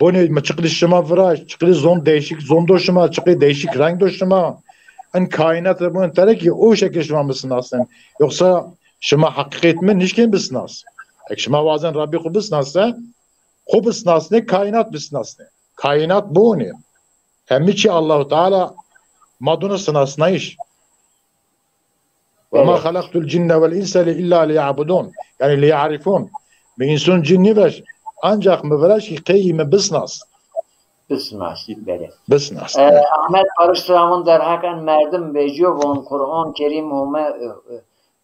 bonê mi çiqlî şima viraşt, çiqlî zon değişik zon do şima, çiqlî değişik reng do şima. En kaînat ra bonê tere ki o şekil şima bisinasnên. Yoksa şima heqîqet mi nişkên bisnas. Ek şima wazen Rabbî xo bisnase, xo bisinasnê, kaînat bisinasnê. Kaînat bonê. Hemî çî Allahu Teala ma dûne sinasnayîş. "Ve ma Evet. xelaqtul cinne vel inse illa liyabudun." Yani liyarifun. Mi însun cin nîviraş, ancak mi viraş ki qey mi bisnas. Bisnas, belê. Bisnas. E, Ahmet Barış Travun derheq en merdim vecîyo von Quran Kerîm Home,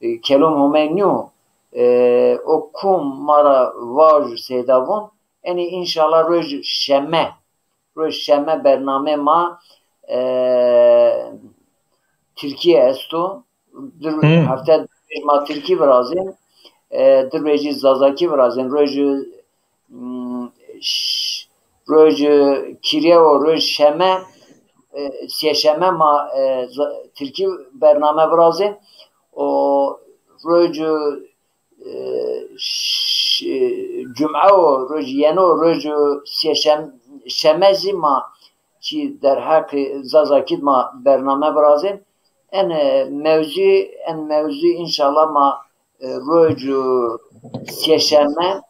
e, e, kelom Home nîyo. E, o kum ma ra vaj seyda von. Enî înşallah roj şeme. Roj şeme bername ma, e, Tirkîye esto. Dur, Hı. hefte ma Tirkî virazên, e, di rojî Zazakî virazên. Roj, mm, ş-, roj kîrye û roj şeme, e, sêşeme ma, e, Za-, Tirkî bername virazên. O roj e, ş-, e, cum'e û roj yeno, roj sêşem-, şeme zî ma çî derheqê Zazakî ma bername virazên. En, e, mewzû, en mewzû înşallah ma, e, roj sêşeme,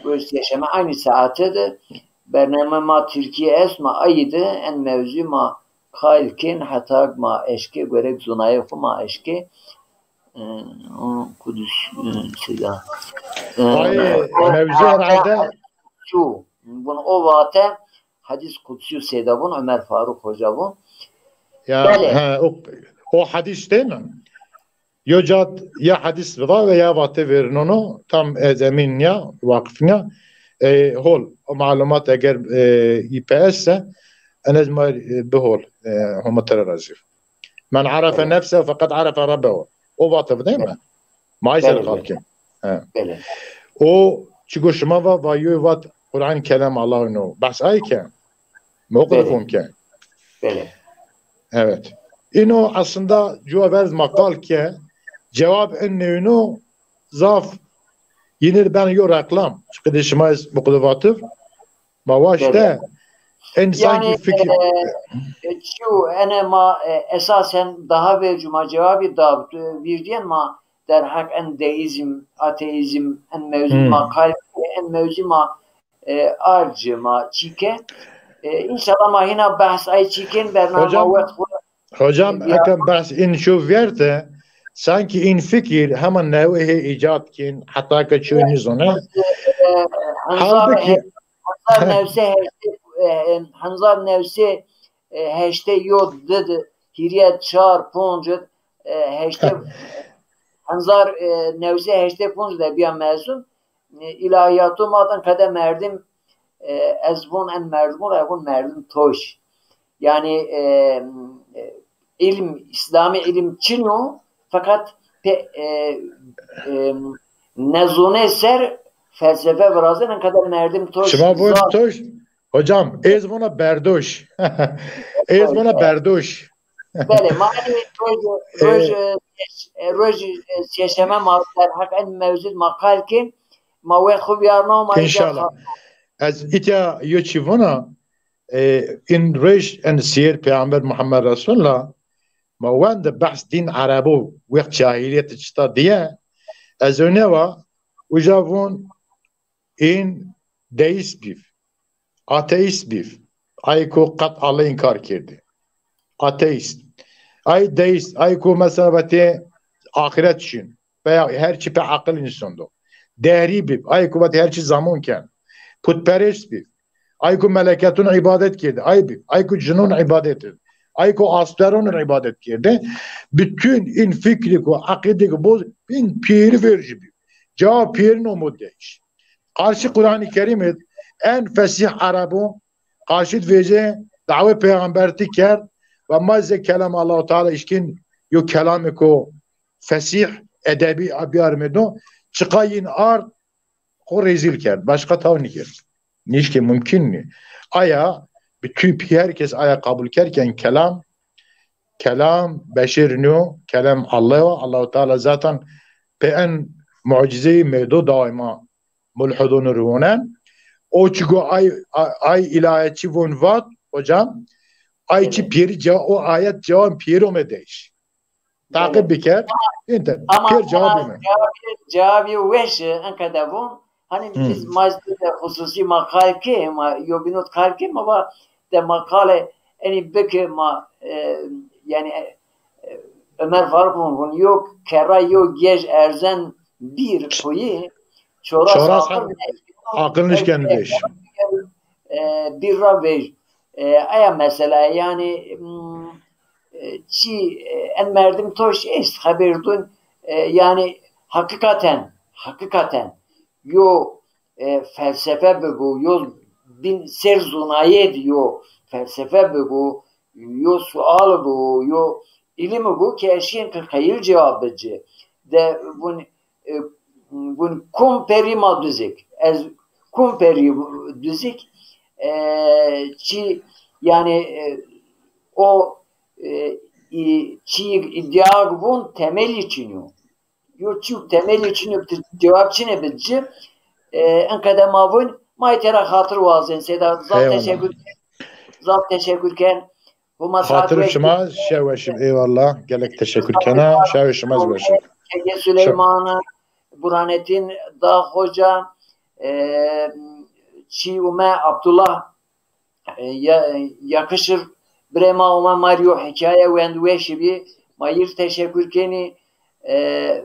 roj sêşeme aynî saete de bername ma Tirkî est, ma ayî de en mewzû ma qayl kên heta ma eşkê, gerek zonayê xo ma eşkê. E, o Kudüs, e, seyda. E, Ay, o mewzu vate herhalde hadîs kudsu. Bun o vate hadîs kudsu seyda bun, Ömer Faruk Hoca bun. Ya, Belê. he, o, o hadîs değil mi? Yo cat ya hadîs va ve ya vate verinono, tam ez emin ya, waqif ya. E, hol, o malumat eger, e, îpe esse, en ez ma, e, bihol, e, Homa tera razî. "Men arefe Belê. nefsehu feqad arefe rabbehu." O vatif değil mi? Ma ay ser Belê, belê. xalkî. He. Belê. O çigo şima va, va yo vat Kur'an kelam Allah no. Bas ay ke. Mewqif Belê. hom ke. Belê. Evet. Ino aslında cuwa verz ma qal ke cevap en neyno zaf yine ben yo reklam. Çıkı de şima ez bu kadar vatif. Ma waşte Belê. en sanki Yani, fikir. e, e, çiyo, ene ma, e, esasen daha vercu ma cevabî da, e, vîrdîyen ma derheq en deîzm, ateîzm, en mewzû Hmm. ma qayl, en mewzû ma, e, arci ma çîke. E, înşallah ma hîna behs ay çîkên, bername ma Hocam, wext xo Hocam, eke behs în şo verte, sanki în fikir hema newe hê îcad kên, heta ke ço nizone. Halbuki Hezar newsê heştê, e, hezar newsê heştê yo di di, hîrê çar, ponc, e, heştê, hezar newsê heştê ponc de bîya mezun. E, îlahîyato ma din qede merdim, e, ez von en merdimu ra von merdim toş. Yanî, e, e, îlim, îslamî îlim çin o, feqet pe, e, e, nezonê ser felsefe virazên, en qede merdim toş. Şima von toş, hocam, ez vona berdoş. Ez vona berdoş. Belê, ma roj, roj, e, roj, e, sêşeme ma derheq en mewzû ma qal kên, ma we xu vîyarna ma. İnşallah. Ez îtya yo çî vona, e, în roj en sîyer Peyxamber Muhammed Resulullah, ma wende behs dîn Erebo wext cahîlîyet çita diye, ez önewa uca von în deîst bîv, ateîst bîv. Ay ku qet Allay înkar kerdî. Ateîst. Ay deîst. Ay ku mesela vatê axiret çin. Veya her çî pe aqil însan do. Dehrî bîv. Ay ku vatê her çî zamon ken. Putperest bîv. Ay ku meleketun îbadet kerdî. Ay bîv. Ay ku cinun îbadet id. Ay ku asperonun îbadet kerdî. Bütün în fikrî ku, eqîdî ku boz, în pîyerî vercî bîv. Cewab pîyerî no mo deyiş. Qarşî Quranî Kerîm id en fesîh Erebo qarşî di vejê dawê peyxambertî kerd ve ma zê kelam Allahu Teala îşkîn yo kelamêko fesîh, edebî biyarmêdo, çiqa yin ard xo rezîl kerd. Başqa taw nîkerd. Nîşkê mumkîn nî. Aya bi tüy pî her kes aya qabul kerd ke en kelam, kelam beşer nîyo, kelam Allah wa. Allahu Teala zaten pê en mucizeyî mêdo daway ma mulhidûn riwonen. O çi go ay, ay, ay îlahiyatçî von vat, hocam, ay çi pîyerî cewa-, o ayet cewab pîyerî ome deyiş. Taqîb biker. Înte pîyer cewab ome. Cewabî, cewabî weş, e, enqede von. Hani biz ma de hususî ma qal kê, ma yo bînot qal kê, ma va de ma qale enî bike ma, e, yani, e, e, Ömer Faruk von, von yo kerra yo gej erzen bir koyî, çoras aqil nişken vej. E, bir ra vej. E, aya mesela yani, hmm, e, çi, e, en merdim toş est, xeber dun, e, yani hakikaten, hakikaten yo, e, felsefe bibo, yo bin ser zonayê di yo felsefe bibo, yo sual bibo, yo îlim bibo ke eşkên ke qeyil cewab bici. De vun, e, vun kum perî ma duzik. Ez kum perî duzik, e, çi yani, e, o, e, çi îdîa vun temelî çin yo. Yo çî temelî çin yo, ti cewab çine bi ci. E, enqede ma vun, ma tera xatir wazên. Seyda, zaf teşekkür. Zaf teşekkür ken. Huma saet weş. Xatir şima, şew weş. Eyvallah. Gelek teşekkür kena. Şew şima weş. Kege Süleyman, Burhanettin Dağ Hoca, e, çi ume Abdullah, e, ya, yakışır. Birê ma ume ma rî yo hikaye wend, weşî bî. Ma yir teşekkür kenî. E,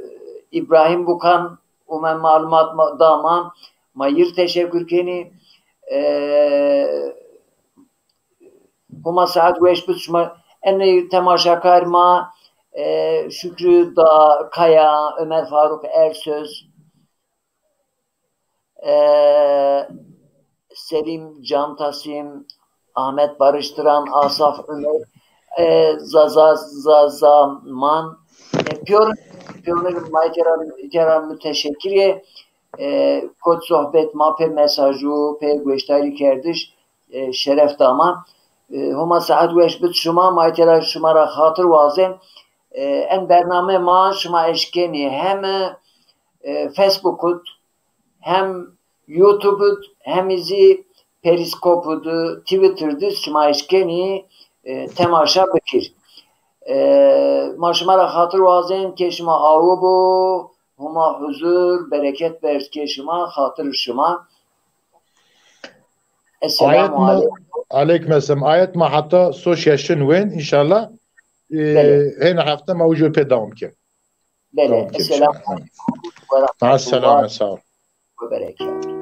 İbrahim Bukan ume malumat ma, da ma. Ma yir teşekkür kenî. E, Huma saet weş bid şima. Enê temaşakar ma, e, Şükrü Da Kaya, Ömer Faruk Ersöz, e, Selim Cantasim, Ahmet Barıştıran, Asaf Ömer, e, Zaza Zazaman, e, pîyor, pîyor ma kera, kera müteşekkir ê, e, kot sohbet ma pê mesajû, pê goşdarî kerdiş, e, şeref da ma. E, Homa saet weş bid şima, ma tera şima ra xatir wazên. E, en bername ma şima eşkenî hem, e, Facebook ud, hem YouTube ud, hem zî Periscope ud, Twitter di şima eşkenî, e, temaşa bikir. E, ma şima ra xatir wazên ke şima awi bo, Homa huzur, bereket berd ke şima, xatir şima. Esselamu aleykum. Aleykum esselam. Ayet ma heta so şeşin wên, înşallah. e, hêna hefte ma uca pê dewam ke. Belê. Dewam ke. Esselamu aleyküm ve rahmetullah. Maselame, sağ ol. Ve berekatuhu.